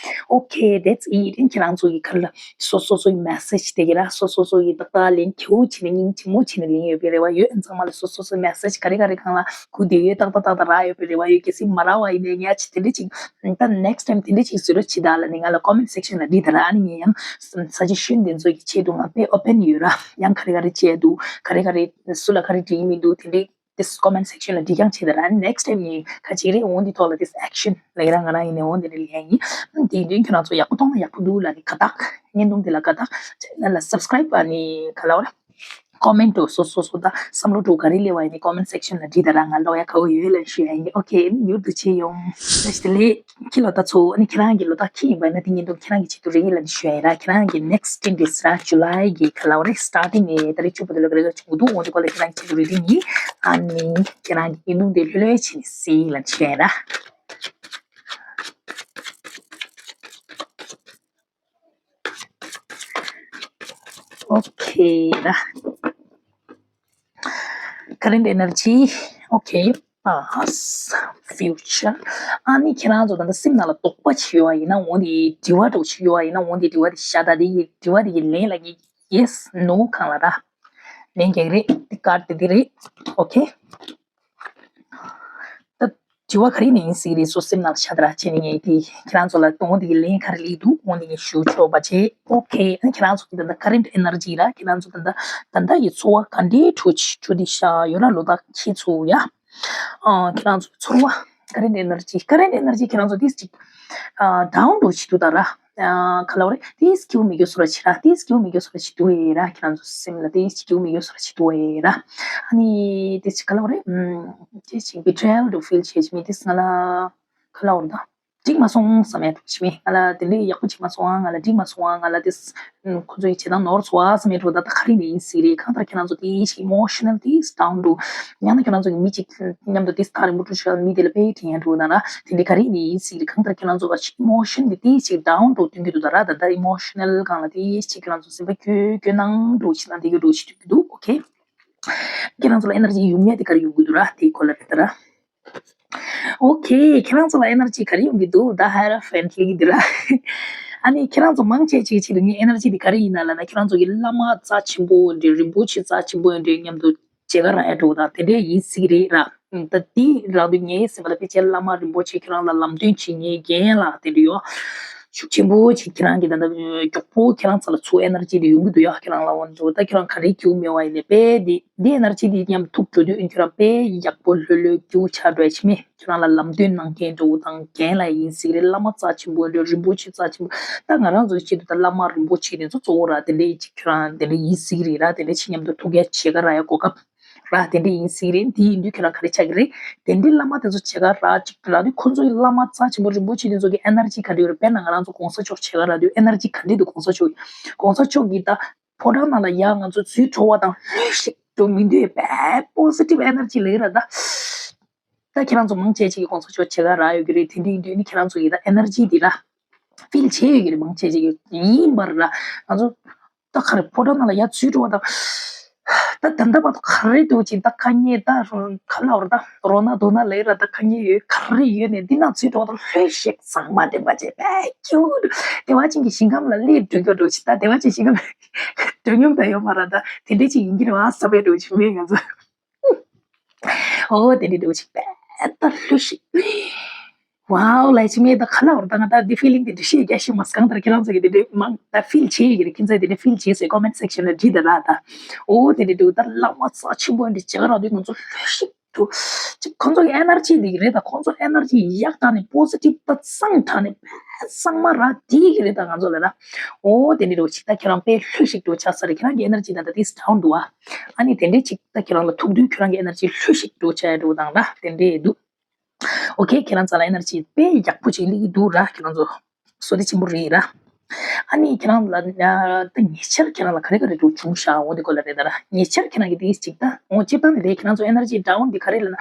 Okay that's it ཁྱེད་རང་ཚོ་གི་ཁ་ལ་སོ་སོ་སོའི་message་དེ་གི་ར་སོ་སོ་སོ་གི་ཏག་ཏག་ལན་ཁྱེའུ་བྱས་ནས་སྙིང་རྗེ་མོ་བྱས་ནས་ལན་ཡོད་པའི་རེ་བ་ཡོད། ཚང་མ་ལ་སོ་སོ་སོའི་message་ག་རེ་ག་རེ་གང་ལ་གུ་དེ་ཡོད་ཏག་ཏག་ཏག་ཏག་རག་ཡོད་པའི་རེ་བ་ཡོད། གལ་སྲིད་མ་རག་པ་ཡིན་ནའི་ངས་ཅི་དེ་འདྲ་ཅིག་ད་next time་དེ་འདྲ་ཅིག་བཟོས་རོགས་བྱེད་ད་ལ་ནི་ང་ལ་comment section་ལ་འདྲི་ད་ར། ཨ་ནི་ངས་ཡང་suggestion་དེ་ཚོ་གི་ཆེད་དུ་ང་དཔེ་open་ཡོད་ར། ཡང་ག་རེ་ག་རེ་བྱས་འདུག་ག་རེ་ག་རེ་སུ་ལ་ག་རེ་འདྲི་ཡི་མི་འདུག་དེ་འདྲའི་this comment section་ལ་འབྲི་རྐྱང་བྱེད་དང་། next time་ནི་ཁ་ཅིག་རེད་འོང་འདི་ཐོག་ལ་this action་ལ་ཡི་རང་ང་རང་ཡིན་ནས་འོང་འདི་རེད་ལན་ཡིན། དེ་དོན་ཁྱོད་རང་ཚོ་ཡག་པོ་མཐོང་ན་ཡག་པོ་འདུག་ལ་ནི་ཁ་བཏགས་བརྙན་ཐུང་འདི་ལ་ཁ་བཏགས་channel་ལ་subscribe་ཨ་ནི་ག་ལ་བ་ར་comment་འགྲོ་སོ་སོ་སོ་ད་བསམ་བློ་འགྲོ་ག་རེ་སླེབས་པ་ཡིན་ནི་comment section་ལ་འབྲི་དང་ར། ང་ལོག་ཡ་ག་བོ་ཡོད་ལ་ཞུ་ཡ་ཡིན། okay་ཨ་ནི་མྱུར་དུ་བྱེད་ཡོང་། བཀྲ་ཤིས་བདེ་ལེགས། ཁྱི་ལོ་ད་ཚོ་ཨ་ནི་ཁྱེད་རང་གི་ལོ་ད་ཁྱི་ཡིན་པ་ན་དེ་ཉིན་དུ་ཁྱེད་རང་གི་ཆེད་དུ་རེ་ཡིན་ལ་ནི་ཞུ་ཡ་ཡིན་ར། ཁྱེད་རང་གི་next་སྤྲིན་དེ་ཟེར་July་གི་ག་ལ་བ་རེད་starting་ནས་ད་རེས་བཅུ་པ་དེ་ལ་ག་རེ་ག་བྱུང་འདུག་འོ་དེ་ག་ལ་ཁྱེད་རང་གི་ཆེད་དུ་རེ་རེ་ཡིན། ཨ་ནི་ཁྱེད་རང་གི་ཡིན་དུང་དེ་ལྷོད་ལྷོད་བྱས་ནས་གཟིགས་ལ་ནི་ཞུ་ཡ་ཡིན་ར། okay་ར། current energy okay past future ཨ་ནི་ཁྱེད་རང་ཚོ་ད་ལྟ་སེམས་ནང་ལ་དོགས་པ་ཅིག་ཡོད་པ་ཡིན་ན་འོ་དེ་དྲི་བ་འདྲ་བོ་ཅིག་ཡོད་པ་ཡིན་ན་འོ་དེ་དྲི་བ་དེ་བཞག་ད་དེ་ཡི་དྲི་བ་དེ་ཡི་ལན་ལ་ངས་yes no་གང་ལ་ར་ལན་རྒྱག་གི་རེད། དེ་card་དེ་དེ་རེད། okay ད་དྲི་བ་ག་རེ་ནས་ཡིན་སྲིད་རེད་སོ་སེམས་ནང་ལ་ཤ་དྲག་བྱས་ནས་ངས་དེ་ཁྱེད་རང་ཚོ་ལ་འོ་དེ་གི་ལན་ག་རེ་སླེབས་འདུག་འོ་དེ་ངས་ཞུ་ཆོག་པ་བྱས། okay ཨ་ནི་ཁྱེད་རང་ཚོ་ད་ལྟ་current energy་ར་ཁྱེད་རང་ཚོ་ད་ལྟ་ད་ལྟ་ཡི་ཚོར་བ་ག་འདྲའི་འཕྲོ་ཅིག་འཕྲོ་དེ་ཤ་ཡོད་ར་ལོ་ད་ཁྱེད་ཚོ་ཡ། ཨ་ཁྱེད་རང་ཚོ་ཚོར་བ་current energy current energy ཁྱེད་རང་ཚོ་ཏིས་ཅིག་ཨ་down་འགྲོ་ཅིག་འདུག་ད་ར། ཨ་ག་ལབ་རེད་ཏིས་སྐྱིད་པོ་མི་དགོས་སོ་ར་ཅིག་ར་ཏིས་སྐྱིད་པོ་མི་དགོས་སོ་ར་ཅིག་འདུག་ཨེ་ར། ཁྱེད་རང་ཚོ་སེམས་ལ་ཏིས་སྐྱིད་པོ་མི་དགོས་སོ་ར་ཅིག་འདུག་ཨེ་ར། ཨ་ནི་ཏིས་ཅིག་ག་ལབ་རེད་ཨམ་ཏིས་ཅིག་betrayal་འགྲོ་feel་བྱེད་ཅིག་མི་ཏིས་ང་ལ་ག་ལབ་རེད་ད། འགྲིག་མ་སོང་བསམ་ཡ་འདྲ་བོ་ཞིག་མེད། ང་ལ་དེ་འདྲའི་ཡག་པོ་བྱེད་མ་སོང་ཨ། ང་ལ་འགྲིག་མ་སོང་ཨ། ང་ལ་དེ་ཁོ་ཚོ་ཡི་བྱེད་སྟངས་ནོར་སོང་ཨ་བསམ་ཡ་འདྲ་བོ་ད་ད་ག་རེ་ནས་ཡིན་སྲིད་རེད། གང་ལྟར་ཁྱེད་རང་ཚོ་དེ་ཞིག་emotional དེ་down འགྲོ། ཡང་ན་ཁྱེད་རང་ཚོ་གི་མི་གཅིག་མཉམ་དུ་དེ་ཐག་རིང་པོ་འགྲོ་ཤག་མི་དེ་ལ་དཔེ་དྲན་ཡ་འདྲ་བོ་ན་ར་དེ་འདྲའི་ག་རེ་ནས་ཡིན་སྲིད་རེད། གང་ལྟར་ཁྱེད་རང་ཚོ་ལ་emotion དེ་དེ་ཞིག་down འགྲོ་སྟོན་གྱི་འདུག་ད་ར། ད་ལྟ་emotional སྒང་ལ་དེ་ཞིག་ཁྱེད་རང་ཚོ་སེམས་པ་སྐྱོ་སྐྱོ་སྣང་འདྲ་བོ་ཞིག་ན་དེ་གི་འདྲ་བོ་ཞིག་སྟོན་གྱི་འདུག་ཨོ་ཁེ། ཁྱེད་རང་ཚོ་ལ་energy ཡོང་ཡ་དེ་ག་རེ་ཡོང་གི་འདུག་ར། དེ་ཁོ་ལ་དེ་ལྟ་ར། ཨོ་ཁེ། ཁྱེད་རང་ཚོ་ལ་energy ག་རེ་ཡོང་གི་འདུག་ད་Hierophant ལབ་ཀྱི་འདི་ར། ཨ་ནི་ཁྱེད་རང་ཚོ་མང་ཆེ་ཆེ་ཆེ་རུ་ངའི་energy དེ་ག་རེ་ཡིན་ན་ལབ་ན། ཁྱེད་རང་ཚོ་གི་བླ་མ་རྩ་ཆེན་པོ་འདྲ་རིན་པོ་ཆེ་རྩ་ཆེན་པོ་འདྲ་མཉམ་དུ་མཇལ་ཁ་རག་ཡ་འདྲ་བོ་དང་དེ་འདྲ་ཡིན་སྲིད་ཀྱི་རེད་ར། ད་དེ་རག་དུས་ངའི་སེམས་པ་ལ་ཕལ་ཆེར་བླ་མ་རིན་པོ་ཆེ་ཁྱེད་རང་ལ་ལམ་སྟོན་བྱེད་མཁན་རྒན་ལགས་དེ་འདྲ་ཡོད། ཤུགས་ཆེན་པོ་ཅིག་ཁྱེད་རང་གི་ད་ལྟ་མགྱོགས་པོ་ཁྱེད་རང་ཚོ་ལ་ཚུར་energy དེ་ཡོང་གི་འདུག་ཡ། ཁྱེད་རང་ལ་འོ་འདུག་ད་ཁྱེད་རང་ག་རེ་སྐྱེ་བོ་མེད་པ་ཡིན་ནའི་དཔེ་དེ་དེ་energy དེ་མཉམ་ཐུག་འགྲོ་དུས་ཁྱེད་རང་དཔེ་ཡག་པོ་ལྷོད་ལྷོད་སྐྱེ་བོ་ཆགས་འགྲོ་ཡ་ཆི་མེད། ཁྱེད་རང་ལ་ལམ་སྟོན་གནང་མཁན་འདྲ་བོ་དང་རྒན་ལགས་ཡིན་སྲིད་ཀྱི་རེད། བླ་མ་རྩ་ཆེན་པོ་འདྲ་རིན་པོ་ཆེ་རྩ་ཆེན་པོ་ད་ང་རང་ཚོའི་ཆེད་དུ་ད་བླ་མ་རིན་པོ་ཆེ་དེ་ཚོ་གཙོ་བོ་ར་དེ་འདྲ་ཡིན་ཅིག་ཁྱེད་རང་དེ་འདྲ་ཡིན་སྲིད་ཀྱི་རེད་ར། དེ་འདྲ་ཆེ་མཉམ་དུ་ཐུག་ཡ་མཇལ་ཁ་རག་ཡ་གོ་སྐབས། ར་དེ་འདྲ་ཡིན་སྲིད་རེད། འདི་ཡིན་དུས་ཁྱེད་རང་ག་རེ་ཆགས་ཀྱི་རེད། དེ་འདྲའི་བླ་མ་དེ་ཚོ་མཇལ་ཁ་རག་ཅིག་རག་དུས་ཁོ་ཚོ་ཡི་བླ་མ་རྩ་ཆེན་པོ་རིན་པོ་ཆེ་དེ་ཚོ་གི་energy ག་འདྲ་ཡོད་རེད། དཔེར་ན་ང་རང་ཚོ་གོང་ས་མཆོག་མཇལ་ཁ་རག་དུས་energy ག་འདྲ་འདུག་གོང་ས་མཆོག་གི་གོང་ས་མཆོག་གི་ད་ཕོ་བྲང་ནང་ལ་ཡ་ང་ཚོ་འཛུལ་འགྲོ་བ་དང་ལྷོད་ཤིག་ཏུ་མི་འདུག་པས། positive energy ལེགས་ར། ད་ད་ཁྱེད་རང་ཚོ་མང་ཆེ་ཆེ་གི་གོང་ས་མཆོག་མཇལ་ཁ་རག་ཡོད་ཀྱི་རེད། དེ་འདྲ་ཡིན་དུས་ནི་ཁྱེད་རང་ཚོ་ཡི་ད་energy འདི་ར་feel བྱེད་ཡོད་ཀྱི་རེད། མང་ཆེ་ཆེ་གི་ཡིན་པར་ར། ང་ཚོ་ད་ག་རེ་ཕོ་བྲང་ནང་ལ་ཡར་འཛུལ་འགྲོ་བ་དང་། ད་ད་ལྟ་བར་དུ་ག་རེ་འདུག་ཅིག་ད་དཀའ་ངལ་ད་ག་ལ་བར་ད་རོ་ན་རྡོ་ན་ལས་ར་ད་དཀའ་ངལ་ཡོད་ག་རེ་ཡོད་ནས་འདི་ན་འཛུལ་འགྲོ་བ་དང་ལྷོད་ཤིག་གཙང་མ་འདྲེན་པ་བྱས་པས་ཀྱུ། བདེ་བ་ཅན་གྱི་ཞིང་ཁམས་ལ་སླེབས་འགྲོ་རྒྱུ་འགྲོ་ཅིག་ད་བདེ་བ་ཅན་ཞིང་ཁམས་འགྲོ་མྱོང་ད་ཡོད་མ་ར། ད་དེ་འདྲས་ཅིག་ཡིན་གྱི་རེད་བ་བསམ་པའི་འགྲོ་ཅིག་མེད་ང་ཚོ། ཨོ་དེ་འདྲའི་འདྲ་བོ་ཞིག་པས་ད་ལྷོད་ཤིག་ཝའོ་ལབ་ཅིག་མེད་ད་ག་ལ་བར་ད་ང་ད་འདི་feeling དེ་འདྲ་ཤེས་རྒྱ་ཤེས་མ་སོང་། གང་ལྟར་ཁྱེད་རང་ཚོ་གི་དེ་འདྲའི་མང་ད་feel བྱེད་ཡི་གི་རེད། ཁྱེད་ཚོས་དེ་འདྲ་feel བྱེད་སོང་comment section ལ་བྲིས་ད་ར་ད། ཨོ་དེ་འདྲའི་འདྲ་བོ་ད་བླ་མ་རྩ་ཆེན་པོ་འདི་མཇལ་ཁ་རག་དུས་ང་ཚོ་ལྷོད་ཤིག་ཏུ་ཅིག་ཁོང་ཚོ་གི་energy འདི་གི་རེད། ད་ཁོང་ཚོ་energy ཡག་དྲགས་ནས་positive ད་གཙང་དྲགས་ནས་གཙང་མ་ར་དེ་གི་རེད། ད་ང་ཚོ་ལ་ད་ཨོ་དེ་འདྲའི་འདྲ་བོ་ཞིག་ད་ཁྱེད་རང་དཔེ་ལྷོད་ཤིག་ཏུ་ཆགས་ས་རེད། ཁྱེད་རང་གི་energy ད་ད་དེ་down འདུག་ཨ། ཨ་ནི་དེ་འདྲའི་ཅིག་ད་ཁྱེད་རང་ལ་ཐུག་དུས་ཁྱེད་རང་གི་energy ལྷོད་ཤིག་འགྲོ་བྱ་ཡ་འགྲོ་དང་ལ་དེ་འདྲའི་འདུག་ཨོ་ཁེ། ཁྱེད་རང་ཚོ་ལ་energy དཔེ་ཡག་པོ་ཅིག་སླེབས་ཀྱི་འདུག་ར། ཁྱེད་རང་ཚོ་བསོད་བདེ་ཆེན་པོ་རེད་ར། ཨ་ནི་ཁྱེད་རང་ལ་ད་ཉེ་ཆར་ཁྱེད་རང་ལ་ག་རེ་ག་རེ་འགྲོ་བྱུང་ཤག་འོ་དེ་སྐོར་ལ་རེད་ད་ར། ཉེ་ཆར་ཁྱེད་རང་གི་དེ་ཅིག་ད་འོ་སྤྱིར་བཏང་ནས་རེད། ཁྱེད་རང་ཚོ་energy down འདི་ག་རེ་ལབ་ན།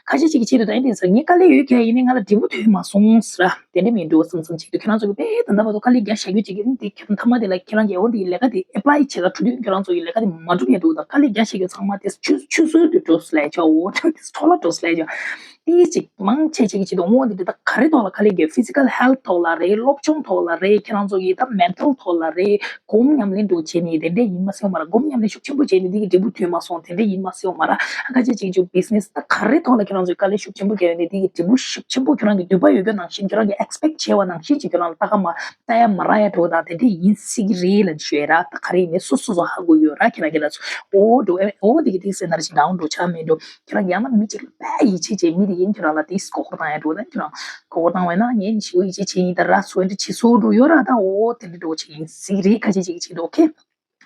ཁ་ཤས་ཅིག་གི་ཆེད་དུ་ད་ཡིན་དེ་ཟེར་ངས་དཀའ་ལས་ཡོད་ཁྱེད་ཡིན་ནི་ང་ལ་འབྲས་བུ་ཐོན་མ་སོང་ཟེར་ར། དེ་འདྲ་མིན་འགྲོ་བསམ་བསམ་ཅིག་ཏུ་ཁྱེད་རང་ཚོ་གི་དཔེ་ད་ལྟ་བར་དུ་དཀའ་ལས་རྒྱག་བཞག་རྒྱུ་ཅིག་ཡིན་དེ་ཁྱེད་རང་མཐའ་མ་དེ་ལ་ཁྱེད་རང་གི་འོ་འདི་ལས་ཀ་དེ་apply བྱེད་ག་འགྲོ་དུས་ཁྱེད་རང་ཚོ་ཡི་ལས་ཀ་དེ་མ་འགྲུབ་ཡ་འགྲོ་དང་དཀའ་ལས་རྒྱག་བཞག་རྒྱུ་ཚང་མ་དེ་ཆུད་ཆུད་ཟོས་དུ་འགྲོ་སླེ་ཆོག་འོ་དེ་འཕྲོ་བརླག་འགྲོ་སླེ་ཆོག་དེ་ཅིག་མང་ཆེ་ཆེ་གི་ཆེད་དུ་འོ་འདི་འདི་ད་ག་རེ་ཐོག་ལ་དཀའ་ལས་རྒྱག physical health ཐོག་ལ་རེད། སློབ་སྦྱོང་ཐོག་ལ་རེད། ཁྱེད་རང་ཚོ་ཡི་ད་mental ཐོག་ལ་རེད། སྒོམ་ཉམས་ལེན་འགྲོ་བྱེད་ནི་དེ་འདྲ་ཡིན་མ་སོང་མ་ར། སྒོམ་ཉམས་ལེན་ཤུགས་ཆེན་པོ་བྱེད་ནི་འདི་གི་འབྲས་བུ་ཐོན་མ་སོང་། དེ་འདྲ་ཡིན་མ་སོང་མ་ར། ཨ་ཁ་ཆེ་ཅིག་ཅིག་business ད་ག་རེ་ཐོག་ལ་ཁྱེད་རང་ཚོས་དཀའ་ལས་ཤུགས་ཆེན་པོ་རྒྱག་ཡོད་ནི་དེ་གི་འབྲས་བུ་ཤུགས་ཆེན་པོ་ཁྱེད་རང་གི་འདོད་པ་ཡོད་རྒྱུ་ནང་བཞིན་ཁྱེད་རང་གི་expect བྱས་པ་ནང་བཞིན་ཅིག་ཁྱེད་རང་ལ་ལྟ་ག་མ་ལྟ་ཡ་མ་རག་ཡ་འགྲོ་དང་དེ་འདྲ་ཡིན་སྲིད་ཀྱི་རེད་ལབ་ཤོད་ར། ད་ག་རེ་ཡིན་ནའི་སོ་སོ་སོ་ཧ་གོ་ཡོད་ར། ཁྱེད་རང་གི་ལ་ཚོ་འོ་འགྲོ་འོ་འདི་གི་དེ་སེ་ན་ར་ཅིག་down འགྲོ་ཆ་མེད་འགྲོ། ཁྱེད་རང་ཡང་ན་མི་གཅིག་ལ་དཔེ་ཡིད་ཆེས་བྱེད་མི་དེ་ཡིན་ཁྱེད་རང་ལ་དེ་མགོ་སྐོར་བཏང་ཡ་འགྲོ་ན་ཁྱེད་རང་མགོ་སྐོར་བཏང་བས་ན་ངས་ནི་ཞེ་པོ་ཡིད་ཆེས་བྱེད་ཡིན་ད་ར་སོ་འདྲ་བྱེད་སོ་འགྲོ་ཡོད་ར། ད་འོ་དེ་འདྲ་འགྲོ་བྱེད་ཡིན་སྲིད་རེད། ཁ་ཆེ་ཅིག་བྱེད་འགྲོ་ཁེ།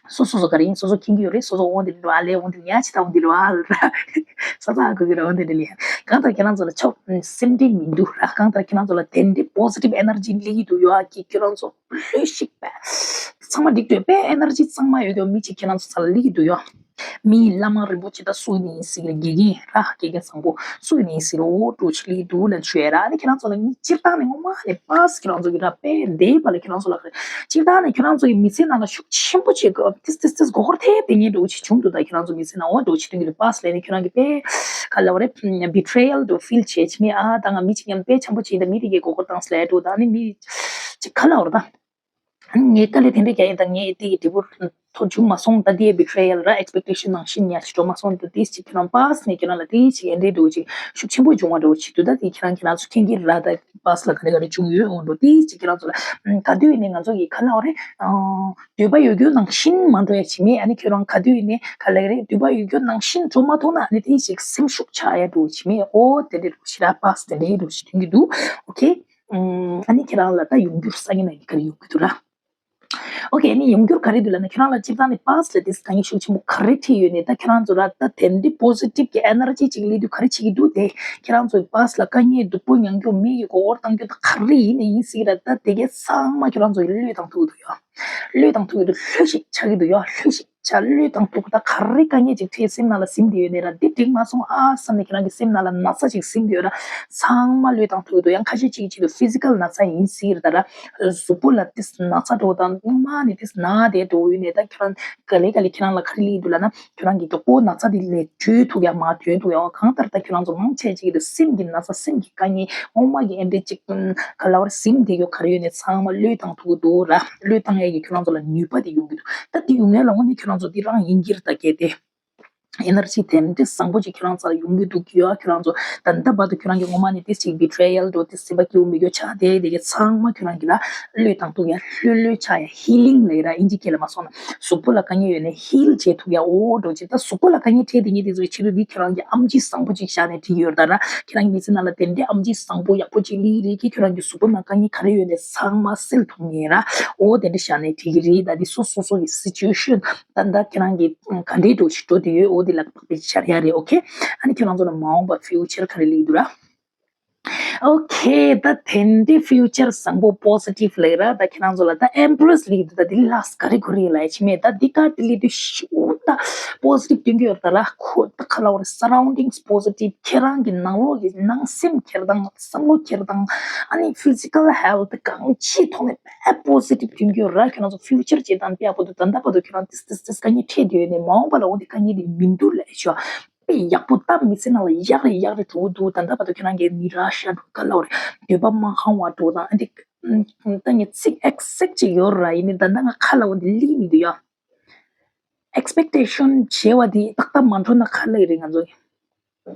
སོ་སོ་སོ་ག་རེ་ཡིན་སོ་སོ་མཁྱེན་གྱི་ཡོད་རེད། སོ་སོ་འོ་འདི་འགྲོ་ཨ་ལས་འོ་འདི་ཡ་ཆེ་ད་འོ་འདི་རོ་ཨ་ལ་ས་ས་གོ་གི་རོ་འོ་འདི་འདྲ་ལས་གང་ལྟར་ཁྱེད་རང་ཚོ་ལ་ཆོག་སེམས་ཁྲལ་མི་འདུག་ར། གང་ལྟར་ཁྱེད་རང་ཚོ་ལ་དེ་འདྲའི་positive energy སླེབས་ཀྱི་འདུག་ཡོད་ཨ་ཀི་ཁྱེད་རང་ཚོ་ལྷོད་ཤིག་པས། ཚང་མ་འགྲིག་འདུག་པས། energy གཙང་མ་ཡོད་དོ་མི་གཅིག་ཁྱེད་རང་ཚོ་ཚ་ལ་སླེབས་ཀྱི་འདུག་ཡོད། མི་བླ་མ་རིན་པོ་ཆེ་ད་སུ་ནས་ཡིན་སྲིད་ཀྱི་དགེ་རྒན་ར་དགེ་རྒན་བཟང་པོ་སུ་ནས་ཡིན་སྲིད་རོ་འགྲོ་ཆི་ལི་འདུག་ལ་ཆོས་ར། ཨ་ནི་ཁྱེད་རང་ཚོ་ལ་ངས་སྤྱིར་བཏང་ནས་ངོ་མ་ནས་པཱས་ཁྱེད་རང་ཚོ་གི་ར་པས་འདས་པ་ལ་ཁྱེད་རང་ཚོ་ལ་སྤྱིར་བཏང་ནས་ཁྱེད་རང་ཚོ་གི་མི་ཚེ་ནང་ལ་ཤུགས་ཆེན་པོ་བྱེད་དགོས་ཏིས་ཏིས་ཏིས་མགོ་སྐོར་ཐེབས་དེ་ངས་འགྲོ་ཆི་བྱུང་འདུག་ད་ཁྱེད་རང་ཚོ་མི་ཚེ་ནང་འོ་འགྲོ་ཆི་སྟོན་གྱི་འདུག་པཱས་ལས་ནས་ཁྱེད་རང་གི་པས་ག་ལ་བ་རེད། betrayal འགྲོ་feel བྱེད་ཆི་མེད་ཨ། ད་ང་མི་གཅིག་མཉམ་པས་འཆམ་པོ་བྱེད་ད་མི་དེ་གས་མགོ་སྐོར་བཏང་སླེ་འགྲོ་ད་ཨ་ནི་མི་གཅིག་ག་ལ་བ་རེད་ད། ངས་དཀའ་ལས་དེ་འདྲ་རྒྱག་ཡིན་ད་ངས་དེ་གི་འབྲས་བུ་ཐོབ་བྱུང་མ་སོང་། ད་དེ་བི་ཊི་རེ་ཡལ་ར་ཨེག་སི་པེག་ཊེ་ཤན་ནང་བཞིན་ཉག་ཅིག་འགྲོ་མ་སོང་། ད་དེ་ཅིག་ཁྱེད་རང་པཱས་ནས་ཁྱེད་རང་ལ་དེ་ཅིག་ཨེ་འདྲའི་འགྲོ་ཅིག་ཤུགས་ཆེན་པོ་བྱུང་བ་འགྲོ་ཅིག་འདུག་ད་དེ་ཁྱེད་རང་ཁྱེད་རང་ཚོ་མཁྱེན་གྱི་ར། ད་པཱས་ལ་ག་རེ་ག་རེ་བྱུང་ཡོད་འོང་འགྲོ་དེ་ཅིག་ཁྱེད་རང་ཚོ་ལ་ག་དུས་ནས་ང་ཚོ་གི་ག་ལ་བ་རེད། འདོད་པ་ཡོད་རྒྱུ་ནང་བཞིན་མ་འགྲོ་ཡ་ཅིག་མེད། ཨ་ནི་ཁྱེད་རང་ག་དུས་ནས་ག་ལ་རེད་འདོད་པ་ཡོད་རྒྱུ་ནང་བཞིན་འགྲོ་མ་ཐུབ་ན་ཨ་ནི་དེ་ཅིག་སེམས་ཤུགས་ཆག་ཡ་འགྲོ་ཅིག་མེད། ཨོ་དེ་འདྲའི་འགྲོ་ཞིག་ར། པཱས་དེ་འདྲའི་འགྲོ་ཞིག་ཐོན་གྱི་འདུག་ཨོ་ཁེ། ཨ་ནི་ཁྱེད་རང་ལ་ད་ཡོང་རྒྱུར་ས་ངན་ན་ག་རེ་ཡོང་གི་འདུག་ར། ཨོ་ཁེ། ཨ་ནི་ཡོང་རྒྱུར་ག་རེ་འདུག་ལབ་ན། ཁྱེད་རང་ལ་སྤྱིར་བཏང་ནས་past་ལ་དེ་དཀའ་ངལ་ཤུགས་ཆེན་པོ་ག་རེ་འཕྲད་ཡོད་ནས། ད་ཁྱེད་རང་ཚོ་ར་ད་དེ་འདྲའི་positive་གི་energy་ཅིག་སླེབས་དུས་ག་རེ་བྱེད་ཀྱི་འདུག་དེ་ཁྱེད་རང་ཚོའི་past་ལ་དཀའ་ངལ་སྡུག་པོ་མྱངས་རྒྱུ་མི་ཡི་མགོ་སྐོར་བཏང་རྒྱུ་ད་ག་རེ་ཡིན་ནས་ཡིན་སྲིད་ར། ད་དེ་གའི་ཚང་མ་ཁྱེད་རང་ཚོ་ཡི་བློས་བཏང་ཐུབ་ཀྱི་འདུག་ཡ། བློས་བཏང་ཐུབ་ཀྱི་འདུག་ལྷོད་ཤིག་ཆགས་ཀྱི་འདུག་ཡ། ལྷོད་ཤིག་ཆ་བློས་བཏང་ཐུབ་ཀྱི། ད་ག་རེ་དཀའ་ངལ་ཅིག་འཕྲད། སེམས་ནང་ལ་ཟིན་བསྡད་ཡོད་ནས་ར། འདི་འགྲིག་མ་སོང་ཨ་བསམ་ནས་ཁྱེད་རང་གི་སེམས་ནང་ལ་ན་ཚ་ཅིག་ཟིན་བསྡད་ཡོད་ར། ཚང་མ་བློས་བཏང་ཐུབ་ཀྱི་འདུག་ཡང་ཁ་ཤས་ཅིག་ཅིག་ཏུ་physical་ན་ཚ་ཡིན་སྲིད་ར། ད་ར་གཟུགས་པོ་ལ་ཏིས་ན་ཚ་འགྲོ་དང་སྔོན་མ་ནས་ཏིས་ན་བསྡད་འགྲོ་ཡོད་ནས། ད་ཁྱེད་རང་ག་ལེ་ག་ལེ་ཁྱེད་རང་ལ་ག་རེ་སླེབས་འདུག་ལབ་ན། ཁྱེད་རང་གི་མགྱོགས་པོ་ན་ཚ་འདི་ལས་གྲོལ་ཐུབ་ཡ་མ་ཐོན་ཐུབ་ཡ། གང་ལྟར་ད་ཁྱེད་རང་ཚོ་མང་ཆེ་ཅིག་གི་སེམས་ཀྱི་ན་ཚ་སེམས་ཀྱི་དཀའ་ངལ་སྔོན་མ་གི་ཨེ་འདྲ་ཅིག་ག་ལབ་ར་ཟིན་བསྡད་ཡོད་ག་རེ་ཡོད་ནས་ཚང་མ་བློས་བཏང་ཐུབ་ཀྱི་འདུག་ར། བློས་བཏང་ཡས་ཀྱི་ཁྱེད་རང་ཚོ་ལ་ནུས་པ་དེ་ཡོང་གི་འདུག་ད་དེ་ཡོང་ཡས་ལ་འོ་ནི་ཁྱེད་རང་ཚོ་འདི་རང་ཡིན་གྱི་རེད། ད་གལ་ཏེ་ཨེ་ནར་ཇི་དེ་འདྲ་བཟང་པོ་ཅིག་ཁྱེད་རང་ཚོ་ལ་ཡོང་གི་འདུག་གི་ཡོད། ཁྱེད་རང་ཚོ་ད་ལྟ་བར་དུ་ཁྱེད་རང་གི་ངོ་མ་ནས་ཏིས་ཅིག་betrayal་འགྲོ་ཏིས་སེམས་པ་སྐྱིད་པོ་མེད་རྒྱུ་ཆགས་དེ་དེ་གའི་ཚང་མ་ཁྱེད་རང་གི་ལ་བློས་བཏང་ཐུབ་ཡ། ལྷོད་ལྷོད་ཆགས་ཡ། healing་ལབ་ཡ་ར། ཨིན་ཇི་སྐད་ལ་མ་སོང་ན་གཟུགས་པོ་ལ་དཀའ་ངལ་ཡོད་ནས་heal་བྱེད་ཐུབ་ཡ། འོ་འགྲོ་ཅིག་ད་གཟུགས་པོ་ལ་དཀའ་ངལ་འཕྲད་དེ་ངེས་དེ་ཚོའི་ཕྱི་རོལ་འདི་ཁྱེད་རང་གི་ཨམ་ཆི་བཟང་པོ་ཅིག་བཞག་ནས་བྲིས་ཡོད་ད་ར། ཁྱེད་རང་གི་མི་ཚེ་ནང་ལ་དེ་འདྲའི་ཨམ་ཆི་བཟང་པོ་ཡག་པོ་ཅིག་སླེབས་རེད་ཀྱི། ཁྱེད་རང་གི་གཟུགས་པོ་ནང་དཀའ་ངལ་ག་རེ་ཡོད་ནས་ཚང་མ་སེལ་ཐུབ་ངེས་ར། འོ་དེ་འདྲ་བཞག་ནས་བྲིས་ཀྱི་རེད། ད་འདི་སོ་སོ་སོ་གི་situation་ད་ད་ཁྱེད་རང་གི་ག་འདྲའི་འགྲོ་ཞིག་འགྲོ་དེ་ཡོད། འོ་དེ་ལ་དཔག་པའི་བྱ་ཡ་རེད། ཨོ་ཁེ། ཨ་ནི་ཁྱེད་རང་ཚོ་ལ་མ་འོངས་པ་future་ག་རེ་སླེབས་འདུག་ར། ཨོ་ཁེ། ད་དེ་འདྲའི་future་བཟང་པོ་positive་ལབ་ར། ད་ཁྱེད་རང་ཚོ་ལ་ད་Empress་སླེབས་འདུག་ད་དེ་last་card་གོ་རེ་ལ་ཡ་ཆི་མེད། ད་འདི་card་དེ་སླེབས་དུས་ཤུ་ད་positive་སྟོན་གྱི་ཡོད་ད་ར། ཁོ་ད་ག་ལབ་ར། surroundings positive། ཁྱེད་རང་གི་ནང་ལོགས་ཀྱི་ནང་སེམས་ཁྱེར་སྟངས་བསམ་བློ་ཁྱེར་སྟངས་ཨ་ནི་physical health་གང་ཅིའི་ཐོག་ནས་དཔེ་positive་སྟོན་གྱི་ཡོད་ར། ཁྱེད་རང་ཚོ་future་བྱེད་སྟངས་དཔེ་ཡག་པོ་འདུག་ད་ལྟ་བར་དུ་ཁྱེད་རང་ཏིས་ཏིས་ཏིས་དཀའ་ངལ་འཕྲད་དེ་ཡོད་ནས་མ་འོངས་པ་ལ་འོ་དེ་དཀའ་ངལ་དེ་མི་འདུག་ལབ་ཤོག་དཔེ་ཡག་པོ་ད་མི་ཚེ་ནང་ལ་ཡག་རེ་ཡག་རེ་འགྲོ་གི་འདུག་ད་ལྟ་བར་དུ་ཁྱེད་རང་གིས་ནི་ར་ཤ་འགྲོ་ག་ལབ་རེད། འདོད་པ་མ་ཁེངས་པ་འགྲོ་དང་ཨ་འདི་ད་ངས་ཚིག་exact་ཅིག་ཡོད་ར། ཡིན་ནི་ད་ལྟ་ང་ཁ་ལ་འོ་འདི་ལི་མི་འདུག་ཡ། expectation་བྱས་པ་འདི་ཏག་ཏག་མ་འགྲོ་ན་ཁ་ལ་ཡི་རེད་ང་ཚོ་གི།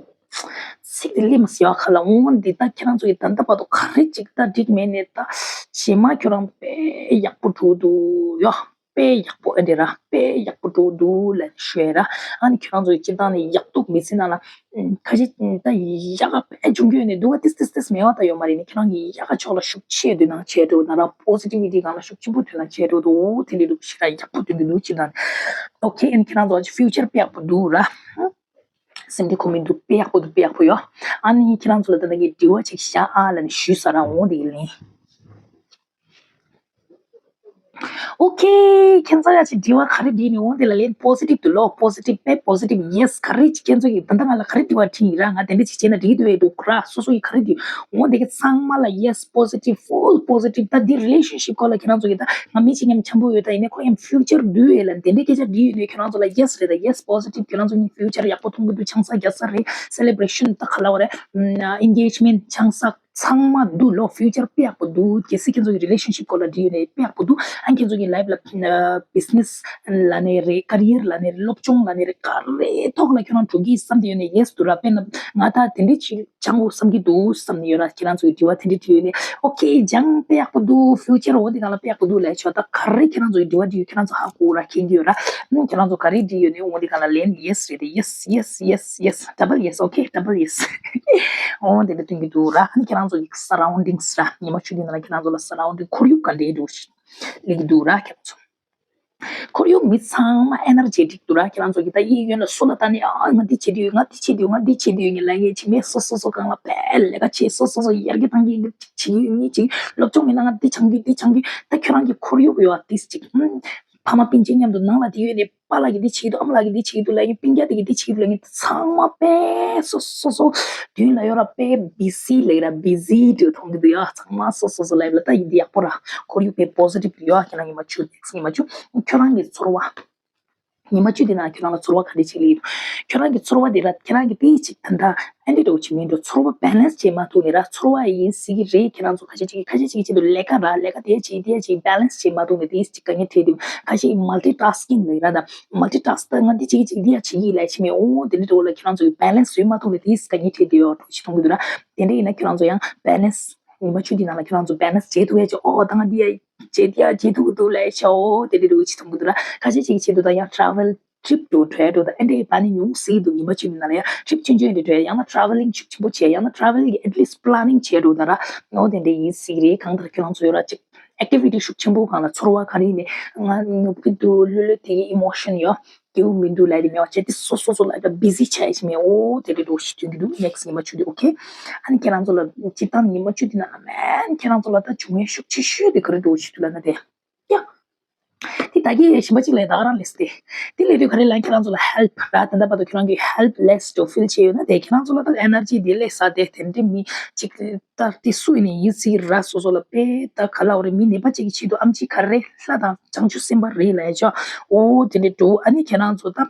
ཚིག་འདི་ལི་མ་སི་ཡ་ཁ་ལ་འོ་འདི་ད་ཁྱེད་རང་ཚོ་གི་ད་ལྟ་བར་དུ་ག་རེ་ཅིག་ད་འགྲིག་མེད་ནས་ད་རྗེས་མ་ཁྱོད་རང་དཔེ་ཡག་པོ་འགྲོ་འདུག་ཡ། དཔེ་ཡག་པོ་ཨེ་འདྲ་ར། དཔེ་ཡག་པོ་འགྲོ་འདུག་ལབ་ནས་ཞུ་ཡ་ར། ཨ་ནི་ཁྱེད་རང་ཚོ་སྤྱིར་བཏང་ནས་ཡག་སྡུག་མི་ཚེ་ནང་ལ་ཁ་ཤས་ད་ཡག་ག་དཔེ་འབྱུང་རྒྱུ་ཡོད་ནས་སྡུག་ག་ཏིས་ཏིས་ཏིས་མེད་པ་ད་ཡོད་མ་རེད། ནི་ཁྱེད་རང་གི་ཡག་ག་ཕྱོགས་ལ་ཤུགས་ཆེ་འདུག་ན་ཆེ་འགྲོ་ན་ར། positivity་སྒང་ལ་ཤུགས་ཆེན་པོ་འདུག་ན་ཆེ་འགྲོ་འདུག་དེ་འདྲ་འདུག་ཞེ་དྲག་ཡག་པོ་འདུག་འདུག་ཅི་ད། ཨོ་ཁེ། ཨ་ནི་ཁྱེད་རང་ཚོ་future་དཔེ་ཡག་པོ་འདུག་ར། སེམས་ཁྲལ་ཁོ་མི་འདུག་དཔེ་ཡག་པོ་འདུག་དཔེ་ཡག་པོ་ཡོད། ཨ་ནི་ཁྱེད་རང་ཚོ་ལ་ད་ལྟ་ངས་དྲི་བ་ཅིག་བཞག་ཨ་ལབ་ནས་ཞུས་ས་ར། འོང་དེ་ལན། ཨོ་ཁེ། ཁྱེད་ཚོ་ཡ་ཅིག་དྲི་བ་ག་རེ་འདྲི་ནི་འོང་དེ་ལ་ལན་positive་འདུག་ལོ། positive དཔེ་positive། yes། ག་རེ་ཅིག་ཁྱེད་ཚོ་གིས་ད་ལྟ་ང་ལ་ག་རེ་དྲི་བ་དྲིས་ཡིན་ར། ང་དེ་འདྲ་ཅིག་བྱས་ན་འགྲིག་འདུག་ཨེ་འདུག་ར། སོ་སོ་ཡིས་ག་རེ་འདྲི་འོང་དེ་གི་ཚང་མ་ལ་yes། positive། full positive། ད་འདི་relationship་སྐོར་ལ་ཁྱེད་རང་ཚོ་གིས་ད་ང་མི་གཅིག་མཉམ་འཆམ་པོ་ཡོད་ད་ཡིན་ནའི་ཁོ་ཡང་future་འདུག་ཨེ་ལ་དེ་འདྲའི་སྐད་ཆ་འདྲི་ཡོད་ནའི་ཁྱེད་རང་ཚོ་ལ་yes་རེད་ད། yes། positive། ཁྱེད་རང་ཚོ་གཉིས་future་ཡག་པོ་མཐོང་གི་འདུག་ཆང་ས་རྒྱག་ས་རེད། celebration་ད་ག་ལབ་རེད། engagement་ཆང་ས་ཚང་མ་འདུག་ལོ། future་དཔེ་ཡག་པོ་འདུག་གལ་སྲིད་ཁྱེད་ཚོ་གི་relationship་སྐོར་ལ་འདྲི་ཡོད་ནའི་དཔེ་ཡག་པོ་འདུག་ཨ་ཁྱེད་ཚོ་གི་life་ལ་business་ལབ་ནའི་རེད། career་ལབ་ནའི་རེད། སློབ་སྦྱོང་ལབ་ནའི་རེད། ག་རེ་ཐོག་ལ་ཁྱེད་རང་འགྲོ་གི་བསམ་དེ་ཡོད་ནའི་yes་འདུག་ར། དཔེར་ན་ང་ད་དེ་འདྲའི་ཅིག་སྦྱང་དགོས་བསམ་གྱི་འདུག་བསམ་ནས་ཡོད་ར། ཁྱེད་རང་ཚོ་གི་དྲི་བ་དེ་འདྲ་དྲིས་ཡོད་ནས་okay སྦྱང་དཔེ་ཡག་པོ་འདུག future འོ་དེ་སྒང་ལ་དཔེ་ཡག་པོ་འདུག་ལབ་ཆོག་ད་ག་རེ་ཁྱེད་རང་ཚོ་གི་དྲི་བ་དྲིས་ཡོད་ཁྱེད་རང་ཚོ་ཧ་གོ་ར་མཁྱེན་གྱི་ཡོད་ར། ཨ་ཁྱེད་རང་ཚོ་ག་རེ་དྲིས་ཡོད་ནས་འོ་དེ་སྒང་ལ་ལན་yes རེད་དེ། yes yes yes yes double yes okay double yes འོ་དེ་འདྲ་སྟོན་གྱི་འདུག་ར། ཨ་ཁྱེད་རང་ཚོ་གི་surroundings ར་ཉི་མ་བཅུ་དེ་ནང་ལ་ཁྱེད་རང་ཚོ་ལ་surrounding་ཁོར་ཡུག་ག་འདྲའི་འདུག་ལེགས་འདུག་ར་ཁྱེད་རང་ཚོ། ཁོར་ཡུག་མི་ཚང་མ་energetic་འདུག་ར། ཁྱེད་རང་ཚོ་གི་ད་གཡས་གཡོན་ལ་སུ་ལ་ལྟ་ནས་ཨ་ང་འདི་བྱེད་དུས་ང་འདི་བྱེད་དུས་ང་འདི་བྱེད་དུས་ངས་ལབ་ཡས་ཅིག་མེད། སོ་སོ་སོ་སྒང་ལ་དཔེ་ལས་ཀ་བྱེད། སོ་སོ་སོ་ཡར་རྒྱས་བཏང་གི་འདི་བྱེད་ཀྱི་ཡོད་ངེས་ཅིག་སློབ་སྦྱོང་མི་ན་ང་འདི་སྦྱང་གི་འདི་སྦྱང་གི་ད་ཁྱོད་རང་གི་ཁོར་ཡུག་ཡོད་ཨ་ཏིས་ཅིག་ཕ་མ་སྤུན་མཆེད་མཉམ་དུ་ནང་ལ་དེ་ཡོད་ནས་པཱ་ལགས་ཀྱིས་འདི་བྱེད་ཀྱི་འདུག་ཨ་མ་ལགས་ཀྱིས་འདི་བྱེད་ཀྱི་འདུག་ལབ་ཡས་སྤུན་ཀྱག་དེ་གིས་འདི་བྱེད་ཀྱི་འདུག་ལབ་ཡས་ཚང་མ་དཔེ་སོ་སོ་སོ་མདུན་ལ་ཡོད་ར། དཔེ་busy་ལབ་ར་busy་འདུག་མཐོང་གི་འདུག་ཡ། ཚང་མ་སོ་སོ་སོ་life་ལ་ད་ཡིན་འདི་ཡག་པོ་ར། ཁོར་ཡུག་དཔེ་positive་འདུག་ཡ། ཁྱེད་རང་ཉི་མ་བཅུ་next་ཉི་མ་བཅུ་ཁྱོད་རང་གི་ཚོར་བ། ཉི་མ་བཅུ་དེ་ནང་ཁྱོད་རང་ལ་ཚོར་བ་ག་འདྲ་ཅིག་སླེབས་ཡོད། ཁྱོད་རང་གི་ཚོར་བ་དེ་ར་ཁྱེད་རང་གི་དེ་ཅིག་ད་ལྟ་ཨེ་འདྲ་འདྲ་བོ་ཅིག་མིན་འགྲོ། ཚོར་བ་balance་བྱེད་མ་ཐུབ་ནས་ར། ཚོར་བ་ཡིན་སྲིད་ཀྱི་རེད། ཁྱེད་རང་ཚོ་ཁ་ཤས་ཅིག་ཁ་ཤས་ཅིག་ཆེད་དུ་ལས་ཀ་ར་ལས་ཀ་དེ་བྱེད་དེ་བྱེད་balance་བྱེད་མ་ཐུབ་ནས་དེ་ཅིག་དཀའ་ངལ་འཕྲད་དེ། ཁ་ཤས་multitasking་ལབ་ར། ད་multitask་ད་ང་འདི་བྱེད་ཀྱི་བྱེད་འདི་ཡ་བྱེད་ཀྱི་ལབ་ཕྱིན་མེད། འོ་དེ་འདྲ་འདྲ་བོ་ལ་ཁྱེད་རང་ཚོ་གི་balance་བཟོས་མ་ཐུབ་ནས་དེ་དཀའ་ངལ་འཕྲད་དེ་ཡོད་འགྲོ་ཅིག་མཐོང་གི་འདུག་ར། དེ་འདྲ་ཡིན་ན་ཁྱེད་རང་ཚོ་ཡང་balance་ཉི་མ་བཅུ་འདི་ནང་ལ་ཁྱེད་རང་ཚོ་balance་བྱེད་ཐུབ་ཡ་ཅིག་ཨོ་ད་ང་འདི་ཡ་བྱེད་འདི་ཡ་བྱེད་ཐུབ་ཀྱི་འདུག་ལབ་ཤག་འོ་དེ་འདྲ་འདྲ་བོ་ཅིག་མཐོང་གི་འདུག་ར། ཁ་ཤས་ཅིག་གི་ཆེད་དུ་ད་ཡང་travel trip འགྲོ་འགྲོ་ཡ་འགྲོ་དང་། ཨེ་འདྲའི་པ་ནི་ཉུང་སྲིད་འདུག་ཉི་མ་གཅིག་ནང་ལ་ཡ་trip ཆུང་ཆུང་འདི་འགྲོ་ཡ། ཡང་ན་travelling ཤུགས་ཆེན་པོ་བྱས། ཡང་ན་travelling གི་at least planning བྱས་འགྲོ་དང་ར། འོ་དེ་འདྲ་ཡིན་སྲིད་རེད། གང་ལྟར་ཁྱོད་རང་ཚོ་ཡོད་ར་ཅིག activity ཤུགས་ཆེན་པོ་སྒང་ལ་ཚོར་བ་ག་རེ་ཡིན་ནའི་ང་ནུབ་ཀྱི་འདུག་ལྷོད་ལྷོད་དེ་གི་emotion ཡོད། སྐྱིད་པོ་མི་འདུག་ལབ་དེ་མེད་པ་བྱས་ཏེ་སོ་སོ་སོ་ལ་ད་busy ཆགས་ཡ་ཞིག་མེད། འོ་དེ་འདྲ་འགྲོ་ཞིག་དོན་གྱི་འདུག next ཉི་མ་བཅུ་དེ། okay ཨ་ནི་ཁྱེད་རང་ཚོ་ལ་སྤྱིར་བཏང་ཉི་མ་བཅུ་དེ་ནང་ལ་མན་ཁྱེད་རང་ཚོ་ལ་ད་བྱུང་ཡ་ཤུགས་ཆེ་ཤོས་དེ་ག་རེ་འགྲོ་ཞིག་འདུག་ལབ་ན་དེ། ཡ། དེ་ད་གིན་ཞིམ་པ་གཅིག་ལས་ད་ག་རང་ལས་སྟེ། དེ་ལས་དུས་ག་རེ་ལ་ཁྱེད་རང་ཚོ་ལ་help ར་ད་ལྟ་བར་དུ་ཁྱེད་རང་གིས་helpless འགྲོ་feel བྱས་ཡོད་ན་དེ་ཁྱེད་རང་ཚོ་ལ་ད་energy དེ་ལས་ས་དེ་དེ་འདྲའི་མི་གཅིག་ད་དེ་སུ་ཡིན་ནའི་ཡིན་སྲིད་ར། སོ་སོ་ལ་དཔེ་ད་ག་ལ་འོ་རེ་མི་ནད་པ་གཅིག་གི་ཆེད་དུ་ཨམ་ཆི་ག་རེ་ལྷ་དང་བྱང་ཆུབ་སེམས་དཔའ་རེད་ལབ་ཡ་ཆོག་འོ་དེ་འདྲ་འགྲོ། ཨ་ནི་ཁྱེད་རང་ཚོ་ད་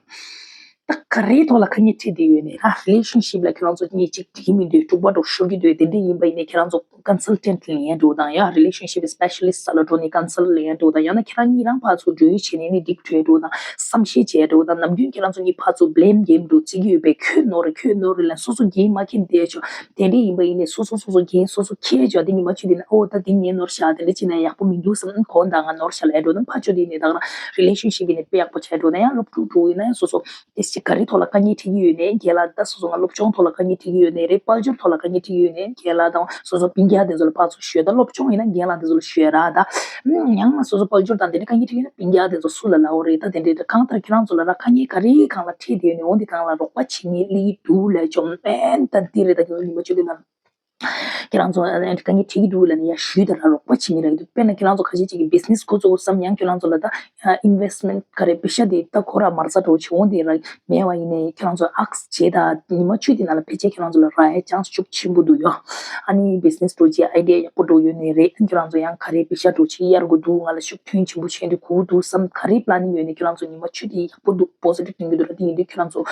ད་ག་རེའི་ཐོག་ལ་དཀའ་ངལ་འཕྲད་བསྡད་ཡོད་ནའི་ར། relationship ལ་ཁྱེད་རང་ཚོ་གཉིས་གཅིག་འགྲིག་གི་མི་འདུག་འཁྲུག་པ་འགྲོ་ཤོར་གྱི་འདུག་དེ་འདྲ་ཡིན་པ་ཡིན་ནའི་ཁྱེད་རང་ཚོ་consultant ལེན་ཡ་འགྲོ་དང་ཡ། relationship specialist ས་ལ་འགྲོ་ནས་consult ལེན་ཡ་འགྲོ་དང་། ཡང་ན་ཁྱེད་རང་གཉིས་རང་ཕར་ཚུར་འགྲོ་ཡུལ་བྱས་ནས་ནི་འགྲིག་འགྲོ་ཡ་འགྲོ་དང་། བསམ་ཤེས་བྱས་འགྲོ་དང་། ནམ་རྒྱུན་ཁྱེད་རང་ཚོ་གཉིས་ཕར་ཚུར་blame game འགྲོ་བྱེད་ཀྱི་ཡོད་པས། ཁྱོད་ནོར་རེད་ཁྱོད་ནོར་རེད་ལབ་སོ་སོ་འགན་མ་འཁྱེར་བསྡད་ཆོག་དེ་འདྲ་ཡིན་པ་ཡིན་ནའི་སོ་སོ་སོ་སོ་འགན་སོ་སོ་འཁྱེར་ཆོག་དེ་ཉི་མ་བཅུ་དེ་ནས་ཨོ་ད་འདི་ངའི་ནོར་ཤག་དེ་འདྲ་བྱས་ན་ཡག་པོ་མི་འདུག་བསམ། གོ་ད་ང་ནོར་ཤག་ལབ་འགྲོ་དང་། ཕར་ཕྱོགས་དེ་ནས་ད་ག་རང་relationship ཡིན་ནའི་དཔེ་ཡག་པོ་བྱས་འགྲོ་ན་ཡང་སློབ་ཕྲུག་འགྲོ་ཡིན་ན་ཡང་སོ་སོ་དེ་ཅིག་ག་རེ་ཐོག་ལ་དཀའ་ངལ་འཕྲད་ཀྱི་ཡོད་ནའི་རྒན་ལགས། ད་སོ་སོ་ང་སློབ་སྦྱོང་ཐོག་ལ་དཀའ་ངལ་འཕྲད་ཀྱི་ཡོད་ནའི་རེད། དཔལ་འབྱོར་ཐོག་ལ་དཀའ་ངལ་འཕྲད་ཀྱི་ཡོད་ནའི་རྒན་ལགས་དང་སོ་སོ་སྤུན་ཀྱག་དེ་ཚོ་ལ་ཕར་ཚུར་ཤོད། ད་སློབ་སྦྱོང་ཡིན་ན་རྒན་ལགས་དེ་ཚོ་ལ་ཤོད་ར། ད་ཡང་ན་སོ་སོ་དཔལ་འབྱོར་དང་དེ་འདྲ་དཀའ་ངལ་འཕྲད་ཀྱི་ཡོད་ན་སྤུན་ཀྱག་དེ་ཚོ་སུ་ལ་ལབ་དགོས་རེད། ད་དེ་འདྲ་གང་ལྟར་ཁྱེད་རང་ཚོ་ལ་ར་དཀའ་ངལ་ག་རེ་སྒང་ལ་འཕྲད་བསྡད་ཡོད་ནའི་འོ་འདི་སྒང་ལ་རོགས་པ་བྱེད་མཁན་སླེབས་ཀྱི་འདུག་ལབ་ཆོག་ཨན་ད་འདི་རེད། ད་ཉི་མ་བཅུ་དེ་ནང་ཁྱེད་རང་ཚོ་ཨ་ནི་དཀའ་ངལ་འཕྲད་ཀྱི་འདུག་ལབ་ནས་ཡར་ཞུས་དང་ར་རོགས་པ་བྱེད་མི་རག་གི་འདུག་དཔེར་ན་ཁྱེད་རང་ཚོ་ཁ་ཤས་ཅིག་གིས་business འགོ་བཙུགས་བསམ་ཡང་ཁྱེད་རང་ཚོ་ལ་ད་investment ག་རེ་པེ་ཤ་དེ་ད་ཁོ་ར་མ་རྩ་འགྲོ་བྱེད་འོང་དེ་ར་མེད་པ་ཡིན་ནའི་ཁྱེད་རང་ཚོ་ཨག་བྱེད་དང་ཉི་མ་བཅུ་དེ་ནང་ལ་ཕལ་ཆེར་ཁྱེད་རང་ཚོ་ལ་རག་ཡ་chance ཤུགས་ཆེན་པོ་འདུག་ཡོ། ཨ་ནི་business འགྲོ་བྱེད་idea ཡག་པོ་འགྲོ་ཡོད་ནའི་རེད། ཁྱེད་རང་ཚོ་ཡང་ག་རེ་པེ་ཤ་འགྲོ་བྱེད་གཡར་དགོས་འདུག་ང་ལ་ཤུགས་ཐོན་ཆེན་པོ་བྱེད་འདུག་དགོས་འདུག་བསམ་ག་རེ་planning ཡོད་ནའི་ཁྱེད་རང་ཚོ་ཉི་མ་བཅུ་དེ་ཡག་པོ་འདུག positive thinking འདུག་ར། དེ་ཡིན་དུས་ཁྱེད་རང་ཚོ་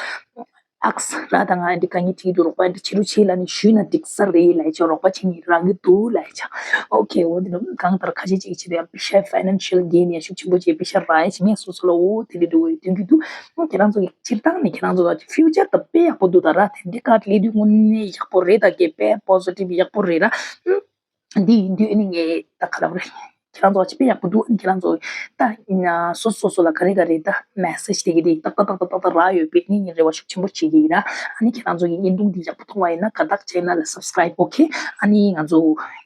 ཨགས་ར་དང་ང་འདི་དཀའ་ངལ་འཕྲད་ཀྱི་འདུག་རོགས་པ་འདི་བྱེད་རོགས་བྱེད་ལབ་ནས་ཞུས་ན་འགྲིག་ས་རེད་ལབ་ཡ་ཆོག་རོགས་པ་བྱེད་མཁན་རག་གི་འདུག་ལབ་ཡ་ཆོག okay འོ་འདི་ནི་གང་ལྟར་ཁ་ཤས་ཅིག་བྱེད་དུས་ཡང་པེ་ཤ་financial gain ཡང་ཤུགས་ཆེན་པོ་བྱས་པེ་ཤ་རག་ཡ་ཞིག་མེད་སོ་སོ་ལ་འོ་དེ་འདྲ་འདུག་འོ་སྟོན་གྱི་འདུག་ཁྱེད་རང་ཚོ་གི་སྤྱིར་བཏང་ནས་ཁྱེད་རང་ཚོ་ལ་future ད་དཔེ་ཡག་པོ་འདུག་ད་ར་དེ་འདྲའི་ཀར་སླེབས་དུས་དངོས་གནས་ཡག་པོ་རེད། ད་གི་དཔེ་positive ཡག་པོ་རེད་ར། འདི་ཡིན་དུས་ཨ་ནི་ངས་ད་ག་རེ་རེད། ཁྱེད་རང་ཚོ་ཅི་དཔེ་ཡག་པོ་འདུག་ཨ་ནི་ཁྱེད་རང་ཚོ་ད་ཡིན་ན་སོ་སོ་སོ་ལ་ག་རེ་ག་རེ་ད་message དེ་གི་དེ་ཏག་ཏག་ཏག་ཏག་ཏག་རག་ཡོད་པས་ཨ་ནི་ངས་རེ་བ་ཤུགས་ཆེན་པོ་བྱེད་ཀྱི་ཡིན་ར། ཨ་ནི་ཁྱེད་རང་ཚོ་གི་བརྙན་ཐུང་འདི་ཡག་པོ་མཐོང་བ་ཡིན་ན་དགའ་རྟགས་channel ལ་subscribe okay ཨ་ནི་ང་ཚོ་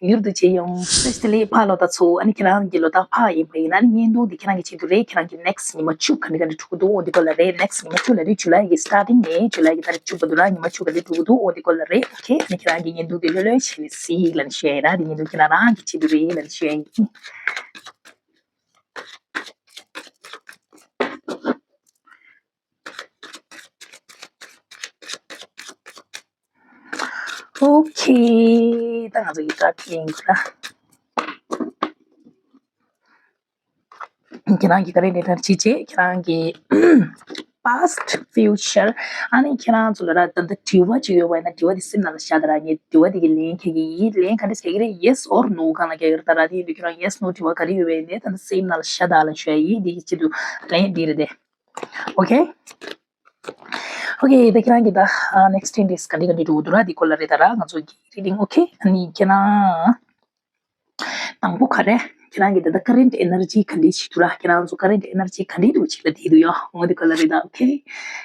མྱུར་དུ་མཇལ་ཡོང་། Especially ཕ་ལོ་ད་ཚོ་ཨ་ནི་ཁྱེད་རང་གི་ལོ་ད་ཕ་ཡིན་པ་ཡིན་ན་ཨ་ནི་བརྙན་ཐུང་འདི་ཁྱེད་རང་གི་ཆེད་དུ་རེད། ཁྱེད་རང་གི་next ཉི་མ་བཅུ་ག་འདྲ་ག་འདྲ་འགྲོ་གི་འདུག་འོ་འདི་སྐོར་ལ་རེད། next ཉི་མ་བཅུ་ལབ་དུས་July གི་starting ནས་July གི་ཏ་རིག་བཅུ་བར་དུ་ར་ཉི་མ་བཅུ་ག་འདྲ་འགྲོ་གི་འདུག་འོ་འདི་སྐོར་ལ་རེད། okay ཨ་ནི་ཁྱེད་རང་གི་བརྙན་ཐུང་དེ་ལྷོད་ལྷོད་བྱས་ནས་གཟིགས་ལབ་ནས་ཞུ་ཡ་ཡིན་ར། དེ་བརྙན་ཐུང་ཁྱེད་རང་རང་གི་ཆེད་དུ་རེད་ལབ་ནས་ཞུ་ཡ་ཡིན། okay ད་ང་ཚོ་ཡི་ག་ཐེངས་ར། ཁྱེད་རང་གིས་ག་རེ་ལས་ཀ་བྱེད་ཅེས་ཁྱེད་རང་གི past future ཨ་ནི་ཁྱེད་རང་ཚོ་ལ་ར་ད་ལྟ་དྲི་བ་ཅིག་ཡོད་པ་ཡིན་ན་དྲི་བ་དེ་སེམས་ནང་ལ་བཞག་དང་ར། ངས་དྲི་བ་དེ་གི་ལན་ཁྱེད་ཀྱིས་ལན་ག་འདྲ་བྱེད་ཀྱི་རེད། yes or no སྒང་ལ་རྒྱག་གི་རེད། ད་ར་དེ་ཡིན་དུས་ཁྱེད་རང་yes no དྲི་བ་ག་རེ་ཡོད་པ་ཡིན་ནའི་ད་ལྟ་སེམས་ནང་ལ་བཞག་དང་ལབ་ཞུ་ཡ་ཡིན། དེ་གི་ཆེད་དུ་ལན་འདི་རེད་དེ། okay okay ད་ཁྱེད་རང་གིས་ད་next ten days ག་འདྲ་ག་འདྲ་འགྲོ་གི་འདུག་ར། དེ་སྐོར་ལ་རེད། ད་ར་ང་ཚོ་གི་reading okay ཨ་ནི་ཁྱེད་རང་དང་པོ་ག་རེ། ཁྱེད་རང་གི་ད་ལྟ་current energy ག་འདྲ་ཞིག་འདུག་ར། ཁྱེད་རང་ཚོ་current energy ག་འདྲ་འདུག་ཅིག་ལ་བལྟས་འདུག་ཡ། འོ་འདི་སྐོར་ལ་རེད་ད། okay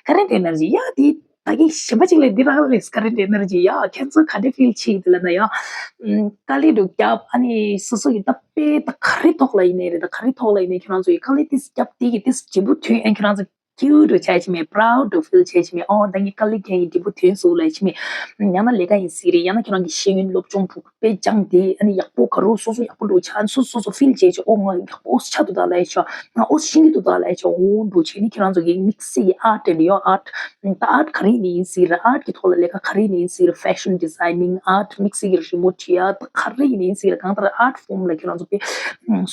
current energy ཡ་དེ་ད་གིན་གཞན་པ་ཅིག་ལས་འདི་རང་རེད། current energy ཡ་ཁྱེད་ཚོ་ག་འདྲ་feel བྱེད་འདུག་ལབ་ན་ཡ། ཨམ། དཀའ་ལས་འགྲོ་རྒྱབ་ཨ་ནི་སོ་སོ་ཡི་ད་དཔེ་ད་ག་རེ་ཐོག་ལ་ཡིན་ནའི་རེད། ད་ག་རེ་ཐོག་ལ་ཡིན་ནའི་ཁྱེད་རང་ཚོ་ཡི་དཀའ་ལས་ཏིས་རྒྱབ་དེ་གི་ཏིས་ལྗིད་པོ་ཐོན་ཨ་ཁྱེད་རང་ཚོ་སྐྱིད་པོ་འདྲ་བྱས་ཕྱིན་མེད། proud འདྲ་feel བྱས་ཕྱིན་མེད། ཨོ་ད་ངས་དཀའ་ལས་ཁྱེད་ཀྱི་འབྲས་བུ་ཐོན་སོང་ལབ་ཕྱིན་མེད། ཡང་ན་ལས་ཀ་ཡིན་སྲིད་རེད། ཡང་ན་ཁྱེད་རང་གི་ཤེས་ཡོན་སློབ་སྦྱོང་འགྲོ་དཔེ་སྦྱངས་ཏེ་ཨ་ནི་ཡག་པོ་ག་རུ་སོ་སོ་ཡག་པོ་འགྲོ་ཆ་ཨ་ནི་སོ་སོ་སོ་feel བྱས་ཆོག་ཨོ་ང་ཡག་པོ་ཨོ་ཆ་འདུག་ད་ལབ་ཆོག་ང་ཨོ་ཤེས་ཀྱི་འདུག་ད་ལབ་ཆོག་འོ་འགྲོ་བྱས་ནི་ཁྱེད་རང་ཚོ་གི་དམིགས་བསལ་གྱི་art འདྲ་ཡོད། art ད་art ག་རེ་ནས་ཡིན་སྲིད་རེད། art གི་ཐོག་ལ་ལས་ཀ་ག་རེ་ནས་ཡིན་སྲིད་རེད། fashion designing art དམིགས་བསལ་གྱི་རི་མོ་བྲིས་ཡ་ད་ག་རེ་ནས་ཡིན་སྲིད་རེད། གང་ལྟར་art form ལ་ཁྱེད་རང་ཚོ་དཔེ་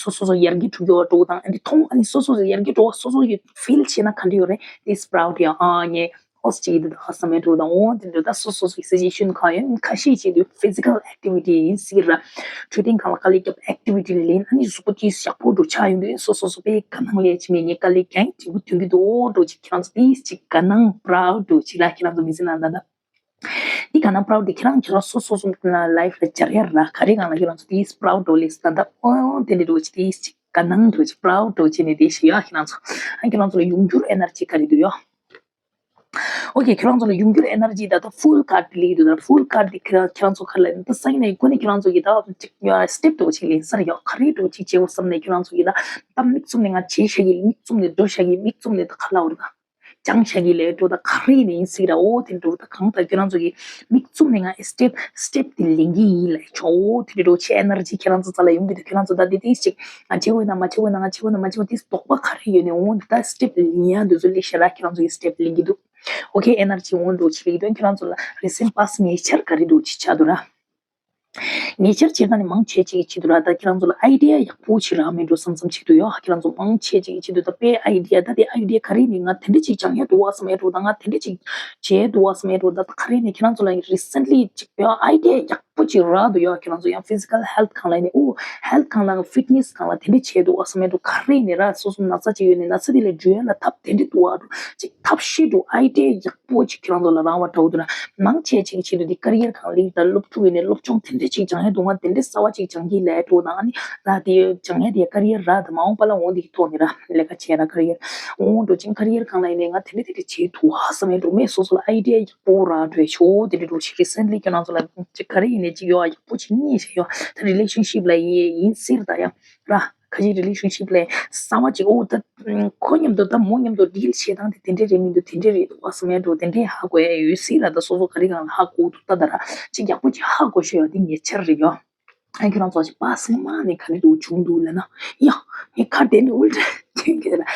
སོ་སོ་སོ་ཡར་རྒྱས་འགྲོ་གི་ཡོད་འགྲོ་དང་ཨ་འདི་མཐོང་ཨ་ནི་སོ་སོ་སོ་ཡར་རྒྱས་འགྲོ་སོ་སོ་ཡི་feel བྱས་ན་ག་འདྲ་ཡོད་རེད། this proud ཡ་ཨ་ངས་ཨོ་སི་ཅིག་འདི་དག་ཧ་སམ་ཡ་འགྲོ་དང་འོ་དེ་འདྲ་ད་སོ་སོ་སོ་suggestion གང་ཡོད་ཁ་ཤས་ཅིག་འདུག physical activity ཡིན་སྲིད་ར། འཕྲོད་བསྟེན་ཁང་ལ་དཀའ་ལས་རྒྱབ་activity ལེན་ཨ་ནི་གཟུགས་པོ་ཅིག་ཡག་པོ་འགྲོ་ཆགས་ཡོང་དུས་སོ་སོ་སོ་དཔེ་དགའ་སྣང་ལས་ཅི་མེད་ངས་དཀའ་ལས་ཀྱང་འབྲས་བུ་ཐོན་གྱི་འདུག་འོ་འགྲོ་ཅིག་ཁྱེད་རང་ཚོ་དེ་ཅིག་དགའ་སྣང་proud འགྲོ་ཅིག་ལ་ཁྱེད་རང་ཚོ་མི་ཚེ་ནང་ད་ད་འདི་དགའ་སྣང་proud འདི་ཁྱེད་རང་ཁྱེད་རང་སོ་སོ་སོ་life ལ་སྦྱར་ཡ་ར། ག་རེ་གང་ལ་ཁྱེད་རང་ཚོ་དེ་proud འགྲོ་ལས་ད་ད་འོ་དེ་འདྲ་འགྲོ་ཅིག་དེ་ཅིག་དགའ་སྣང་འདྲ་བོ་ཅིག་proud འདྲ་བོ་བྱས་ནས་དེ་ཞིག་ཡོད་ཁྱེད་རང་ཚོ། ཨ་ཁྱེད་རང་ཚོ་ལ་ཡོང་འགྱུར་energy ག་རེ་འདུག་ཡོད། ཨོ་ཁེ། ཁྱེད་རང་ཚོ་ལ་ཡོང་འགྱུར་energy ད་ལྟ་full card དེ་སླེབས་ཀྱི་འདུག་ད་full card དེ་ཁྱེད་རང་ཁྱེད་རང་ཚོ་ག་ལ་ཡིན་ད་སང་ཉིན་ནས་ཁོ་ནས་ཁྱེད་རང་ཚོ་གི་ད་ཅིག་step འདྲ་བོ་ཅིག་ལེན་ས་རེད་ཡོད། ག་རེ་འདྲ་བོ་ཅིག་བྱེད་དགོས་བསམ་ནས་ཁྱེད་རང་ཚོ་གི་ད་ད་མིག་བཙུམ་ནས་ང་བྱས་བཞག་གི། མིག་བཙུམ་ནས་འགྲོ་བཞག་གི། མིག་བཙུམ་ནས་ད་ག་ལ་འོ་རེད་ད། སྦྱང་བཞག་གི་ལས་འགྲོ་ད་ག་རེ་ནས་ཡིན་སྲིད་ར། ཨོ་དེ་འགྲོ་ད་གང་ལྟར་ཁྱེད་རང་ཚོ་གི་མིག་བཙུམ་ནས་ང་step step དེ་ལེན་གི་ཡིན་ལ་ཆོག་ཨོ་དེ་འགྲོ་ཆེ་energy ཁྱེད་རང་ཚོ་རྩ་ལ་ཡོང་གི་འདུག་ཁྱེད་རང་ཚོ་ད་དེ་དེ་ཅིག་ང་བྱེད་དགོས་ན་མ་བྱེད་དགོས་ན་ང་བྱེད་དགོས་ན་མ་བྱེད་དགོས་དེ་དོགས་པ་ག་རེ་ཡོད་ནས་འོང་ད་step ལེན་ཡ་འདུག་ཚོ་ལེགས་ཤ་ར་ཁྱེད་རང་ཚོ་གི་step ལེན་གི་འདུག་ཨོ་ཁེ། energy འོང་འགྲོ་ཆེ་ལེགས་དོན་ཁྱེད་རང་ཚོ་ལ་recent past ཉེ་ཆར་ག་རེ་འགྲོ་ཆེ་ཆགས་འདུག་ར། ཉེ་ཆར་བྱེད་སྟངས་ནི་མང་ཆེ་ཅིག་གི་ཆེད་དུ་ར་ད་ཁྱེད་རང་ཚོ་ལ་idea ཡག་པོ་ཞིག་རག་མེད་འགྲོ་བསམ་བསམ་ཆེད་དུ་ཡོད། ཁྱེད་རང་ཚོ་མང་ཆེ་ཅིག་གི་ཆེད་དུ་ད་དཔེ་idea ད་དེ་idea ག་རེ་ནི་ང་དེ་འདྲ་ཅིག་སྦྱང་ཡ་འདུག་བ་བསམ་ཡ་འགྲོ་ད་ང་དེ་འདྲ་ཅིག་བྱས་འདུག་བ་བསམ་ཡ་འགྲོ་ད་ད་ག་རེ་ནི་ཁྱེད་རང་ཚོ་ལ་recently ཅིག་ཡ་idea ཡག་པོ་ཅིག་རག་འདུག་ཡོད། ཁྱེད་རང་ཚོ་ཡང་physical health སྒང་ལ་ནི་ཨོ་health སྒང་ལ་fitness སྒང་ལ་དེ་འདྲ་བྱས་འདུག་བ་བསམ་ཡ་འགྲོ་ག་རེ་ནི་ར་སོ་སོ་ན་ཚ་ཅིག་ཡོད་ནི་ན་ཚ་དེ་ལས་འགྲོ་ཡ་ལ་ཐབས་དེ་འདྲ་འདུག་བ་འགྲོ་ཅིག་ཐབས་ཤེས་འགྲོ་idea ཡག་པོ་ཅིག་ཁྱེད་རང་ཚོ་ལ་རག་པ་འདྲ་བོ་འདུག་ན། མང་ཆེ་ཅིག་གི་ཆེད་དུ་འདི་career སྒང་ལ་ད་སློབ་ཕྲུག་ཡིན་ནའི་སློབ་སྦྱོང་དེ་འདྲ་ཅིག་སྦྱང་ཡ་འདུག་ང་དེ་འདྲ་གསར་བ་ཅིག་སྦྱང་གི་ལས་འགྲོ་ན་ཨ་ནི་ད་དེ་སྦྱང་ཡ་དེ་career རག་ད་མ་འོངས་པ་ལ་འོང་དེ་གི་ཐོག་ནས་ར་ལས་ཀ་བྱས་ར་career འོང་འགྲོ་ཅིང་career སྒང་ལ་ཡིན་ནའི་ང་དེ་འདྲ་དེ་འདྲ་བྱེད་ཐུབ་ཨ་བསམ་ཡ་འགྲོ་མེད་སོ་སོ་ལ་idea ཡག་པོ་རག་འགྲོ་ཤོག་དེ་འདྲ་འགྲོ་ཞིག་recently ཁྱོད་རང་ཚོ་ལ་ཅིག་ག་རེ་ཡིན་ནའི་ཅིག་ཡོད་ཨ་ཡག་པོ་ཅིག་རྙེད་བྱས་ཡོད་ད་relationship ལ་ཡིན་ཡིན་སྲིད་ད་ཡང་ར། ཁ་ཅིག་relationship ལས་གསང་བ་ཅིག་ཨོ་ད་ཁོ་མཉམ་དུ་ད་མོ་མཉམ་དུ་deal བྱེད་སྟངས་དེ་དེ་འདྲས་རེད་མི་འདུག་དེ་འདྲས་རེད་འདུག་བ་བསམ་ཡ་འགྲོ་དེ་འདྲས་ཧ་གོ་ཡ་ཡོད་སྲིད་ལ་ད་སོ་སོ་ག་རེ་གང་ལ་ཧ་གོ་འདུག་ད་ད་ར་ཅིག་ཡག་པོ་ཅིག་ཧ་གོ་ཤེས་ཡོད་དེ་ཉེ་ཆར་རེད་ཡོད། ཨ་ཁྱོད་རང་ཚོ་ཅིག་པ་སེ་མ་ནས་ག་རེ་འདུག་བྱུང་འདུག་ལ་ན་ཡ་ངས་ཁ་དེ་ནི་ཨུལ་ཏྲ་ཐོན་གི་ལ།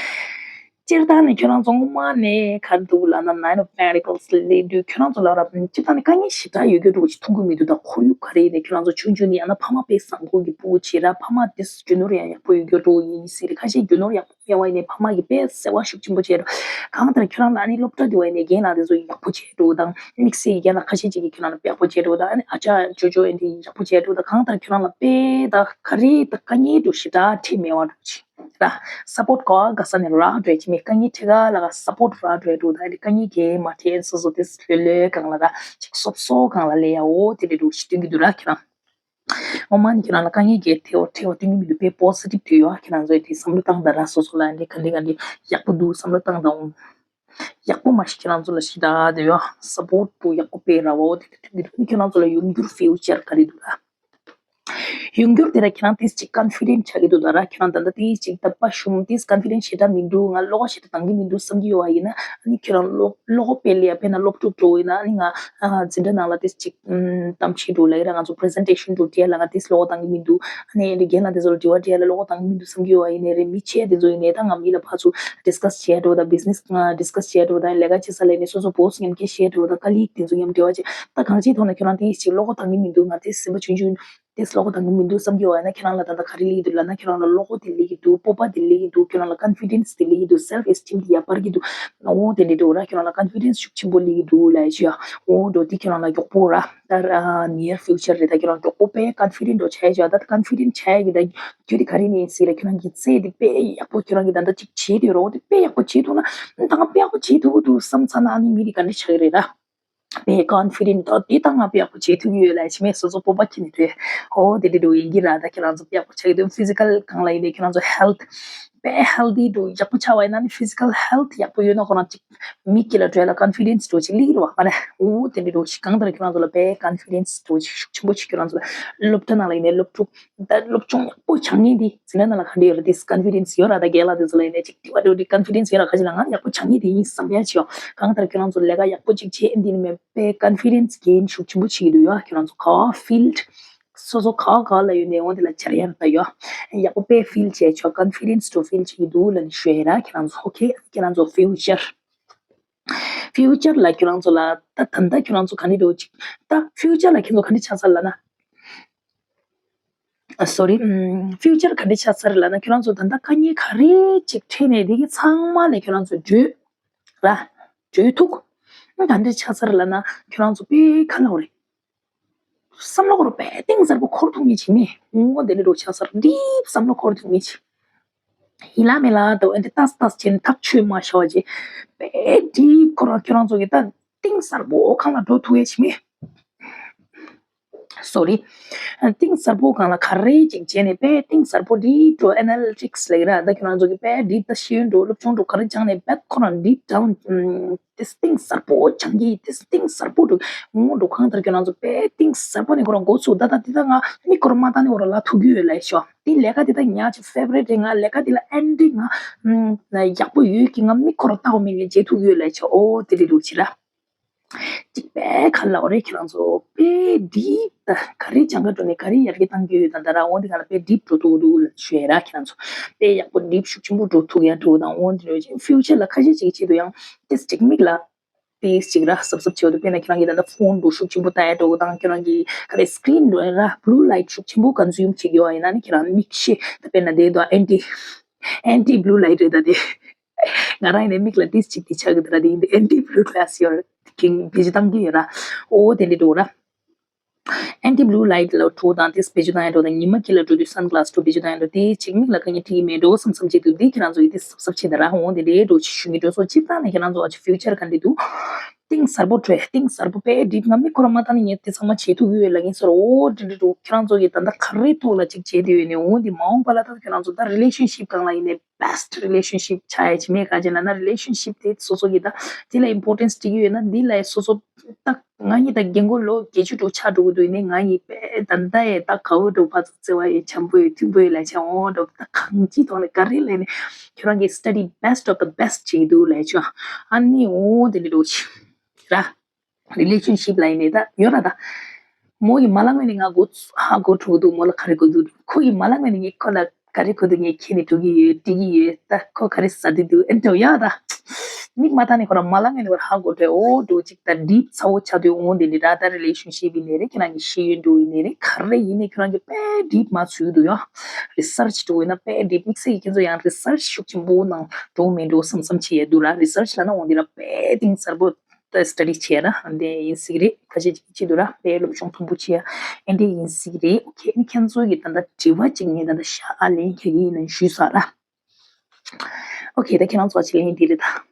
སྤྱིར་བཏང་ནས་ཁྱོད་རང་ཚོ་སྔོན་མ་ནས་ག་རེ་འདུག་ལབ་ན་Nine of Pentacles སླེབས་དུས་ཁྱོད་རང་ཚོ་ལ་ར་སྤྱིར་བཏང་ནས་དཀའ་ངལ་ཞེ་དྲག་ཡོད་རྒྱུ་འདྲ་བོ་ཞིག་མཐོང་གི་མི་འདུག་ད་ཁོར་ཡུག་ག་རེ་ཡིན་ནས་ཁྱོད་རང་ཚོ་ཆུང་ཆུང་ནས་ཡང་ན་ཕ་མ་དཔེ་བཟང་པོ་གི་སྤུ་གུ་བྱེད་ར་ཕ་མ་དེ་རྒྱུ་ནོར་ཡང་ཡག་པོ་ཡོད་རྒྱུ་འདྲ་བོ་ཡིན་སྲིད་རེད། ཁ་ཤས་རྒྱུ་ནོར་ཡག་པོ་མེད་པ་ཡིན་ནས་ཕ་མ་གིས་དཔེ་བརྩེ་བ་ཤུགས་ཆེན་པོ་བྱས་འགྲོ་གང་ལྟར་ཁྱོད་རང་ལ་ཨ་ནི་སློབ་གྲྭ་དེ་བ་ཡིན་ནས་རྒན་ལགས་དེ་ཚོ་ཡག་པོ་བྱས་འགྲོ་དང་དམིགས་བསལ་གྱི་རྒན་ལགས་ཁ་ཤས་ཅིག་གིས་ཁྱོད་རང་ལ་དཔེ་ཡག་པོ་བྱས་འགྲོ་དང་ཨ་ནི་ཨ་ཅག་ཅོ་ཅོ་ཨེ་འདྲ་ཡག་པོ་བྱས་འགྲོ་དང་གང་ལྟར་ཁྱོད་རང་ལ་དཔེ་ད་ག་རེ་ད་དཀའ་ངལ་འདྲ་བོ་ཞེ་དྲག་འཕྲད་མེད་པ་འདྲ་བོ་ཅིག་ར། support ག་བ་ག་ས་ནས་རག་འགྲོ་ཡ་ཅིག་མེད། དཀའ་ངལ་འཕྲད་ག་ལ་ག་support རག་འགྲོ་ཡ་འདུག་ད་དཀའ་ངལ་གས་མ་འཕྲད་སོ་སོ་དེ་ལྷོད་ལྷོད་སྒང་ལ་ར་ཅིག་སོབ་སོབ་སྒང་ལ་ལས་ཡ་འོ་དེ་འདྲ་འདྲ་བོ་ཞིག་སྟོན་གྱི་འདུག་ར། ཁྱེད་རང་ངོ་མ་ནི་ཁྱེད་རང་ལ་དཀའ་ངལ་གས་འཕྲད་འོ་འཕྲད་འོ་སྟོན་གྱི་མི་འདུག་དཔེ་positive དུ་ཡོད། ཁྱེད་རང་ཚོས་དེ་བསམ་བློ་བཏང་དང་ར་སོ་སོ་ལ་འདི་ག་འདི་ག་འདི་ཡག་པོ་འདུག་བསམ་བློ་བཏང་དང་འོང་། ཡག་པོ་མ་ཤི་ཁྱེད་རང་ཚོ་ལ་ཤི་ད་དེ་ཡོད་support དུ་ཡག་པོ་དཔེ་ར་བ་འོ་དེ་འདྲ་སྟོན་གྱི་འདུག་ཁྱེད་རང་ཚོ་ལ་ཡོང་འགྱུར་future ག་རེ་འདུག་ར། ཡོང་འགྱུར་དེ་ལ་ཁྱེད་རང་ཏིས་ཅིག་confident ཆགས་ཀྱི་འདུག་ད་ར་ཁྱེད་རང་ད་ལྟ་ཏིས་ཅིག་ད་པ་ཤུམ་ཏིས་confident ཞེ་དྲག་མི་འདུག་ང་བློ་ཁ་ཞེ་དྲག་བཏང་གི་མི་འདུག་བསམ་གྱི་ཡོད་པ་ཡིན་ན་ཨ་ནི་ཁྱེད་རང་བློ་བློ་ཁོག་དཔེ་ལ་ཡ་དཔེར་ན་སློབ་ཕྲུག་འདྲ་བོ་ཡིན་ན་ཨ་ནི་ང་ཨ་འཛིན་གྲྭ་ནང་ལ་ཏིས་ཅིག་ཨམ་གཏམ་བཤད་འདྲ་བོ་ལ་ཡིན་ན་ང་ཚོ་presentation འདྲ་བོ་སྤྲད་ཡ་ལ་ང་ཏིས་བློ་ཁོག་བཏང་གི་མི་འདུག་ཨ་ནི་རྒན་ལགས་དེ་ཚོ་ལ་དྲི་བ་སྤྲད་ཡ་ལ་བློ་ཁོག་བཏང་གི་མི་འདུག་བསམ་གྱི་ཡོད་པ་ཡིན་ནའི་རེད། མི་ཆེ་དེ་ཚོ་ཡིན་ནའི་ད་ང་མི་ལ་ཕར་ཚུར་discuss བྱས་འདྲ་བོ་ད་business discuss བྱས་འདྲ་བོ་ད་ལས་ཀ་བྱེད་ས་ལ་ཡིན་ནའི་སོ་སོ་boss མཉམ་སྐད་བཤད་འདྲ་བོ་ད་colleague དེ་ཚོ་མཉམ་འབྲེལ་བ་བྱེད་ད་གང་ཅིའི་ཐོག་ནས་ཁྱོད་རང་ཏིས་ཅིག་བློ་ཁོག་བཏང་གི་མི་འདུག་ང་ཏིས་སེམས་པ་ཆུང་ཆུང་ཏིས་བློ་ཁོག་བཏང་གི་མི་འདུག་བསམ་གྱི་ཡོད་པ་ཡིན་ན་ཁྱེད་རང་ལ་ད་ལྟ་ག་རེ་སླེབས་ཀྱི་འདུག་ལབ་ན་ཁྱེད་རང་ལ་བློ་ཁོག་དེ་སླེབས་ཀྱི་འདུག་སྤོབས་པ་དེ་སླེབས་ཀྱི་འདུག་ཁྱེད་རང་ལ་confidence དེ་སླེབས་ཀྱི་འདུག self esteem དེ་ཡར་འཕར་གྱི་འདུག་འོ་དེ་འདྲ་འདྲ་བོ་ར་ཁྱེད་རང་ལ་confidence ཤུགས་ཆེན་པོ་སླེབས་ཀྱི་འདུག་ལབ་ཡ་ཅིག་ཡ། འོ་འགྲོ་དེ་ཁྱེད་རང་ལ་མགྱོགས་པོ་ར་ད་near future རེད། ད་ཁྱེད་རང་མགྱོགས་པོ་དཔེ་confident འགྲོ་ཆགས་ཡ་ཅིག་ཡ། ད་confident ཆགས་ཡ་གི་ད་རྒྱུ་དེ་ག་རེ་ནས་ཡིན་ཟེར་ལ་ཁྱེད་རང་གི་རྩལ་དེ་དཔེ་ཡག་པོ་ཁྱེད་རང་གི་ད་ལྟ་ཅིག་བྱེད་འདོད་རོགས་དེ་དཔེ་ཡག་པོ་བྱེད་ཐུབ་ན་ད་ང་དཔེ་ཡག་པོ་བྱེད་ཐུབ་ཀྱི་འདུག་བསམ་ཚར་ན་ཨ་ནི་མི་དེ་ག་འདྲ་ཆགས་ཀྱི་རེད་ད། དཔེ་confident ད་དེ་ད་ང་དཔེ་ཡག་པོ་བྱེད་ཐུབ་ཀྱི་ཡོད་ལབ་ཡ་ཅིག་མེད་སོ་སོ་སྤོབས་པ་ཁྱེར་ནས་འགྲོ་ཡ། ཨོ་དེ་འདྲ་འདྲ་བོ་ཡིན་གྱི་ར། ད་ཁྱེད་རང་ཚོ་དཔེ་ཡག་པོ་ཆགས་ཀྱི་འདུག physical སྒང་ལ་ཡིན་ནའི་ཁྱེད་རང་ཚོ་health དཔེ་healthy འདྲ་བོ་ཡག་པོ་ཆགས་པ་ཡིན་ན་ནི་physical health ཡག་པོ་ཡོད་ན་ཁོ་རང་ཅིག་མི་སྐྱིད་ལ་འགྲོ་ཡ་ལ་confidence འདྲ་བོ་ཅིག་སླེབས་ཀྱི་རེད་བ་མ་རེད། ཨོ་དེ་འདྲ་འདྲ་བོ་ཞིག་གང་ལྟར་ཁྱེད་རང་ཚོ་ལ་དཔེ་confidence འདྲ་བོ་ཅིག་ཤུགས་ཆེན་པོ་ཅིག་ཁྱེད་རང་ཚོ་ལ་སློབ་གྲྭ་ནང་ལ་ཡིན་ནའི་སློབ་ཕྲུག་ད་སློབ་སྦྱོང་ཡག་པོ་སྦྱང་མཁན་དེ་འཛིན་གྲྭ་ནང་ལ་ག་འདྲ་ཡོད་རེད། དེ་confidence ཡོད་ར། ད་རྒན་ལགས་དེ་ཚོ་ལ་ཡིན་ནའི་ཅིག་དེ་བ་འདྲ་བོ་དེ་confidence ཡོད་ར། ཁ་ཅིག་ལ་ང་ཡག་པོ་སྦྱང་མཁན་དེ་ཡིན་བསམ་ཡ་ཅིག་ཡོད། གང་ལྟར་ཁྱེད་རང་ཚོ་ལས་ཀ་ཡག་པོ་ཅིག་བྱེད་འདི་ནི་མེད་པའི་confidence gain ཤུགས་ཆེན་པོ་བྱེད་ཀྱི་འདུག་ཡ། ཁྱེད་རང་ཚོ་ག་field སོ་སོ་ག་ག་ལ་ཡོད་ནའི་འོ་དེ་ལ་བྱ་ར་ཡ་ད་ཡོད། ཡག་པོ་དཔེ་feel བྱས་ཆོག confidence འདྲ་བོ་feel བྱེད་ཀྱི་འདུག་ལབ་ནས་ཞུ་ཡ་ར། ཁྱེད་རང་ཚོ་okay ཁྱེད་རང་ཚོ་future future ལ་ཁྱེད་རང་ཚོ་ལ་ད་ད་ལྟ་ཁྱེད་རང་ཚོ་ག་འདྲ་འདྲ་བོ་ཅིག་ད་future ལ་ཁྱེད་ཚོ་ག་འདྲ་ཆགས་ཚར་ལབ་ན། ཨ་sorry ཨམ་future ག་འདྲ་ཆགས་ཚར་ལབ་ན་ཁྱེད་རང་ཚོ་ད་ལྟ་དཀའ་ངལ་ག་རེ་ཅིག་འཕྲད་ནའི་དེ་གི་ཚང་མ་ལས་ཁྱེད་རང་ཚོ་བྲོས་ར་བྲོས་ཐུབ། ཨ་ག་འདྲ་ཆགས་ཚར་ལབ་ན་ཁྱེད་རང་ཚོ་དཔེ་ག་ལ་འོ་རེད། བསམ་བློ་འཁོར་དཔེ་གཏིང་ཟབ་པོ་འཁོར་ཐུབ་མཁན་ཅིག་མེད། འོ་དེ་འདྲ་འདྲ་བོ་ཆགས་ཚར། deep བསམ་བློ་འཁོར་ཐུབ་མཁན་ཅིག་ཡིན་ལ་མེད་ལ་དང་འོན་ཏེ་ཏག་ཏག་བྱས་ནས་ཐག་ཆོད་མ་ཤོར་བ་ཅིག་དཔེ་deep ཁོ་རང་ཁྱོད་རང་ཚོ་གི་ད་གཏིང་ཟབ་པོ་གང་ལ་འགྲོ་ཐུབ་ཡས་ཅིག་མེད། སོ་རི། གཏིང་ཟབ་པོ་སྒང་ལ་ག་རེ་ཅིག་བྱས་ནས་དཔེ་གཏིང་ཟབ་པོ་deep to analytics ལབ་ཀྱི་ར། ད་ཁྱོད་རང་ཚོ་གི་དཔེ་deep ད་ཤེས་ཡོན་འགྲོ་སློབ་སྦྱོང་འགྲོ་ག་རེ་སྦྱངས་ནས་དཔེ་ཁོ་རང་deep down ཨམ། དེ་གཏིང་ཟབ་པོ་སྦྱང་གི་དེ་གཏིང་ཟབ་པོ་འགྲོ་ངོ་འགྲོ་གང་ལྟར་ཁྱོད་རང་ཚོ་དཔེ་གཏིང་ཟབ་པོ་ནས་ཁོ་རང་འགོ་ཚུགས། ད་ད་དེ་ད་ང་མིག་ཁོ་རང་མ་བཏང་ནས་ཁོ་རང་ལ་ཐུག་གི་ཡོད་ལབ་ཤོག་དེ་ལས་ཀ་དེ་ད་ཉག་ཅིག་favourite རེད། ང་ལས་ཀ་དེ་ལ་ཨེན་ཏི་ང་ཡག་པོ་ཡོད་ཀྱི་ང་མིག་ཁོ་རང་ལྟ་བ་མེད་ལས་བྱེད་ཐུག་གི་ཡོད་ལབ་ཤོག་ཨོ་དེ་རེད་འདུག་ཕྱི་ར། གཅིག་པའི་ཁ་ལ་འོ་རེད། ཁྱེད་རང་ཚོ་དཔེ་deep ད་ག་རེ་སྦྱང་ག་འགྲོ་ནས་ག་རེ་ཡར་རྒྱས་བཏང་གི་ཡོད་དང་ད་ར་འོ་འདི་ག་ལ་དཔེ་deep འགྲོ་ཐུབ་འདུག་ལ་ཞུ་ཡ་ར། ཁྱེད་རང་ཚོ་དཔེ་ཡག་པོ་deep ཤུགས་ཆེན་པོ་འགྲོ་ཐུབ་ཡ་འགྲོ་དང་འོ་འདི་རེད། future ལ་ཁ་ཤས་ཅིག་ཆེད་དུ་ཡང་ཏིས་ཅིག་མིག་ལ་ཏིས་ཅིག་ར་གཟབ་གཟབ་བྱེད་འདུག་དཔེར་ན་ཁྱེད་རང་གི་ད་ལྟ་phone འགྲོ་ཤུགས་ཆེན་པོ་ལྟ་ཡ་འགྲོ་དང་ཁྱེད་རང་གི་ག་རེ་screen འགྲོ་ཡ་ར་blue light ཤུགས་ཆེན་པོ་consume བྱེད་ཀྱི་ཡོད་ཡིན་ན་ནི་ཁྱེད་རང་མིག་ཤེས་ད་དཔེར་ན་དེ་དུ་anti anti blue light རེད་ད་དེ། ང་རང་ཡིན་ནའི་མིག་ལ་ཏིས་ཅིག་དེ་ཆགས་ཀྱི་འདུག་ར། དེ་ཡིན་དུས་anti blue glass ཡོད་ར་ཀིང་བེད་སྤྱོད་བཏང་གི་ཡོད་ར། ཨོ་དེ་འདྲ་འགྲོ་ར། anti blue light ལ་འགྲོ་དང་ཏིས་བེད་སྤྱོད་བཏང་ཡ་འགྲོ་དང་ཉི་མ་དཀྱིལ་ལ་འགྲོ་དུས་sunglass འགྲོ་བེད་སྤྱོད་བཏང་ཡ་འགྲོ་དེ་ཅིག་མིག་ལ་དཀའ་ངལ་འཕྲད་ཀྱི་མེད་འགྲོ་བསམ་བསམ་བྱེད་དུས་འདི་ཁྱེད་རང་ཚོ་ཡི་ཏིས་གཟབ་གཟབ་བྱེད་ད་ར། འོ་དེ་འདྲ་འགྲོ་ཞུ་གི་འགྲོ་སོ་སྤྱིར་བཏང་ནས་ཁྱེད་རང་ཚོ་ཨ་ཅི་future ག་འདྲ་འདུག་གཏིང་ཟབ་པོ་བྲོས་གཏིང་ཟབ་པོ་དཔེ་deep ང་མིག་ཁོ་རང་མ་བཏང་ནས་ངས་དེ་ཚང་མ་བྱེད་ཐུབ་ཀྱི་ཡོད་ལབ་ཀྱིན་སོ་ར། ཨོ་འདྲ་འདྲ་འགྲོ་ཁྱེད་རང་ཚོ་གི་ད་ལྟ་ག་རེ་ཐོག་ལ་ཅིག་བྱེད་དེ་ཡོད་ནས་འོ་འདི་མ་འོངས་པ་ལ་ད་ཁྱེད་རང་ཚོ་ད་relationship སྒང་ལ་ཡིན་ནས་best relationship ཆགས་ཡ་ཅི་མེད་ག་ཅི་ན་ན་relationship དེ་སོ་སོ་གི་ད་དེ་ལ་importance སྤྲད་ཀྱི་ཡོད་ན་འདི་ལ་སོ་སོ་ད་ང་གཉིས་ད་རྒན་གོག་ལོ་བརྒྱད་ཅུ་དྲུག་ཆགས་འགྲོ་གི་འདུག་ཡིན་ནའི་ང་གཉིས་དཔེ་ད་ལྟ་ཡས་ད་ག་བོ་འགྲོ་ཕར་ཚུར་བརྩེ་བ་ཡས་འཆམ་པོ་ཡས་མཐུན་པོ་ཡས་ལ་ཆ་འོང་འགྲོ་ད་གང་ཅི་ཐོག་ནས་ག་རེ་ལས་ནས་ཁྱོད་རང་གི་study best of the best བྱེད་ཀྱི་འདུག་ལས་ཆོག་ཨ་ནི་འོ་དེ་འདྲ་འགྲོ་ཆི་ར། relationship ལ་ཡིན་ནའི་ད་ཡོད་ར་ད། མོ་ཡིས་མ་ལ་ངོས་ནས་ང་གོ་ཧ་གོ་འགྲོ་གི་འདུག་མོ་ལ་ག་རེ་གོ་འདུག་ཁོ་ཡིས་མ་ལ་ངོས་ནས་ངས་ཁོ་ལ་ག་རེ་གོ་འདུག་ངས་ཁྱེད་ནས་འགྲོ་གི་ཡོད་འགྲིག་གི་ཡོད་ད་ཁོ་ག་རེ་ཟ་འདི་འདུག་ཨེ་འདྲ་ཡ་ད། མིག་མ་བལྟས་ནས་ཁོ་རང་མ་ལ་ངོས་ནས་ཁོ་རང་ཧ་གོ་འདྲ་འོ་འགྲོ་ཅིག་ད་deep ཚ་བོ་ཆགས་དུས་འོང་དེ་འདྲ་ད་relationship ཡིན་ནའི་རེད། ཁྱེད་རང་གི་ཤེས་ཡོན་འགྲོ་ཡིན་ནའི་རེད། ག་རེ་ཡིན་ནའི་ཁྱེད་རང་གི་དཔེ་deep མ་ཚུད་འདུག་ཡ། research འགྲོ་ཡིན་ན་དཔེ་deep དམིགས་བསལ་གྱི་ཁྱེད་ཚོ་ཡང་research ཤུགས་ཆེན་པོ་ནང་འགྲོ་མི་འགྲོ་བསམ་བསམ་བྱེད་ཡ་འདུག་ར། research ལ་ན་འོང་དེ་ར་དཔེ་གཏིང་ཟབ་པོ། ད་study བྱས་ན་འདི་ཡིན་སྲིད་རེད། ཁ་ཤས་ཅིག་བྱེད་འདུག་ར་དཔེ་སློབ་སྦྱོང་མཐོན་པོ་བྱས་ཨེ་འདི་ཡིན་སྲིད་རེད། ཨོ་ཁེ་ཨ་ནི་ཁྱེད་ཚོ་གི་ད་ལྟ་དྲི་བ་ཅིག་ངས་ད་ལྟ་ཤ་ཨ་ལན་རྒྱག་གི་ཡིན་ན་ཞུས་ས་ར། ཨོ་ཁེ་ད་ཁྱེད་རང་ཚོ་ཅིག་ལན་འདི་རེད་ད།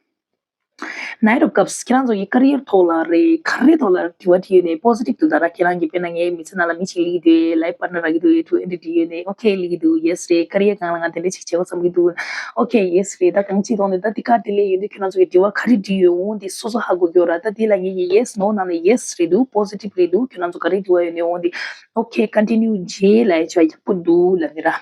Knight of Cups ཁྱེད་རང་ཚོ་གི་career ཐོག་ལ་རེད་ག་རེ་ཐོག་ལ་དྲི་བ་དྲིས་ཡོད་ནས་positive འདུག་ད་ར། ཁྱེད་རང་གི་དཔེར་ན་ངའི་མི་ཚེ་ནང་ལ་མི་ཅིག་སླེབས་ཀྱི་འདུག life partner རག་གི་འདུག་ཨེ་ཐུ་ཨེ་འདི་དྲིས་ཡོད་ནས་ཨོ་ཁེ་སླེབས་ཀྱི་འདུག yes རེད། career སྒང་ལ་ང་དེ་འདྲ་ཅིག་བྱེད་དགོས་བསམ་གྱི་འདུག་ཨོ་ཁེ་yes རེད། ད་གང་ཅི་ཐོག་ནས་ད་འདི་ག་དེ་ལས་ཡོད་དུས་ཁྱོད་རང་ཚོ་གི་དྲི་བ་ག་རེ་འདྲི་ཡོད་འོང་འདི་སོ་སོ་ཧ་གོ་གི་ཡོད་ར། ད་འདི་ལ་ངེད་ཀྱི་yes no ནང་ནས་yes རེད་འདུག positive རེད་འདུག་ཁྱོད་རང་ཚོ་ག་རེ་དྲི་བ་ཡོད་ནས་འོང་འདི་ཨོ་ཁེ་continue རྗེས་ལ་ཡ་ཆ་ཡག་པོ་འདུག་ལབ་ནི་ར།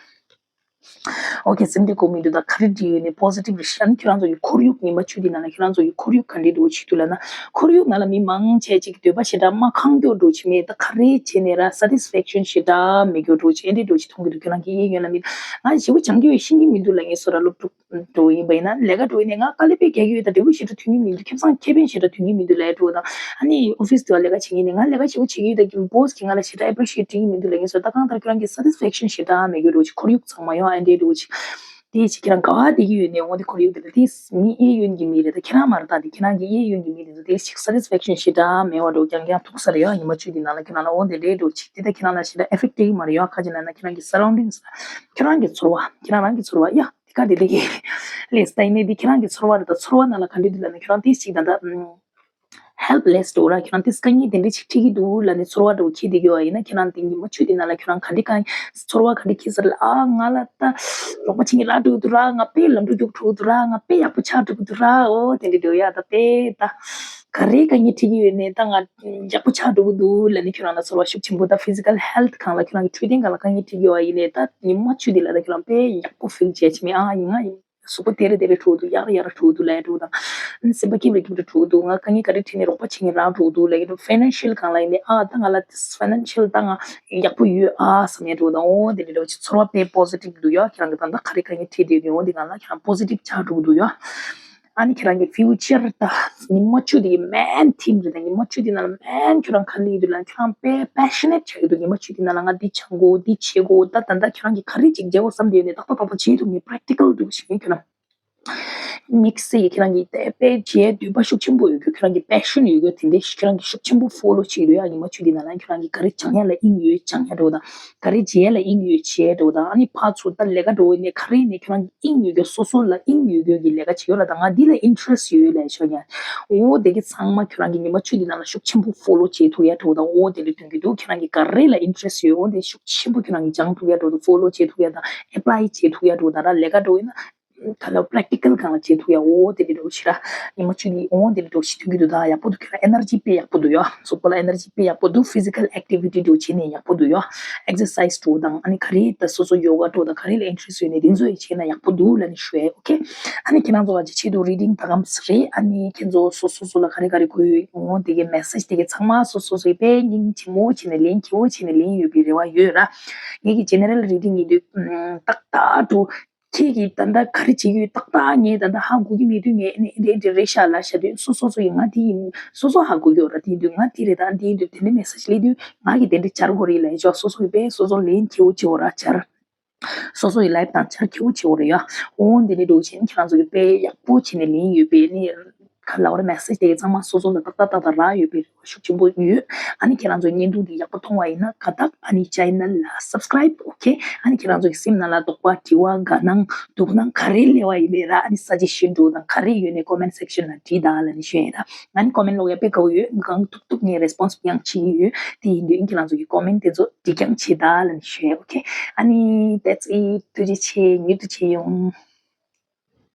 ཨོ་ཁེ་སེམས་ཁྲལ་དགོས་མི་འདུག་ད་ག་རེ་འདྲི་ཡོད་ནས་positive རེད་ཤག་ཁྱོད་རང་ཚོ་ཡི་ཁོར་ཡུག་ཉི་མ་བཅུ་འདི་ནང་ལ་ཁྱོད་རང་ཚོ་ཡི་ཁོར་ཡུག་ག་འདྲ་འདུག་བྱེད་འདུག་ལབ་ན་ཁོར་ཡུག་ནང་ལ་མི་མང་ཆེ་ཅིག་འདོད་པ་ཞེ་དྲག་མ་ཁེངས་སྐྱུག་འགྲོ་བྱེད་མེད་ད་ག་རེ་བྱས་ནས་ར་satisfaction ཞེ་དྲག་མེད་སྐྱུག་འགྲོ་བྱེད་འདི་འགྲོ་བྱེད་མཐོང་གི་འདུག་ཁྱོད་རང་གི་གཡས་གཡོན་ལ་མི་ང་ཞེ་པོ་སྦྱང་གི་ཡོད་ཤེས་ཀྱི་མི་འདུག་ལབ་ངས་སོ་ར་སློབ་ཕྲུག་འགྲོ་ཡིན་པ་ཡིན་ན་ལས་ཀ་འགྲོ་ཡིན་ནས་ང་དཀའ་ལས་དཔེ་རྒྱག་གི་ཡོད་ད་འབྲས་བུ་ཞེ་དྲག་ཐོན་གྱི་མི་འདུག་ཁེ་བཟང་ཁེ་ཕན་ཞེ་དྲག་ཐོན་གྱི་མི་འདུག་ལས་འགྲོ་དང་ཨ་ནི་office དུ་ལས་ཀ་བྱེད་ཀྱི་ཡིན་ནས་ང་ལས་ཀ་ཞེ་པོ་བྱེད་ཀྱི་ཡོད་ད་boss གིས་ང་ལ་ཞེ་དྲག་appreciate བྱེད་ཀྱི་མི་འདུག་ལབ་ངས་སོ་ད་གང་ལྟར་ཁྱོད་རང་གི་satisfaction ཞེ་དྲག་མེད་གི་འགྲོ་ཅིག་ཁོར་ཡུག་ཚང་མ་ཡོང་ཨ་འདྲའི་འགྲོ་ཅིག་དེ་ཅིག་ཁྱེད་རང་ག་བ་བསྡད་ཀྱི་ཡོད་ནས་འོ་དེ་ཁོར་ཡུག་དེ་ལ་དེ་མི་གཡས་གཡོན་གྱི་མི་རེད་ད་ཁྱེད་རང་མ་རེད་ད་དེ་ཁྱེད་རང་གི་གཡས་གཡོན་གྱི་མི་རེད་ད་དེ་ཅིག་satisfaction ཞེ་དྲག་མེད་པ་འགྲོ་རྐྱང་རྐྱང་ཐུག་ས་རེད་ཡ་ཉི་མ་བཅུ་དེ་ནང་ལ་ཁྱོད་རང་ལ་འོ་དེ་འདྲའི་འགྲོ་ཅིག་དེ་ད་ཁྱེད་རང་ལ་ཞེ་དྲག་effect སྤྲད་ཀྱི་མ་རེད་ཡ་ཁ་ཅིག་ན་ན་ཁྱེད་རང་གི་surroundings ཁྱོད་རང་གི་ཚོར་བ། ཁྱེད་རང་རང་གི་ཚོར་བ་ཡ། དེ་ག་དེ་དེ་གི་ལས་ད་ཡིན་ནའི་དེ་ཁྱེད་རང་གི་ཚོར་བ་རེད་ད། ཚོར་བ་ནང་ལ་ག་འདྲ་འདུག་ལབ་ན་ཁྱོད་རང་དེ་ཞིག་ད་ད་helpless འགྲོ་ར། ཁྱེད་རང་དེ་དཀའ་ངལ་དེ་འདྲ་ཞིག་འཕྲད་ཀྱི་འདུག་ལབ་ནས་ཚོར་བ་འདྲ་བོ་འཁྱེར་བསྡད་ཀྱི་ཡོད་ཡིན་ན་ཁྱེད་རང་དེ་ཉི་མ་བཅུ་དེ་ནང་ལ་ཁྱོད་རང་ག་འདྲ་གང་ཚོར་བ་ག་འདྲ་འཁྱེར་ས་རེད། ཨ་ང་ལ་ད་རོགས་པ་བྱེད་མཁན་རག་འགྲོ་གི་འདུག་ར། ང་དཔེ་ལམ་འགྲོ་རྒྱུག་འགྲོ་གི་འདུག་ར། ང་དཔེ་ཡག་པོ་ཆགས་འགྲོ་གི་འདུག་ར། ཨོ་དེ་འདྲ་འདྲ་བོ་ཡ་ད་དཔེ་ད་ག་རེ་དཀའ་ངལ་འཕྲད་ཀྱི་ཡོད་ནས་ད་ང་ཡག་པོ་ཆགས་འགྲོ་གི་འདུག་ལབ་ནས་ཁྱོད་རང་ལ་ཚོར་བ་ཤུགས་ཆེན་པོ་ད་physical health སྒང་ལ་ཁྱོད་རང་གི་འཕྲོད་བསྟེན་སྒང་ལ་དཀའ་ངལ་འཕྲད་ཀྱི་ཡོད་ཡིན་ནས་ད་ཉི་མ་བཅུ་དེ་ལ་ད་ཁྱོད་རང་དཔེ་ཡག་པོ་feel བྱས་ཕྱིན་མེད་ཨ་ཡིན་ང་ཡིན། གཟུགས་པོ་དེ་རེ་དེ་རེ་འཁྲུག་འདུག་ཡག་རེ་ཡག་རེ་འཁྲུག་འདུག་ལབ་ཡ་འདྲ་བོ་དང་། སེམས་པ་སྐྱིད་རེ་སྐྱིད་རེ་འཁྲུག་འདུག་ང་དཀའ་ངལ་ག་རེ་འཕྲད་ནས་རོགས་པ་བྱེད་མཁན་རང་འཁྲུག་འདུག་ལབ་ཡ་འདྲ་བོ། financial སྒང་ལ་ཡིན་ནའི་ཨ་ད་ང་ལ་financial ད་ང་ཡག་པོ་ཡོད་ཨ་བསམ་ཡ་འདྲ་བོ་དང་། འོ་དེ་འདྲ་འདྲ་བོ་ཅིག་ཚོར་བ་དཔེ་positive འདུག་ཡ། ཁྱེད་རང་གི་ད་ལྟ་ག་རེ་དཀའ་ངལ་འཕྲད་བསྡད་ཡོད་འོ་དེ་སྒང་ལ་ཁྱེད་རང་positive ཆགས་འགྲོ་གི་འདུག་ཡ། ཨ་ནི་ཁྱེད་རང་གི་future ད་ཉི་མ་བཅུ་དེ་གི་main theme རེད། ད་ཉི་མ་བཅུ་དེ་ནང་ལ་main ཁྱོད་རང་ག་རེ་ཡིན་འདུག་ལབ་ན་ཁྱོད་རང་དཔེ་passionate ཆགས་ཀྱི་འདུག་ཉི་མ་བཅུ་དེ་ནང་ལ་ང་འདི་སྦྱང་དགོས་འདི་བྱེད་དགོས་ད་ད་ལྟ་ཁྱོད་རང་གི་ག་རེ་ཅིག་བྱེད་དགོས་བསམ་བསྡད་ཡོད་ནའི་ཏག་ཏག་ཏག་ཏག་བྱེད་ཐུབ་ནི་practical འདུག་ཞིག་ཡིན་ཁྱོད་རང་། དམིགས་བསལ་ཁྱེད་རང་གི་དཔེ་བྱེད་འདོད་པ་ཤུགས་ཆེན་པོ་ཡོད་རྒྱུ། ཁྱེད་རང་གི་པེ་ཤོན་ཡོད་རྒྱུ་དེ་འདྲ་ཁྱེད་རང་གི་ཤུགས་ཆེན་པོ་ཕོ་ལོ་བྱེད་འདོད་ཡ། ཉི་མ་བཅུ་དེ་ནང་ལ་ཁྱེད་རང་གི་ག་རེ་སྦྱང་ཡ་ལ་དབྱིངས་ཡོད་སྦྱང་ཡ་འདྲ་བོ་དང་། ག་རེ་བྱེད་ཡ་ལ་དབྱིངས་ཡོད་བྱེད་འདྲ་བོ་དང་། ཨ་ནི་ཕར་ཚུར་ད་ལས་ཀ་འདྲ་བོ་ནས་ག་རེ་ནས་ཁྱེད་རང་གི་དབྱིངས་ཡོད་རྒྱུ། སོ་སོ་ལ་དབྱིངས་ཡོད་རྒྱུ་གི་ལས་ཀ་བྱེད་ཡོད་ལ། ད་ང་འདི་ལ་ཨིན་ཊི་རེ་སི་ཊི་ཡོད་ལབ་ཤོག་ཡ། འོ་དེ་གི་ཚང་མ་ཁྱེད་རང་གི་ཉི་མ་བཅུ་དེ་ནང་ལ་ཤུགས་ཆེན་པོ་ཕོ་ལོ་བྱེད་ཐུབ་ཡ་འདྲ་བོ་དང་། འོ་དེ་ལ་སྟོན་གྱི་འདུག་ཁྱེད་རང་གི་ག་རེ་ལ་ཨིན་ཊི་རེ་སི་ཊི་ཡོད། འོ་དེ་ཤུགས་ཆེན་པོ་ཁྱེད་རང་གི་སྦྱང་ཐུབ་ཡ་འདྲ་བོ་དང་། ཕོ་ལོ་བྱེད་ཐུབ་ཡ་འདྲ་བོ་དང་། ཨེ་པ་ལའི་བྱེད་ཐུབ་ཡ་འདྲ་བོ་དང་། ད་ལས་ཀ་འདྲ་བོ་ཡིན་ན། ག་ལ་པེ་རེག་ཊི་ཀལ་སྒང་ལ་བྱེད་ཐུབ་ཡ། འོ་དེ་འདྲ་འདྲ་བོ་ཞེ་དྲག་ཉི་མ་བཅུ་གཉིས། འོ་དེ་འདྲ་འདྲ་བོ་ཞིག་ཐོན་གྱི་འདུག་ད་ཡག་པོ་འདུག་ཁྱོད་རང་ཨེ་ནར་ཇི་དཔེ་ཡག་པོ་འདུག་ཡ། གཟུགས་པོ་ལ་ཨེ་ནར་ཇི་དཔེ་ཡག་པོ་འདུག་ཕི་ཟི་ཀལ་ཨེག་ཊི་བི་ཊི་འདྲ་བོ་བྱེད་ནས་ཡག་པོ་འདུག་ཡ། ཨེག་སར་སའི་སི་འདྲ་བོ་དང་། ཨ་ནི་ག་རེ་ད་སོ་སོ་ཡོ་ག་འདྲ་བོ་དང་། ག་རེ་ལ་ཨིན་ཊི་རེ་སི་ཊི་ཡོད་ནས་དེ་ཚོ་ཡི་བྱེད་ན་ཡག་པོ་འདུག་ལབ་ནས་ཞུ་ཡ། ཨོ་ཁེ། ཨ་ནི་ཁྱེད་རང་ཚོ་ལ་ཆེད་དུ་རི་ཌིང་ད་གམ་རེད། ཨ་ནི་ཁྱེད་ཚོ་སོ་སོ་སོ་ལ་ག་རེ་ག་རེ་དགོས་ཡོད། འོ་དེ་གའི་མེ་སེ་ཇི་དེ་གའི་ཚང་མ་སོ་སོ་སོ་ཡི་དཔེ་སྙིང་རྗེ་མོ་བྱས་ནས་ལན་སྐྱིད་པོ་བྱས་ནས་ལན་ཡོད་པའི་རེ་བ་ཡོད་ར། ངེད་ཀྱི་ཇེ་ནེ་རལ་རི་ཌིང་ཡིན་དུས་ཏག་ཏག་འདྲ་བོ། ཁྱེད་ཀྱིས་ད་ལྟ་ག་རེ་བྱེད་ཀྱི་ཡོད། ཏག་ཏག་ངས་ད་ལྟ་ཧ་གོ་གི་མེད་དུས། ངས་ཨ་ནི་འདི་འདི་རེད་ཤག་ལབ་བཞག་དུས། སོ་སོ་སོ་ཡིས་ང་འདི་ཡིན། སོ་སོ་ཧ་གོ་གི་ཡོད་ར། དེ་ཡིན་དུས་ང་འདི་རེད། ད་འདི་ཡིན་དུས་དེ་འདྲའི་མེ་སེ་ཇི་སླེབས་དུས་ང་གིས་དེ་འདྲ་བྱ་དགོས་རེད་ལབ་ཡ་ཅོག་སོ་སོ་ཡིས་དཔེ་སོ་སོ་ལན་སྐྱིད་པོ་བྱེད་དགོས་ར་ཆར། སོ་སོ་ཡི་ལའིབ་དང་ཆར་སྐྱིད་པོ་བྱེད་དགོས་རེད་ཡ། འོ་འདི་འདྲ་འདྲ་བོ་བྱས་ནས་ཁྱེད་རང་ཚོ་གིས་དཔེ་ཡག་པོ་བྱས་ནས་ལན་ཡོད་པའི་ནི། ག་ལབ་དགོས་རེད། མེ་སེ་ཇི་དེ་གའི་ཚང་མ་སོ་སོ་ལ་ཏག་ཏག་ཏག་ཏག་རག་ཡོད་པའི་རེ་བ་ཤུགས་ཆེན་པོ་ཡོད། ཨ་ནི་ཁྱེད་རང་ཚོ་བརྙན་ཐུང་འདི་ཡག་པོ་མཐོང་བ་ཡིན་ན་དགའ་རྟགས། ཨ་ནི་ཅེ་ནལ་ལ་སབ་སི་ཀ་རའིབ། ཨོ་ཁེ། ཨ་ནི་ཁྱེད་རང་ཚོ་གི་སེམས་ནང་ལ་དོགས་པ་དྲི་བ་དགའ་སྣང་སྡུག་སྣང་ག་རེ་སླེབས་པ་ཡིན་ནའི་ར། ཨ་ནི་སཱ་ཇེ་ཤན་འདྲ་བོ་དང་ག་རེ་ཡོད་ནའི་ཀོ་མེན་ཊི་སེག་ཤན་ལ་བྲིས་དང་ལབ་ནས་ཞུ་ཡ་ཡིན་ར། ང་ནི་ཀོ་མེན་ཊི་ཀློག་ཡ་དཔེ་དགའ་པོ་ཡོད། གང་ཐུབ་ཐུབ་ངས་རེ་སི་པོན་སི་ཡང་བྱེད་ཀྱི་ཡོད། དེ་ཡིན་དུས་ཨིན་ཁྱེད་རང་ཚོ་གི་ཀོ་མེན་ཊི་དེ་ཚོ་འགྲིག་རྐྱང་བྱེད་དང་ལབ་ནས་ཞུ་ཡ། ཨོ་ཁེ། ཨ་ནི་that's it. ཐུགས་རྗེ་ཆེ། མྱུར་དུ་མཇལ་ཡོང་།